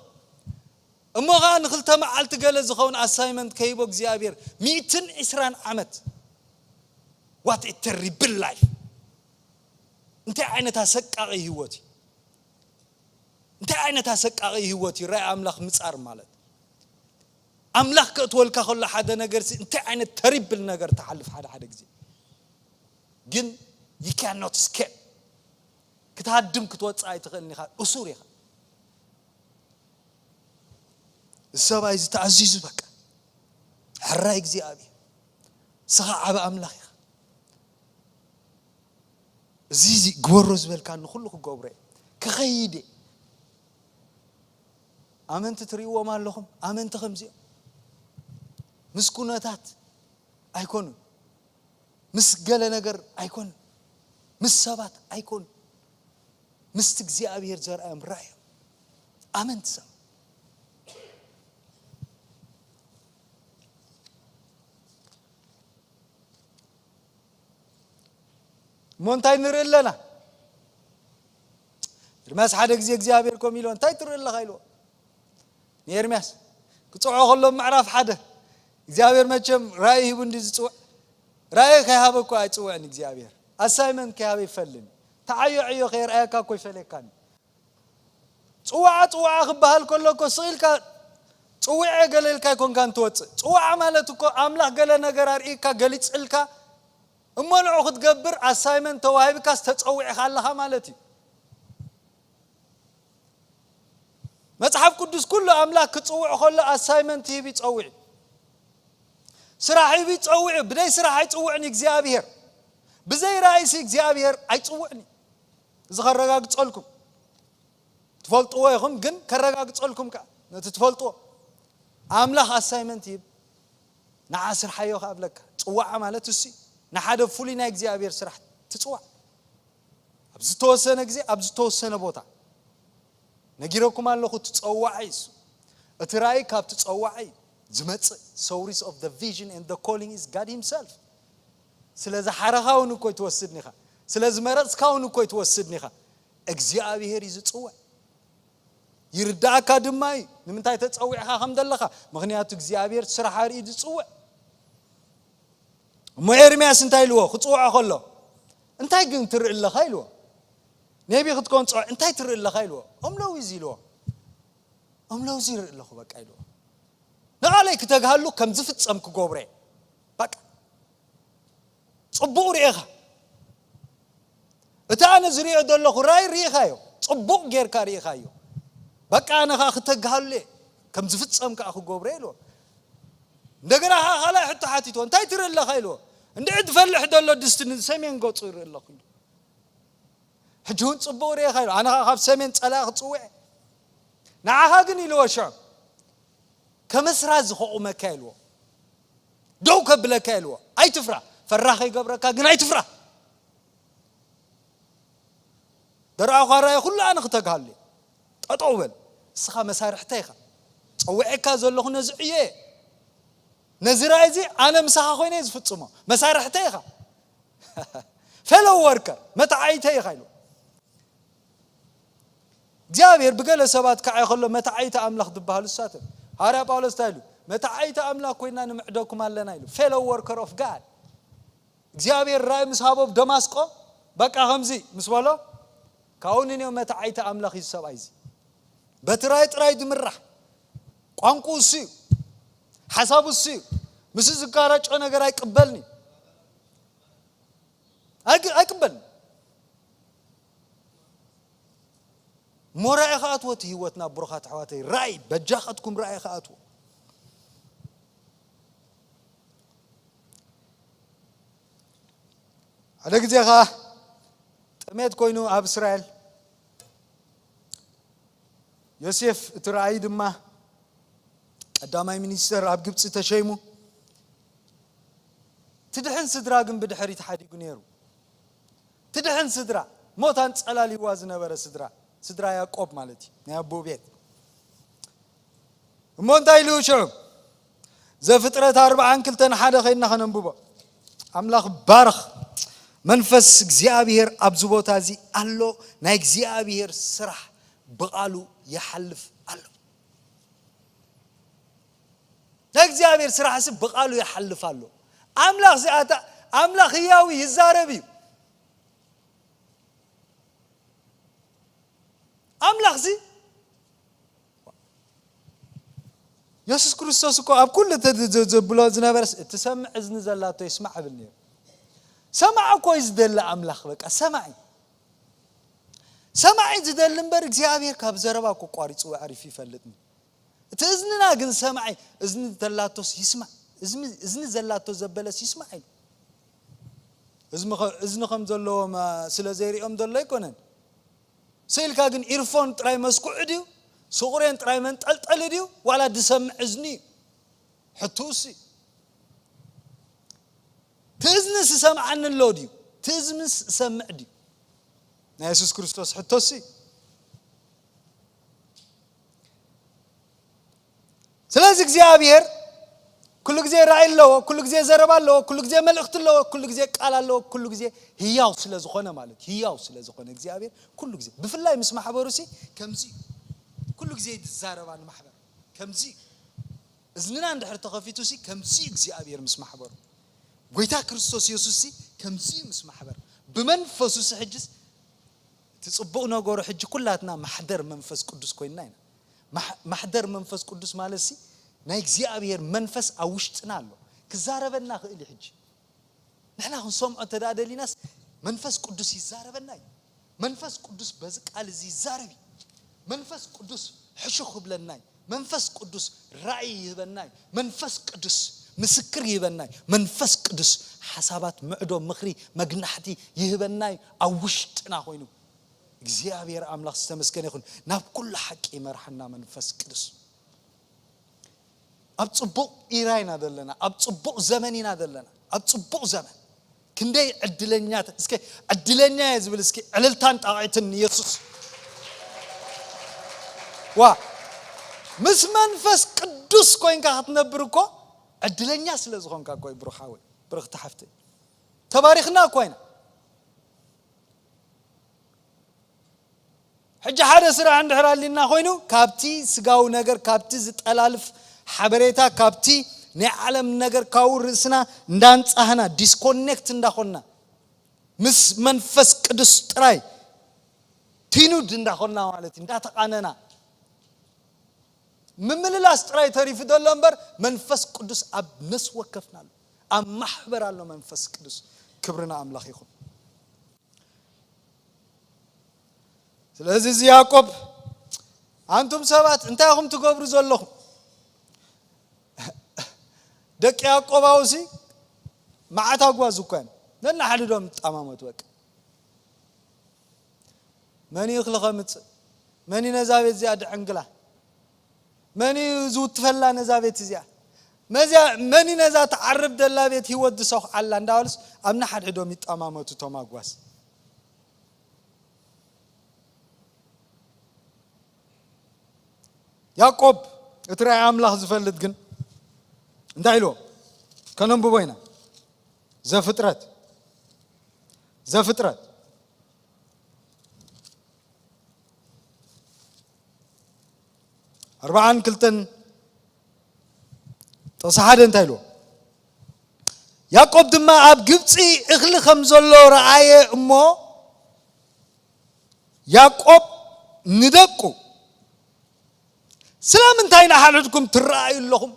እሞ ኸዓ ንክልተ መዓልቲ ገለ ዝኸውን ኣሳይመንት ከሂቦ እግዚኣብሔር ሚእትን ዕስራን ዓመት። What a terrible life። እንታይ ዓይነት ኣሰቃቒ ህይወት እዩ? እንታይ ዓይነት ኣሰቃቒ ህይወት እዩ? ራእይ ኣምላኽ ምጻር ማለት ኣምላኽ ከእትወልካ ከሎ ሓደ ነገር ሲ እንታይ ዓይነት ተሪብል ነገር ትሓልፍ ሓደ ሓደ ግዜ ግን you cannot escape። ክትሃድም ክትወፅእ ኣይትኽእልን ኢኻ፣ እሱር ኢኻ። እዚ ሰብኣይ እዚ ተኣዚዙ በቃ ሕራይ እግዚኣብሔር ንስኻ ዓቢ ኣምላኽ ኢኻ። እዚ እዚ ግበሮ ዝበልካኒ ኩሉ ክገብሮ እየ። ክኸይድ እየ። ኣመንቲ ትርእይዎም ኣለኹም? ኣመንቲ ከምዚኦም ምስ ኩነታት ኣይኮኑን፣ ምስ ገለ ነገር ኣይኮኑን፣ ምስ ሰባት ኣይኮኑን፣ ምስቲ እግዚኣብሔር ዘርኣዮም ራእዮም ኣመንቲ ሰባት። እሞ እንታይ ንርኢ ኣለና? ኤርምያስ ሓደ ግዜ እግዚኣብሔር ከም ኢልዎ እንታይ ትርኢ ኣለኻ ኢልዎ ንኤርምያስ ክፅውዖ ከሎ ምዕራፍ ሓደ እግዚኣብሔር መቸም ራእይ ሂቡ እንዲ ዝፅውዕ ራእይ ከይሃበ እኮ ኣይፅውዕን እግዚኣብሔር ኣሳይመንት ከይሃበ ይፈልኒ ተዓዮ ዕዮ ከየርኣየካ እኮ ይፈለየካኒ ፅዋዓ ፅዋዓ ክበሃል ከሎ እኮ ስቕ ኢልካ ጽውዕ ገለ ኢልካ ኣይኮንካን ትወጽእ። ጽዋዕ ማለት እኮ ኣምላኽ ገለ ነገር ኣርእካ፣ ገሊጽልካ፣ እሞ ንዑ ክትገብር ኣሳይመንት ተዋሂብካስ ተጸዊዕካ ኣለኻ ማለት እዩ። መጽሓፍ ቅዱስ ኩሉ ኣምላኽ ክጽውዕ ከሎ ኣሳይመንት ሂብ ይጸውዕ እዩ። ስራሕ ሂብ ይጸውዕ እዩ። ብደይ ስራሕ ኣይጽውዕን እግዚኣብሔር። ብዘይ ራእይሲ እግዚኣብሔር ኣይጽውዕን እዩ። እዚ ከረጋግጸልኩም። ትፈልጥዎ ኢኹም፣ ግን ከረጋግጸልኩም ከኣ ነቲ ትፈልጥዎ። ኣምላኽ ኣሳይመንት ሂብ፣ ንዓ ስርሓዮ ከኣ እብለካ። ጽዋዓ ማለት እሱ እዩ። ንሓደ ፍሉይ ናይ እግዚኣብሔር ስራሕ ትጽዋዕ። ኣብ ዝተወሰነ ግዜ፣ ኣብ ዝተወሰነ ቦታ። ነጊረኩም ኣለኹ፣ እቲ ጸዋዒ እሱ። እቲ ራእይ ካብ እቲ ጸዋዒ ዝመጽእ። Source of the vision and the calling is God himself። ስለ ዝሓረኻ እውን እኮ ይትወስድኒ ኢኻ። ስለ ዝመረጽካ እውን እኮ ይትወስድኒ ኢኻ። እግዚኣብሔር እዩ ዝጽውዕ። ይርዳእካ ድማ እዩ ንምንታይ ተጸዊዕካ ከም ዘለኻ። ምኽንያቱ እግዚኣብሔር ስራሕ ኣርኢ ዝጽውዕ። እሞ ኤርምያስ እንታይ ኢልዎ ክጽውዖ ከሎ? "እንታይ ግን ትርኢ ኣለኻ?" ኢልዎ። "ነቢ ክትኮን ጸ-፣ እንታይ ትርኢ ኣለኻ?" ኢልዎ። "እም ለውዝ" ኢልዎ። "እም ለውዝ ይርኢ ኣለኹ በቃ" ኢልዎ። "ንቓለይ ክተግሃሉ ከም ዝፍጸም ክገብሮ እየ። በቃ ጽቡቕ ርኢኻ። እቲ ኣነ ዝሪኦ ዘለኹ ራእይ ርኢኻዮ። ጽቡቕ ጌርካ ርኢኻዮ። በቃ ኣነ ኸኣ ክተግሃሉ እየ። ከም ዝፍጸም ከኣ ክገብሮ እየ" ኢልዎ። እንደገና ኸኣ ካልኣይ ሕቶ ሓቲትዎ። "እንታይ ትርኢ ኣለኻ?" ኢልዎ። "እንድዒ ዝፈልሕ ዘሎ ድስቲ ንሰሜን ገጹ ይርኢ ኣለኹ" ኢሉ። "ሕጂ እውን ጽቡቕ ርኢኻ" ኢልዎ። "ኣነ ኸኣ ካብ ሰሜን ጸላኢ ክጽውዕ እየ። ንዓኻ ግን" ኢልዎ ሽዑ፣ "ከመስራ ዝኸቑመካ" ኢልዎ። "ደው ከብለካ" ኢልዎ። "ኣይትፍራ። ፈራህ ከይገብረካ ግን ኣይትፍራ። ደርኣኻ ራእይ ኩሉ ኣነ ክተግሃሉ እየ። ጠጠው በል። እስኻ መሳርሕተይ ኢኻ። ጸዊዐካ ዘለኹ ነዚ ዕዮ እየ። ነዚ ራእይ እዚ ኣነ ምሳኻ ኮይነ እየ ዝፍጽሞ። መሳርሕተይ ኢኻ። ፌሎ ወርከር፣ መተዓይተይ ኢኻ" ኢልዎ። እግዚኣብሔር ብገለ ሰባት ከዓይ ከሎ መተዓይተ ኣምላኽ ዝበሃሉ እሳት እዮም። ሃዋርያ ጳውሎስ እንታይ ኢሉ? "መተዓይተ ኣምላኽ ኮይና ንምዕደኩም ኣለና" ኢሉ። ፌሎ ወርከር ኦፍ ጋድ። እግዚኣብሔር ራእይ ምስ ሃቦ ኣብ ደማስቆ፣ በቃ ከምዚ ምስ በሎ፣ ካብኡ ንንዮ መተዓይተ ኣምላኽ እዩ ሰብኣይ እዚ። በቲ ራእይ ጥራይ ዝምራሕ፣ ቋንቁ እሱ እዩ፣ ሓሳቡ እሱ እዩ። ምስ ዝጋረጮ ነገር ኣይቅበልን እዩ። ኣይቅ-፣ ኣይቅበልን። እሞ ራእይ ከኣትዎ እቲ ህይወትና፣ ብሩኻት ኣሕዋተይ፣ ራእይ፣ በጃኻትኩም ራእይ ከኣትዎ። ሓደ ግዜ ኸኣ ጥሜት ኮይኑ ኣብ እስራኤል፣ ዮሴፍ እቲ ራእይ ድማ ቀዳማይ ሚኒስተር ኣብ ግብጺ ተሸይሙ። ትድሕን ስድራ ግን ብድሕሪት ሓዲጉ ነይሩ። ትድሕን ስድራ፣ ሞት ኣንጸላልይዋ ዝነበረ ስድራ፣ ስድራ ያዕቆብ ማለት እዩ፣ ናይ ኣቦኡ ቤት። እሞ እንታይ ኢሉ ሽዑ? ዘፍጥረት ኣርባዓን ክልተን ሓደ ኸይድና ኸነንብቦ። ኣምላኽ ባርኽ። መንፈስ እግዚኣብሔር ኣብዚ ቦታ እዚ ኣሎ። ናይ እግዚኣብሔር ስራሕ ብቓሉ ይሓልፍ ኣሎ። ናይ እግዚኣብሔር ስራሕ ሲ ብቓሉ ይሓልፍ ኣሎ። ኣምላኽ እዚኣታ፣ ኣምላኽ ህያው ይዛረብ እዩ። ኣምላኽ ሲ፣ የሱስ ክርስቶስ እኮ ኣብ ኩሉ እቲ ዝ-፣ ዝ-፣ ዘብሎ ዝነበረስ፣ "እትሰምዕ እዝኒ ዘላቶ ይስማዕ" እብል ነይሩ። ሰማዒ እኮ እዩ ዝደሊ ኣምላኽ፣ በቃ ሰማዒ። ሰማዒ ዝደሊ እምበር እግዚኣብሔር ካብ ዘረባ እኮ ቋሪጹ ኣዕሪፉ ይፈልጥን። እቲ እዝንና ግን ሰማዒ፣ እዝኒ ዘላቶስ ይስማዕ፣ እዝኒ፣ እዝኒ ዘላቶ ዘበለስ ይስማዕ ኢሉ። እዝሚ ኸ-፣ እዝኒ ከም ዘለዎም፣ አ፣ ስለ ዘይሪኦም ዘሎ ኣይኮነን። ስኢልካ ግን ኢርፎን ጥራይ መስኩዒ ድዩ? ስቑሬን ጥራይ መንጠልጠሊ ድዩ? ዋላ ዝሰምዕ እዝኒ እዩ? ሕቶኡሲ፣ ትእዝንስ ይሰምዓኒ ኣሎ ድዩ? ትእዝንስ እሰምዕ ድዩ? ናይ የሱስ ክርስቶስ ሕቶሲ። ስለዚ እግዚኣብሔር ኩሉ ግዜ ራእይ ኣለዎ፣ ኩሉ ግዜ ዘረባ ኣለዎ፣ ኩሉ ግዜ መልእኽቲ ኣለዎ፣ ኩሉ ግዜ ቃል ኣለዎ፣ ኩሉ ግዜ ህያው ስለ ዝኾነ ማለት፣ ህያው ስለ ዝኾነ እግዚኣብሔር ኩሉ ግዜ፣ ብፍላይ ምስ ማሕበሩሲ ከምዚ ኩሉ ግዜ ዝዛረባ ንማሕበር ከምዚ እዝንና እንድሕር ተኸፊቱሲ ከምዚ እግዚኣብሔር ምስ ማሕበሩ፣ ጎይታ ክርስቶስ የሱስሲ ከምዚ ምስ ማሕበር፣ ብመንፈሱሲ ሕጅስ እቲ ጽቡቕ ነገሩ ሕጂ ኩላትና ማሕደር መንፈስ ቅዱስ ኮይንና ኢና። ማሕ-፣ ማሕደር መንፈስ ቅዱስ ማለትሲ ናይ እግዚኣብሔር መንፈስ ኣብ ውሽጥና ኣሎ። ክዛረበና ክእል እዩ። ሕጂ ንሕና ክንሰምዖ እንተ ደኣ ደሊናስ መንፈስ ቅዱስ ይዛረበና እዩ። መንፈስ ቅዱስ በዚ ቃል እዚ ይዛረብ እዩ። መንፈስ ቅዱስ ሕሹኽ ይብለና እዩ። መንፈስ ቅዱስ ራእይ ይህበና እዩ። መንፈስ ቅዱስ ምስክር ይህበና እዩ። መንፈስ ቅዱስ ሓሳባት፣ ምዕዶ፣ ምኽሪ፣ መግናሕቲ ይህበና እዩ። ኣብ ውሽጥና ኮይኑ እግዚኣብሔር ኣምላኽ ዝተመስገነ ይኹን። ናብ ኩሉ ሓቂ ይመርሓና መንፈስ ቅዱስ። ኣብ ጽቡቕ ኢራ ኢና ዘለና፣ ኣብ ጽቡቕ ዘመን ኢና ዘለና፣ ኣብ ጽቡቕ ዘመን። ክንደይ ዕድለኛት፣ እስከ ዕድለኛ እየ ዝብል እስኪ ዕልልታን ጣቕዕትን ንየሱስ። ዋ፣ ምስ መንፈስ ቅዱስ ኮይንካ ክትነብር እኮ ዕድለኛ ስለ ዝኾንካ እኮ እዩ፣ ብሩኽ ሓወይ፣ ብርኽቲ ሓፍተይ። ተባሪኽና እኮ ኢና። ሕጂ ሓደ ስራሕ እንድሕር ኣሊና ኮይኑ፣ ካብቲ ስጋዊ ነገር፣ ካብቲ ዝጠላልፍ ሓበሬታ፣ ካብቲ ናይ ዓለም ነገር ካብኡ ርእስና እንዳንጻህና፣ ዲስኮኔክት እንዳኾንና፣ ምስ መንፈስ ቅዱስ ጥራይ ቲኑድ እንዳኾንና ማለት እዩ፣ እንዳተቓነና። ምምልላስ ጥራይ ተሪፉ ዘሎ እምበር፣ መንፈስ ቅዱስ ኣብ ነፍሲ ወከፍና ኣሎ፣ ኣብ ማሕበር ኣሎ መንፈስ ቅዱስ። ክብሪ ንኣምላኽ ይኹን። ስለዚ እዚ ያዕቆብ፣ ኣንቱም ሰባት እንታይ ኢኹም ትገብሩ ዘለኹም? ደቂ ያዕቆብ ኣውሲ መዓት ኣጓዝ እኮ እዮም። ነናሓድዶም ይጣማመቱ በቃ። መን እዩ እኽሊ ከምጽእ? መን እዩ ነዛ ቤት እዚኣ ድዕንግላ? መን እዩ ዝውትፈላ ነዛ ቤት እዚኣ? መዚያ-፣ መን እዩ ነዛ ትዓርብ ደላ ቤት ህይወት ዝሰኹዓላ? እንዳበሉስ ኣብ ነሓድሕዶም ይጣማመቱ እቶም ኣጓዝ። ያዕቆብ እቲ ራእይ ኣምላኽ ዝፈልጥ ግን እንታይ ኢልዎ? ከነንብቦ ኢና። ዘፍጥረት፣ ዘፍጥረት ኣርባዓን ክልተን ጥቕሲ ሓደ እንታይ ኢልዎ? ያዕቆብ ድማ ኣብ ግብጺ እኽሊ ከም ዘሎ ረኣየ እሞ፣ ያዕቆብ ንደቁ፣ ስለምንታይ ንሓድሕድኩም ትረኣዩ ኣለኹም?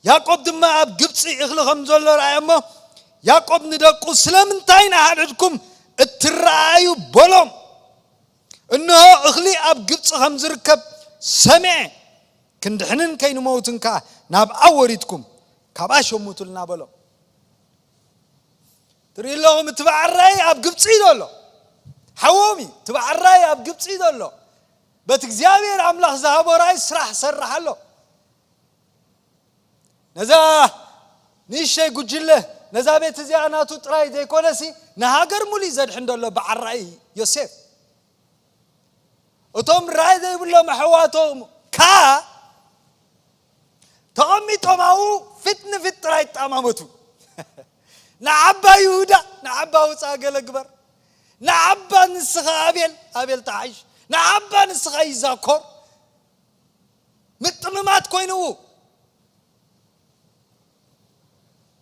ያዕቆብ ድማ ኣብ ግብጺ እኽሊ ከም ዘሎ ረኣየ እሞ፣ ያዕቆብ ንደቁ፣ ስለምንታይ ንሓድሕድኩም እትረኣዩ በሎም። እንሆ እኽሊ ኣብ ግብጺ ከም ዝርከብ ሰምዐ፣ ክንድሕንን ከይንመውትን ከኣ ናብኣ ወሪድኩም ካብኣ ሸምቱልና በሎም። ትርኢ ኣለኹም፣ እቲ በዓል ራእይ ኣብ ግብጺ እዩ ዘሎ። ሓዎም እዩ፣ እቲ በዓል ራእይ ኣብ ግብጺ እዩ ዘሎ። በቲ እግዚኣብሔር ኣምላኽ ዝሃቦ ራእይ ስራሕ ሰርሕ ኣሎ። ነዛ ንእሽተይ ጉጅለ፣ ነዛ ቤት እዚኣ ናቱ ጥራይ ዘይኮነሲ፣ ንሃገር ሙሉእ ዘድሕን ዘሎ በዓል ራእይ ዮሴፍ። እቶም ራእይ ዘይብሎም ኣሕዋቶም ከኣ ተቐሚጦም ኣብኡ ፊት ንፊት ጥራይ ይጣማመቱ። ንዓባ ይሁዳ፣ ንዓባ ውፃእ ገለ ግበር፣ ንዓባ ንስኻ ኣቤል፣ ኣቤል ተሓይሽ፣ ንዓባ ንስኻ ይዛኮር። ምጥምማት ኮይንዎ።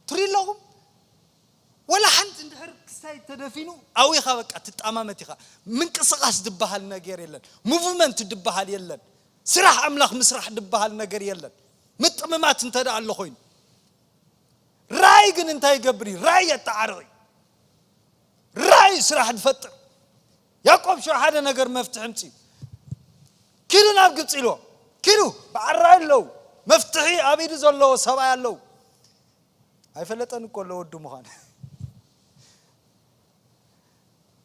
ትሪኢ ኣለኹም? ወላ ሓንቲ እንድሕር ክሳይ ተደፊኑ ኣዊኻ በቃ ትጣማመት ኢኻ። ምንቅስቓስ ዝበሃል ነገር የለን። ሙቭመንት ዝበሃል የለን። ስራሕ ኣምላኽ ምስራሕ ዝበሃል ነገር የለን። ምጥምማት እንተ ደኣ ኣሎ ኮይኑ። ራእይ ግን እንታይ ይገብር እዩ? ራእይ የጠዓርቕ እዩ። ራእይ ስራሕ ዝፈጥር። ያዕቆብ ሽዑ ሓደ ነገር መፍትሒ ምጽኡ። ኪዱ ናብ ግብጺ ኢልዎ። ኪዱ፣ በዓል ራእይ ኣለዉ። መፍትሒ ኣብ ኢዱ ዘለዎ ሰብኣይ ኣለዉ። ኣይፈለጠን እኮ ኣሎ ወዱ ምዃን።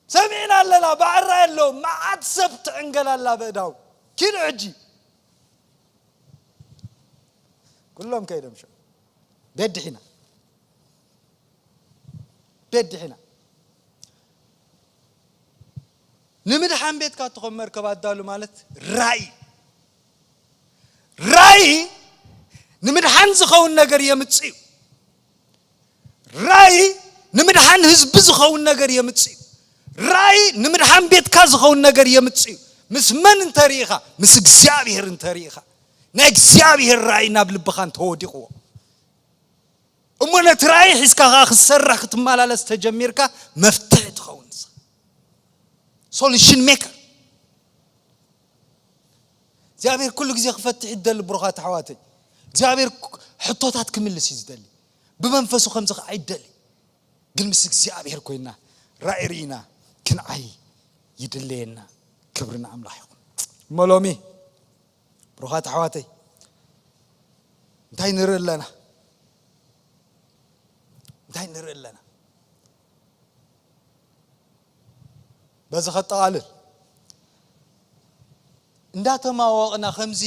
ሰሚዕና ኣለና፣ በዓል ራእይ ኣለዉ። መዓት ሰብ ትዕንገል ኣላ በእዳው። ኪዱ ሕጂ። ኩሎም ከይዶም ሽዑ። ቤት ድሒና። ቤት ድሒና። ንምድሓን ቤትካ ትኾን መርከብ ኣዳሉ ማለት ራእይ። ራእይ ንምድሓን ዝኸውን ነገር የምጽእ እዩ። ራእይ ንምድሓን ህዝቢ ዝኸውን ነገር የምጽእ እዩ። ራእይ ንምድሓን ቤትካ ዝኸውን ነገር የምጽእ እዩ። ምስ መን እንተርኢኻ? ምስ እግዚኣብሔር እንተርኢኻ። ናይ እግዚኣብሔር ራእይ ናብ ልብኻ እንተወዲቕዎ። እሞ ነቲ ራእይ ሒዝካ ኸዓ ክትሰርሕ ክትመላለስ ተጀሚርካ መፍትሒ ትኸውን ንስኻ። Solution maker እግዚኣብሔር ኩሉ ግዜ ክፈትሕ ይደሊ። ብሩኻት ኣሕዋተይ እግዚኣብሔር ሕቶታት ክምልስ እዩ ዝደሊ። ብመንፈሱ ከምዚ ከዓ ይደሊ። ግን ምስ እግዚኣብሔር ኮይና ራእይ ርኢና ክንዓይ ይድለየና። ክብሪ ንኣምላኽ ይኹን። እሞ ሎሚ ብሩኻት ኣሕዋተይ እንታይ ንርኢ ኣለና? እንታይ ንርኢ ኣለና? በዚ ከጠቓልል እንዳተማወቕና ከምዚ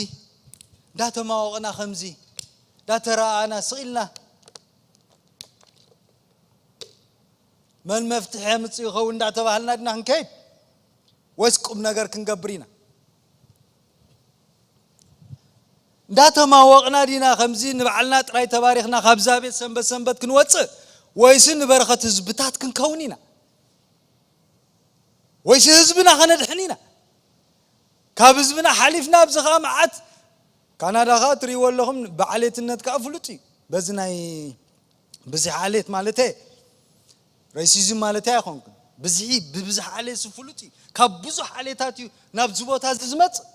እንዳተማወቕና ከምዚ እንዳተረኣና ስቕ ኢልና መን መፍትሒ የምፅእ ይኸውን እንዳተባህልና ድና ክንከይድ ወይስ ቁም ነገር ክንገብር ኢና? እንዳተማወቕና ዲና ከምዚ ንባዕልና ጥራይ ተባሪኽና ካብዛ ቤት ሰንበት ሰንበት ክንወፅእ ወይስ ንበረኸት ህዝብታት ክንከውን ኢና? ወይስ ህዝብና ከነድሕን ኢና? ካብ ህዝብና ሓሊፍና ኣብዚ ከዓ መዓት ካናዳ ከዓ ትሪእዎ ኣለኹም ብዓሌትነት ከዓ ፍሉጥ እዩ። በዚ ናይ ብዝሒ ዓሌት ማለት ረሲዝም ማለት ኣይኮንኩን። ብዝሒ ብብዝሒ ዓሌት ፍሉጥ እዩ። ካብ ብዙሕ ዓሌታት እዩ ናብዚ ቦታ እዚ ዝመፅእ።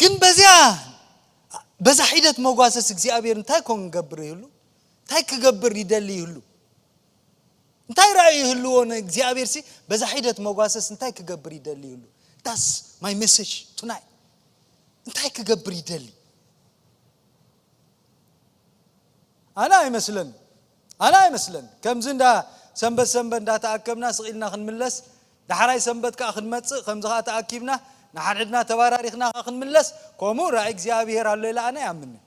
ግን በዚያ በዛ ሒደት መጓሰስ እግዚኣብሔር እንታይ ኮን ገብር ይህሉ እንታይ ክገብር ይደሊ ይህሉ እንታይ ራእይ ይህልዎ ንእግዚኣብሔር ሲ በዛ ሒደት መጓሰስ እንታይ ክገብር ይደሊ ይህሉ that's my message tonight እንታይ ክገብር ይደሊ ኣነ ኣይመስለን ኣነ ኣይመስለን ከምዚ እንዳ ሰንበት ሰንበት እንዳተኣከብና ስቕ ኢልና ክንምለስ ዳሕራይ ሰንበት ከዓ ክንመፅእ ከምዚ ከዓ ተኣኪብና ንሓድሕድና ተባራሪኽና ከዓ ክንምለስ ከምኡ ራእይ እግዚኣብሔር ኣሎ ኢለ ኣነ ኣይኣምንን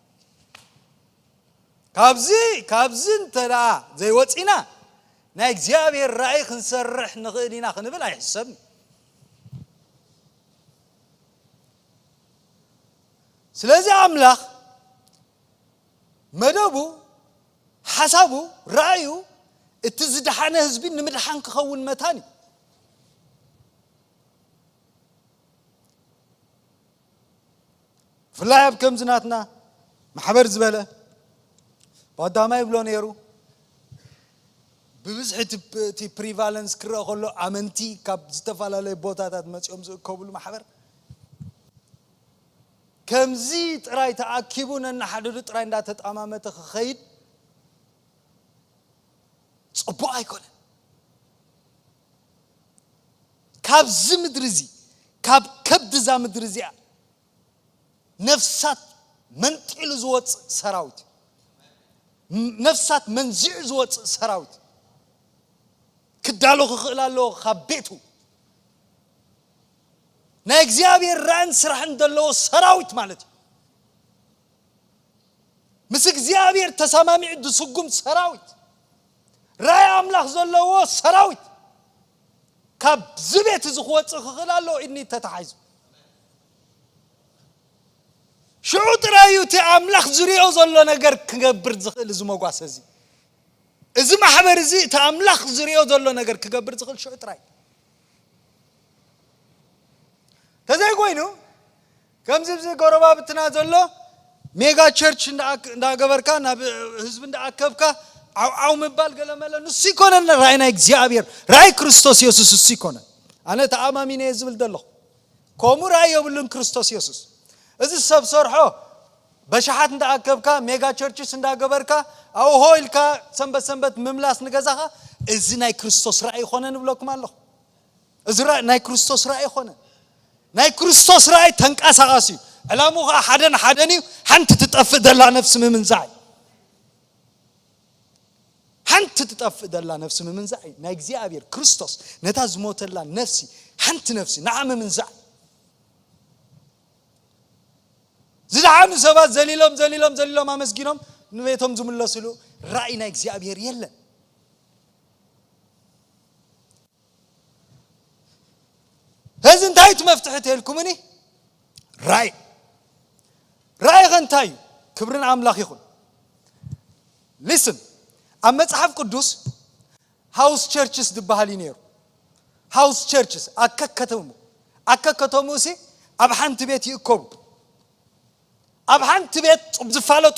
ካብዚ ካብዚ እንተ ደኣ ዘይወፂና ናይ እግዚኣብሔር ራእይ ክንሰርሕ ንኽእል ኢና ክንብል ኣይሕሰብን ስለዚ ኣምላኽ መደቡ ሓሳቡ ራእዩ እቲ ዝደሓነ ህዝቢ ንምድሓን ክኸውን መታን እዩ ብፍላይ ኣብ ከምዚ ናትና ማሕበር ዝበለ ባዳማ ይብሎ ነይሩ ብብዝሒ እቲ ፕሪቫለንስ ክረአ ከሎ ኣመንቲ ካብ ዝተፈላለዩ ቦታታት መፂኦም ዝእከብሉ ማሕበር ከምዚ ጥራይ ተኣኪቡ ነናሓድዱ ጥራይ እንዳተጣማመተ ክኸይድ ፅቡቕ ኣይኮነን ካብዚ ምድሪ እዚ ካብ ከብዲ እዛ ምድሪ እዚኣ ነፍሳት መንጢሉ ዝወፅእ ሰራዊት ነፍሳት መንዚዑ ዝወፅእ ሰራዊት ክዳሎ ክኽእል ኣለዎ ካብ ቤቱ ናይ እግዚኣብሔር ራእን ስራሕን ዘለዎ ሰራዊት ማለት እዩ ምስ እግዚኣብሔር ተሰማሚዑ ዝስጉም ሰራዊት ራእይ ኣምላኽ ዘለዎ ሰራዊት ካብ ዝቤት እዚ ክወፅእ ክኽእል ኣለዎ ኢድኒ ተታሒዙ ሽዑ ጥራይ እዩ እቲ ኣምላኽ ዝሪኦ ዘሎ ነገር ክገብር ዝኽእል እዚ መጓሰ እዚ እዚ ማሕበር እዚ እቲ ኣምላኽ ዝሪኦ ዘሎ ነገር ክገብር ዝኽእል ሽዑ ጥራይ ተዘይኮይኑ ከምዚ ብዚ ጎረባብትና ዘሎ ሜጋ ቸርች እንዳገበርካ ናብ ህዝቢ እንዳኣከብካ ዓውዓው ምባል ገለመለ ንሱ ይኮነን ራእይ ናይ እግዚኣብሔር ራእይ ክርስቶስ የሱስ እሱ ይኮነን ኣነ ተኣማሚነ እየ ዝብል ዘለኹ ከምኡ ራእይ የብሉን ክርስቶስ የሱስ እዚ ሰብ ሰርሖ በሽሓት እንዳኣከብካ ሜጋ ቸርችስ እንዳገበርካ ኣብሆ ኢልካ ሰንበት ሰንበት ምምላስ ንገዛኻ እዚ ናይ ክርስቶስ ራእይ ይኾነ ንብለኩም ኣለኹ እዚ ራእይ ናይ ክርስቶስ ራእይ ይኾነ ናይ ክርስቶስ ራእይ ተንቀሳቓሲ እዩ ዕላሙ ከዓ ሓደን ሓደን እዩ ሓንቲ ትጠፍእ ዘላ ነፍሲ ምምንዛዕ እዩ ሓንቲ ትጠፍእ ዘላ ነፍሲ ምምንዛዕ እዩ ናይ እግዚኣብሔር ክርስቶስ ነታ ዝሞተላ ነፍሲ ሓንቲ ነፍሲ ንዓ ምምንዛዕ ዝደሓኑ ሰባት ዘሊሎም ዘሊሎም ዘሊሎም ኣመስጊኖም ንቤቶም ዝምለስሉ ራእይ ናይ እግዚኣብሔር የለን ሕዚ እንታይ እቲ መፍትሒ ተልኩምኒ ራእይ ራእይ ከ እንታይ እዩ ክብርን ኣምላኽ ይኹን ሊስን ኣብ መጽሓፍ ቅዱስ ሃውስ ቸርችስ ዝበሃል እዩ ነይሩ ሃውስ ቸርችስ ኣከከተሙ ኣከከተሙ ሲ ኣብ ሓንቲ ቤት ይእከቡ ኣብ ሓንቲ ቤት ዝፋለጡ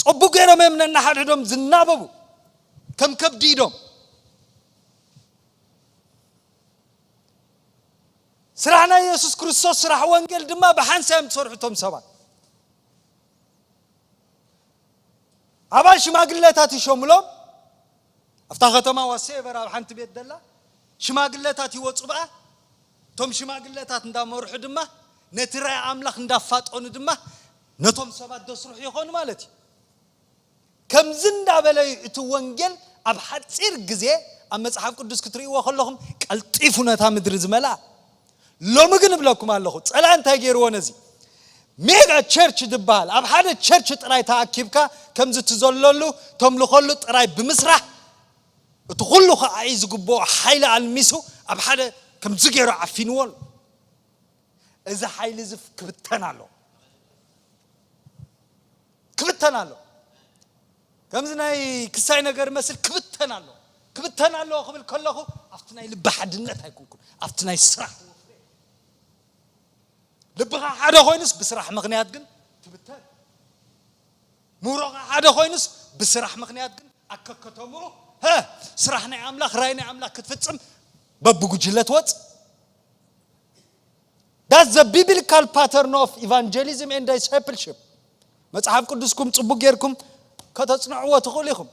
ፅቡቅ ገይሮም እዮም ነናሓድሕዶም ዝናበቡ ከም ከብዲ ኢዶም። ስራሕ ናይ የሱስ ክርስቶስ ስራሕ ወንጌል ድማ ብሓንሳብ እዮም ዝሰርሑ እቶም ሰባት። ኣብኣ ሽማግለታት ይሸምሎም። ኣብታ ከተማ ዋሴ የበር ኣብ ሓንቲ ቤት ደላ ሽማግለታት ይወፁ ብኣ። እቶም ሽማግለታት እንዳመርሑ ድማ ነቲ ራእይ ኣምላኽ እንዳፋጠኑ ድማ ነቶም ሰባት ደስርሑ ይኾኑ ማለት እዩ። ከምዚ እንዳበለ እቲ ወንጌል ኣብ ሓፂር ግዜ ኣብ መፅሓፍ ቅዱስ ክትርእይዎ ከለኹም ቀልጢፉ ነታ ምድሪ ዝመልኣ። ሎሚ ግን እብለኩም ኣለኹ፣ ፀላ እንታይ ገይርዎ ነዚ? ሜጋ ቸርች ዝበሃል ኣብ ሓደ ቸርች ጥራይ ተኣኪብካ ከምዚ ትዘለሉ ተምልኸሉ ጥራይ ብምስራሕ እቲ ኩሉ ከዓ እዩ ዝግብኦ ሓይሊ ኣልሚሱ ኣብ ሓደ ከምዚ ገይሩ ዓፊንዎ ኣሎ። እዚ ሓይሊ እዚ ክብተን ኣሎ። ክብተን ኣሎ። ከምዚ ናይ ክሳይ ነገር መስል ክብተን ኣሎ። ክብተን ኣሎ ክብል ከለኹ ኣብቲ ናይ ልቢ ሓድነት ኣይኮንኩን፣ ኣብቲ ናይ ስራሕ ወፍሪ። ልብኻ ሓደ ኮይኑስ ብስራሕ ምኽንያት ግን ትብተን። ምህሮኻ ሓደ ኮይኑስ ብስራሕ ምኽንያት ግን ኣከከተምኡ ሀ ስራሕ ናይ ኣምላኽ ራይ ናይ ኣምላኽ ክትፍጽም በብጉጅለ ትወጽእ። That's the biblical pattern of evangelism and discipleship. መጽሓፍ ቅዱስኩም ጽቡቅ ጌርኩም ከተጽንዕዎ ትኽእሉ ኢኹም።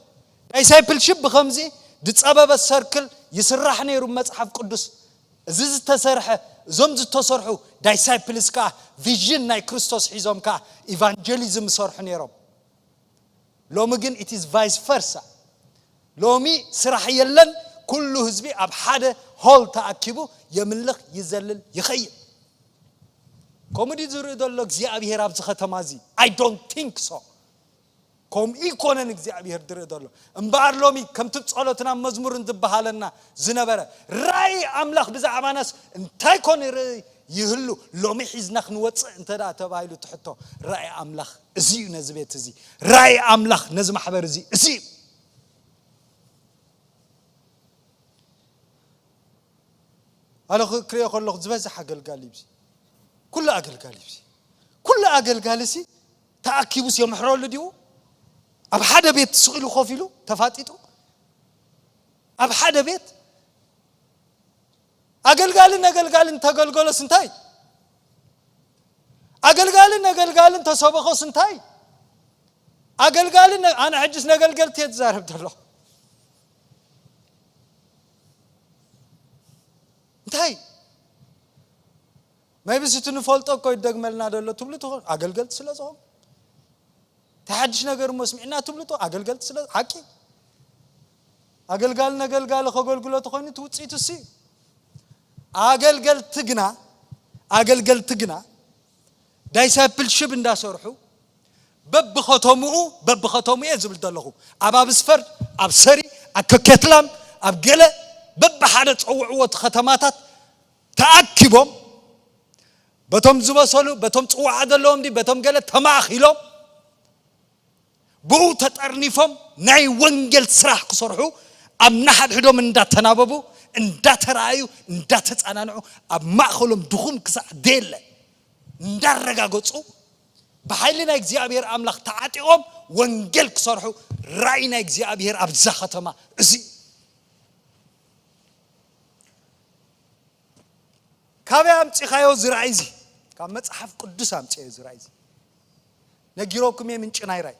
ዳይሳይፕልሽፕ ብኸምዚ ዝጸበበ ሰርክል ይስራሕ ነይሩ መጽሓፍ ቅዱስ። እዚ ዝተሰርሐ እዞም ዝተሰርሑ ዳይሳይፕልስ ከኣ ቪዥን ናይ ክርስቶስ ሒዞም ከኣ ኢቫንጀሊዝም ይሰርሑ ነይሮም። ሎሚ ግን it is vice versa። ሎሚ ስራሕ የለን። ኩሉ ህዝቢ ኣብ ሓደ ሆል ተኣኪቡ የምልኽ፣ ይዘልል፣ ይኸይድ። ከምኡ ድዩ ዝርኢ ዘሎ እግዚኣብሔር ኣብዚ ከተማ እዚ? I don't think so። ከምኡ ይኮነን እግዚኣብሔር ዝርኢ ዘሎ። እምበኣር ሎሚ ከምቲ ብ ጸሎትን ኣብ መዝሙርን ዝበሃለና ዝነበረ ራእይ ኣምላኽ ብዛዕባናስ እንታይ ኮን ይርኢ ይህሉ? ሎሚ ሒዝና ክንወፅእ እንተ ደኣ ተባሂሉ ትሕቶ ራእይ ኣምላኽ እዚ እዩ። ነዚ ቤት እዚ ራእይ ኣምላኽ ነዚ ማሕበር እዚ እዚ እዩ። ኣነ ክሪኦ ከለኹ ዝበዝሕ ኣገልጋሊ እዩ። ኩሉ ኣገልጋሊ እዩ። ኩሉ ኣገልጋሊ ሲ ተኣኪቡስ የምሕረሉ ድዩ? ኣብ ሓደ ቤት ስቕ ኢሉ ኮፍ ኢሉ ተፋጢጡ ኣብ ሓደ ቤት ኣገልጋልን ኣገልጋልን ተገልገሎስ እንታይ? ኣገልጋልን ኣገልጋልን ተሰበኾስ እንታይ? ኣገልጋልን ኣነ ሕጅስ ነገልገልቲ እየ ዝዛረብ ዘሎ። እንታይ ማይብስ እቲ ንፈልጦ እኮ ይደግመልና ዘሎ ትብሉ ትኾን ኣገልገልቲ ስለ ዝኾን እንታይ ሓድሽ ነገር እሞ ስሚዕና ትብሉ ቶ ኣገልገልቲ ስለ ሓቂ ኣገልጋሊ ነገልጋሊ ከገልግሎ ተኾይኑ እቲ ውፅኢቱ ሲ ኣገልገልቲ ግና ኣገልገልቲ ግና ዳይሳይፕልሽፕ እንዳሰርሑ በብኸተምኡ በብኸተምኡ እየ ዝብል ዘለኹ ኣብ ኣብስፈርድ ኣብ ሰሪ ኣብ ከኬትላም ኣብ ገለ በብሓደ ፀውዕዎ እቲ ከተማታት ተኣኪቦም በቶም ዝበሰሉ በቶም ፅዋዓ ዘለዎም ዲ በቶም ገለ ተማእኪሎም ብኡ ተጠርኒፎም ናይ ወንጌል ስራሕ ክሰርሑ ኣብ ናሓድሕዶም እንዳተናበቡ እንዳተረኣዩ እንዳተፃናንዑ ኣብ ማእኸሎም ድኹም ክሳዕ ደየለ እንዳረጋገፁ ብሓይሊ ናይ እግዚኣብሔር ኣምላኽ ተዓጢቖም ወንጌል ክሰርሑ ራእይ ናይ እግዚኣብሔር ኣብዛ ከተማ እዚ ካበይ ኣምፂኻዮ ዝረኣይ እዚ ካብ መፅሓፍ ቅዱስ ኣምፅዮ ዝረኣይ እዚ ነጊሮኩም እየ ምንጭ ናይ ራይ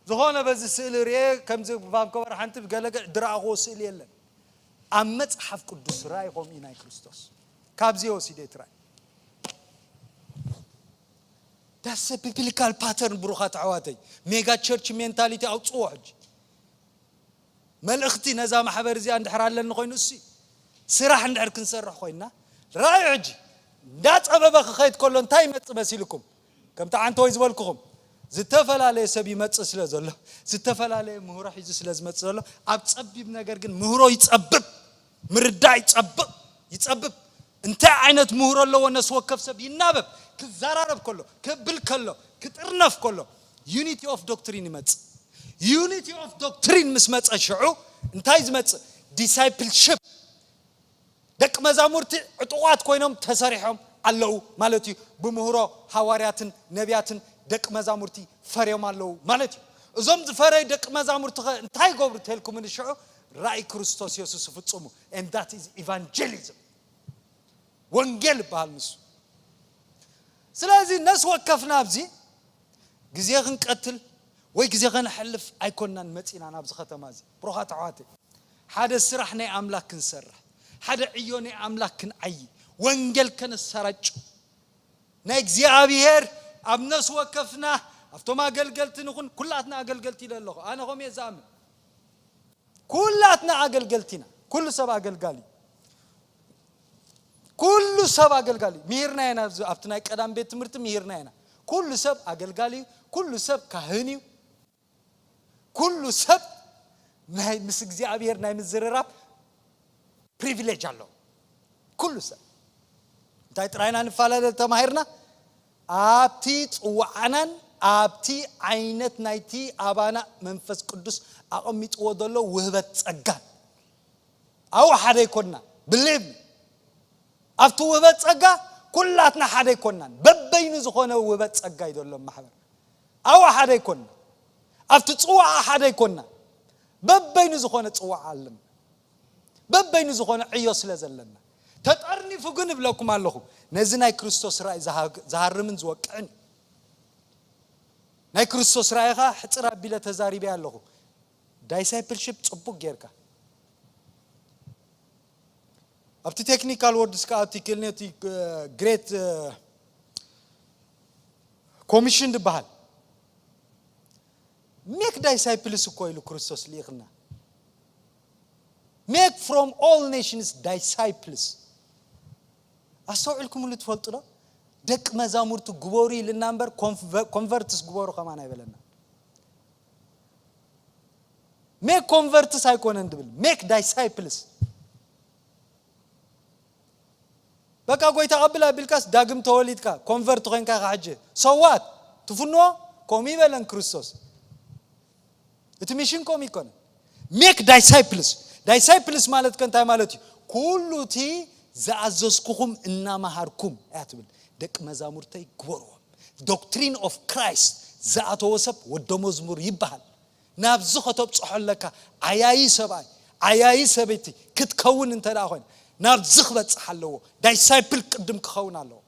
ዝኾነ በዚ ስእሊ ርኤ ከምዚ ቫንኮቨር ሓንቲ ገለገ ድረኣኽዎ ስእሊ የለን ኣብ መፅሓፍ ቅዱስ ራይ ከምኡ ናይ ክርስቶስ ካብዚ ወሲደ እቲ ራይ ዳሰ ቢብሊካል ፓተርን ብሩኻት ኣሕዋተይ ሜጋ ቸርች ሜንታሊቲ ኣውፅዎ ሕጂ መልእኽቲ ነዛ ማሕበር እዚኣ እንድሕር ኣለኒ ኮይኑ እሱ ስራሕ እንድሕር ክንሰርሕ ኮይና ራእዩ ሕጂ እንዳፀበበ ክኸይድ ከሎ እንታይ ይመፅእ መሲልኩም ከምቲ ዓንተ ወይ ዝበልኩኹም ዝተፈላለየ ሰብ ይመፅእ ስለ ዘሎ ዝተፈላለየ ምህሮ ሒዙ ስለ ዝመፅእ ዘሎ ኣብ ፀቢብ ነገር ግን ምህሮ ይፀብብ ምርዳእ ይፀብቕ ይፀብብ እንታይ ዓይነት ምህሮ ኣለዎ ነስ ወከፍ ሰብ ይናበብ ክዘራረብ ከሎ ክብል ከሎ ክጥርነፍ ከሎ ዩኒቲ ኦፍ ዶክትሪን ይመፅእ ዩኒቲ ኦፍ ዶክትሪን ምስ መፀ ሽዑ እንታይ ዝመፅእ ዲሳይፕልሽፕ ደቂ መዛሙርቲ ዕጡቋት ኮይኖም ተሰሪሖም ኣለዉ ማለት እዩ ብምህሮ ሃዋርያትን ነቢያትን ደቂ መዛሙርቲ ፈርዮም ኣለዉ ማለት እዩ እዞም ዝፈረዩ ደቂ መዛሙርትኸ እንታይ ይገብሩ ተልኩምኒ ሽዑ? ራእይ ክርስቶስ የሱስ ይፍጽሙ። And that is evangelism። ወንጌል ይበሃል ንሱ። ስለዚ ነፍሲ ወከፍና ኣብዚ ግዜ ክንቀትል ወይ ግዜ ከነሕልፍ ኣይኮንናን መጺና ናብዚ ከተማ እዚ። ብሩኻት ኣሕዋተይ፣ ሓደ ስራሕ ናይ ኣምላክ ክንሰርሕ፣ ሓደ ዕዮ ናይ ኣምላክ ክንዓዪ፣ ወንጌል ከነሰራጩ፣ ናይ እግዚኣብሔር ኣብ ነፍሲ ወከፍና፣ ኣብቶም ኣገልገልቲ ንኹን፣ ኩላትና ኣገልገልቲ ኢለ ኣለኹ። ኣነ ከምኡ እየ ዝኣምን። ኩላትና ኣገልገልቲ ኢና። ኩሉ ሰብ ኣገልጋሊ እዩ። ኩሉ ሰብ ኣገልጋሊ እዩ። ምሂርና ኢና፣ ኣብዚ ኣብቲ ናይ ቀዳም ቤት ትምህርቲ ምሂርና ኢና። ኩሉ ሰብ ኣገልጋሊ እዩ። ኩሉ ሰብ ካህን እዩ። ኩሉ ሰብ ናይ ምስ እግዚኣብሔር ናይ ምዝርራብ ፕሪቪሌጅ ኣለዎ። ኩሉ ሰብ እንታይ ጥራይና ንፈላለ ተማሂርና? ኣብቲ ጽዋዓናን ኣብቲ ዓይነት ናይቲ ኣባና መንፈስ ቅዱስ ኣቐሚጥዎ ዘሎ ውህበት ጸጋን። ኣብኡ ሓደ ኣይኮንና። ብሊቭ፣ ኣብቲ ውህበት ጸጋ ኩላትና ሓደ ኣይኮንናን። በበይኑ ዝኾነ ውህበት ጸጋ እዩ ዘሎ ማሕበር። ኣብኡ ሓደ ኣይኮንና። ኣብቲ ጽዋዓ ሓደ ኣይኮንና። በበይኑ ዝኾነ ጽዋዓ ኣለና። በበይኑ ዝኾነ ዕዮ ስለ ዘለና። ተጠርኒፉ ግን እብለኩም ኣለኹ፣ ነዚ ናይ ክርስቶስ ራእይ ዝሃ-፣ ዝሃርምን ዝወቅዕን እዩ። ናይ ክርስቶስ ራእይ ኸኣ ሕጽር ኣቢለ ተዛሪበ ኣለኹ። ዳይሳይፕልሺፕ ጽቡቅ ጌርካ ኣብቲ ቴክኒካል ወርድስ ከኣ እቲ ክልነ እቲ ግሬት ኮሚሽን ዝበሃል፣ ሜክ ዳይሳይፕልስ እኮ ኢሉ ክርስቶስ ልኢኽና። Make from all nations disciples። ኣስተውዒልኩምሉ ትፈልጡ ዶ? ደቂ መዛሙርቲ ግበሩ ኢልና እምበር ኮንቨ-፣ ኮንቨርትስ ግበሩ ከማን ኣይበለና። ሜክ ኮንቨርትስ ኣይኮነን ድብል፣ ሜክ ዳይሳይፕልስ። በቃ ጎይታ ቀብል ኣቢልካስ ዳግም ተወሊድካ ኮንቨርት ኮይንካ ኢኻ ሕጂ። ሰዋት ትፍንዎ? ከምኡ ይበለን ክርስቶስ። እቲ ሚሽን ከምኡ ይኮነ። ሜክ ዳይሳይፕልስ። ዳይሳይፕልስ ማለት ከ እንታይ ማለት እዩ? ኩሉ እቲ ዝኣዘዝኩኹም እናመሃርኩም እያ ትብል። ደቂ መዛሙርተይ ግበርዎም። ዶክትሪን ኦፍ ክራይስት ዝኣተወ ሰብ ወደ መዝሙር ይበሃል። ናብዚ ከተብፅሖ ኣለካ። ዓያዪ ሰብኣይ፣ ዓያዪ ሰበይቲ ክትከውን እንተ ደኣ ኮይነ፣ ናብዚ ክበፅሕ ኣለዎ። ዳይሳይፕል ቅድም ክኸውን ኣለዎ።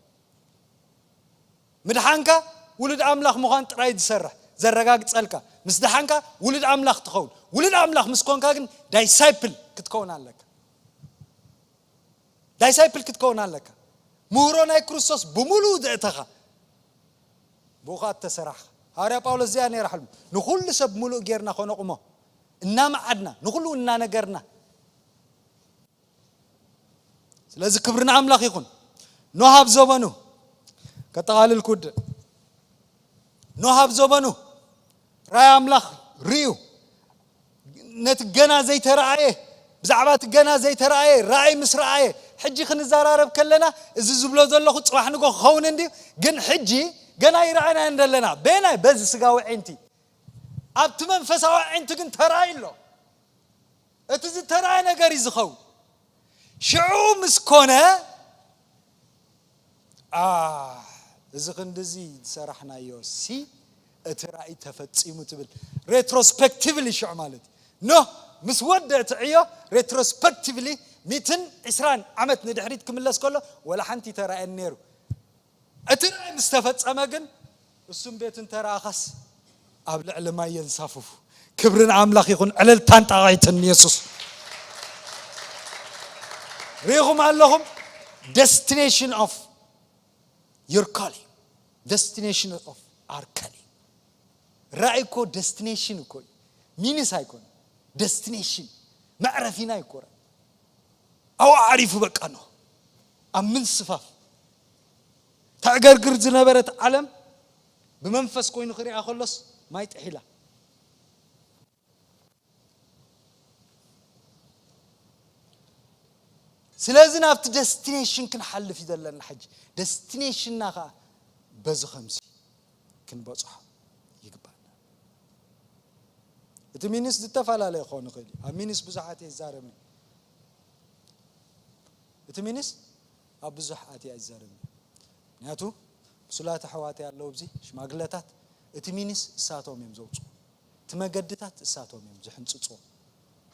ምድሓንካ ውሉድ ኣምላኽ ምዃን ጥራይ ዝሰርሕ፣ ዘረጋግጸልካ። ምስ ደሓንካ ውሉድ ኣምላኽ ትኸውን። ውሉድ ኣምላኽ ምስ ኮንካ ግን ዳይሳይፕል ክትከውን ኣለካ። ዳይሳይፕል ክትከውን ኣለካ። ምህሮ ናይ ክርስቶስ ብምሉኡ ዘእተኻ፣ ብኡ ኸኣ እተሰራሕኻ። ሃዋርያ ጳውሎስ እዚኣ ነይራ ሕልሙ። ንኹሉ ሰብ ምሉእ ጌርና ኸነቑሞ፣ እናመዓድና፣ ንኹሉ እናነገርና። ስለዚ ክብሪ ንኣምላኽ ይኹን። ኖህ ኣብ ዘበኑ፣ ከጠቓልል ክውድእ፣ ኖህ ኣብ ዘበኑ ራእይ ኣምላኽ ርእዩ፣ ነቲ ገና ዘይተራእየ፣ ብዛዕባ እቲ ገና ዘይተራእየ ራእይ ምስ ረኣየ፣ ሕጂ ክንዘራረብ ከለና፣ እዚ ዝብሎ ዘለኹ ጽባሕ ንጎ ክኸውን እንድዩ፣ ግን ሕጂ ገና ይረኣናዮ እንደለና። በየናይ? በዚ ስጋዊ ኣዒንቲ። ኣብቲ መንፈሳዊ ኣዒንቲ ግን ተራእዩ ኣሎ። እቲ ዝተራእየ ነገር እዩ ዝኸውን። ሽዑ ምስ ኮነ፣ ኣ፣ እዚ ክንድዚ ዝሰራሕናዮ ሲ እቲ ራእይ ተፈጺሙ ትብል። ሬትሮስፔክቲቭሊ ሽዑ ማለት እዩ። ኖህ ምስ ወደ እቲ ዕዮ ሬትሮስፔክቲቭሊ ሚእትን ዕስራን ዓመት ንድሕሪት ክምለስ ከሎ፣ ወላ ሓንቲ ተራእየን ነይሩ። እቲ ራእይ ምስ ተፈጸመ ግን፣ እሱም ቤት እንተ ረኣኻስ፣ ኣብ ልዕሊ ማይ የንሳፍፉ። ክብሪ ንኣምላኽ ይኹን፣ ዕልልታን ጣቕዒትን ንየሱስ። ርኢኹም ኣለኹም? Destination of your calling. Destination of our calling. ራእይ እኮ ደስቲኔሽን እኮ እዩ። ሚንስ ኣይኮነ። ደስቲኔሽን። መዕረፊና እዩ እኮ ራእይ። ኣብኡ ዓሪፉ በቃ ኖህ። ኣብ ምንስፋፍ። ተዕገርግር ዝነበረት ዓለም ብመንፈስ ኮይኑ ክሪኣ ከሎስ ማይ ጥሒላ። ስለዚ ናብቲ ደስቲኔሽን ክንሓልፍ እዩ ዘለና ሕጂ። ደስቲኔሽንና ኸኣ በዚ ኸምዚ ክንበጽሖ ይግባእና። እቲ ሚንስ ዝተፈላለየ ክኸውን ይኽእል እዩ። ኣብ ሚንስ ብዙሓት እየ ዝዛረብ ነይረ። እቲ ሚንስ ኣብ ብዙሕ ኣትየ ኣይዛረብን እየ። ምክንያቱ ብሱላት ኣሕዋተይ ኣለዉ ኣብዚ ሽማግለታት፣ እቲ ሚንስ እሳቶም እዮም ዘውፅኡ። እቲ መገድታት እሳቶም እዮም ዝሕንፅፅዎ።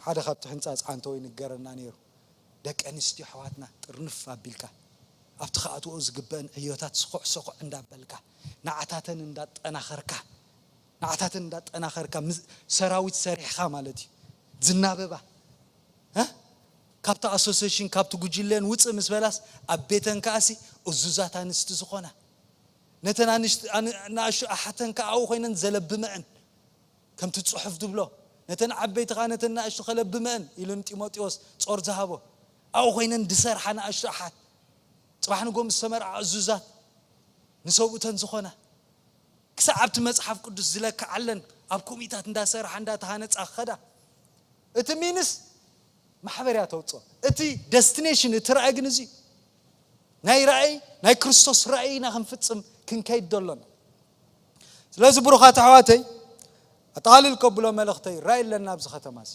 ሓደ ካብቲ ሕንፃፅ ዓንተው ይንገረና ነይሩ። ደቂ ኣንስትዮ ኣሕዋትና ጥርንፍ ኣቢልካ ኣብቲ ክኣትዎ ዝግበአን ዕዮታት ስኹዕ ስኹዕ እንዳበልካ፣ ንዓታተን እንዳጠናኸርካ፣ ንዓታተን እንዳጠናኸርካ፣ ምስ- ሰራዊት ሰሪሕካ ማለት እዩ። ዝናበባ እ? ካብቲ ኣሶሴሽን ካብቲ ጉጅለን ውፅእ ምስ በላስ፣ ኣብ ቤተን ከኣሲ እዙዛት ኣንስቲ ዝኾና፣ ነተን ኣንሽቲ- ኣን- ንኣሽቱ ኣሓተን ከኣ ኣብኡ ኮይነን ዘለብመአን፣ ከምቲ ጽሑፍ ዝብሎ፣ ነተን ዓበይቲ ከኣ ነተን ንኣሽቱ ከለብመአን ኢሉ ንጢሞቴዎስ ጾር ዝሃቦ፣ ኣብኡ ኮይነን ዝሰርሓ ንኣሽቱ ኣሓት፣ ጽባሕ ንጎ ምስ ተመርዓ እዙዛት ንሰብኡተን ዝኾና፣ ክሳዕ ኣብቲ መጽሓፍ ቅዱስ ዝለክዓለን ኣብ ኮሚታት እንዳሰርሓ እንዳተሃነጻ ክኸዳ። እቲ ሚንስ ማሕበር እያ ተውፅኦ። እቲ ደስቲኔሽን፣ እቲ ራእይ ግን እዚ ናይ ራእይ ናይ ክርስቶስ ራእይ ኢና ክንፍጽም ክንከይድ ደሎና። ስለዚ ብሩኻት ኣሕዋተይ፣ ኣጠቓሊል ከብሎ መልእኽተይ፣ ራእይ ኣለና ኣብዚ ከተማ እዚ።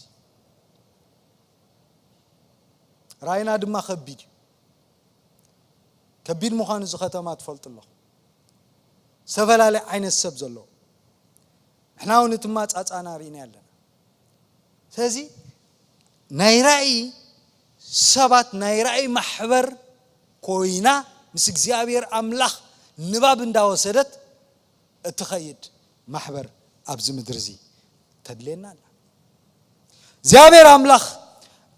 ራእይና ድማ ከቢድ እዩ። ከቢድ ምዃኑ እዚ ከተማ ትፈልጡ ኣለኹ። ዝተፈላለየ ዓይነት ሰብ ዘለዎ፣ ንሕና እውን እቲ ማጻጻና ርኢና ኣለና። ስለዚ ናይ ራእይ ሰባት፣ ናይ ራእይ ማሕበር ኮይና ምስ እግዚኣብሔር ኣምላኽ ንባብ እንዳወሰደት እትኸይድ ማሕበር ኣብዚ ምድሪ እዚ ተድልየና ኣላ። እግዚኣብሔር ኣምላኽ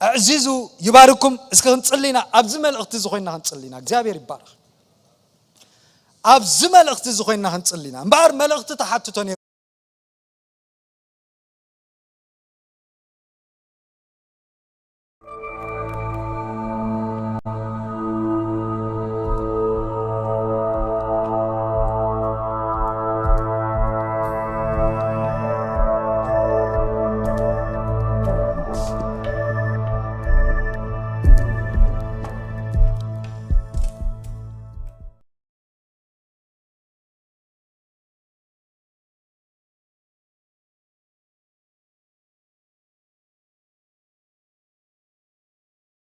ኣዕዚዙ ይባርኩም። እስከ ክንጽሊ ኢና፣ ኣብዚ መልእኽቲ እዚ ኮይና ክንጽሊ ኢና። እግዚኣብሔር ይባረኽ። ኣብዚ መልእኽቲ እዚ ኮይና ክንጽሊ ኢና። እምበኣር መልእኽቲ ተሓትቶ ነይሩ።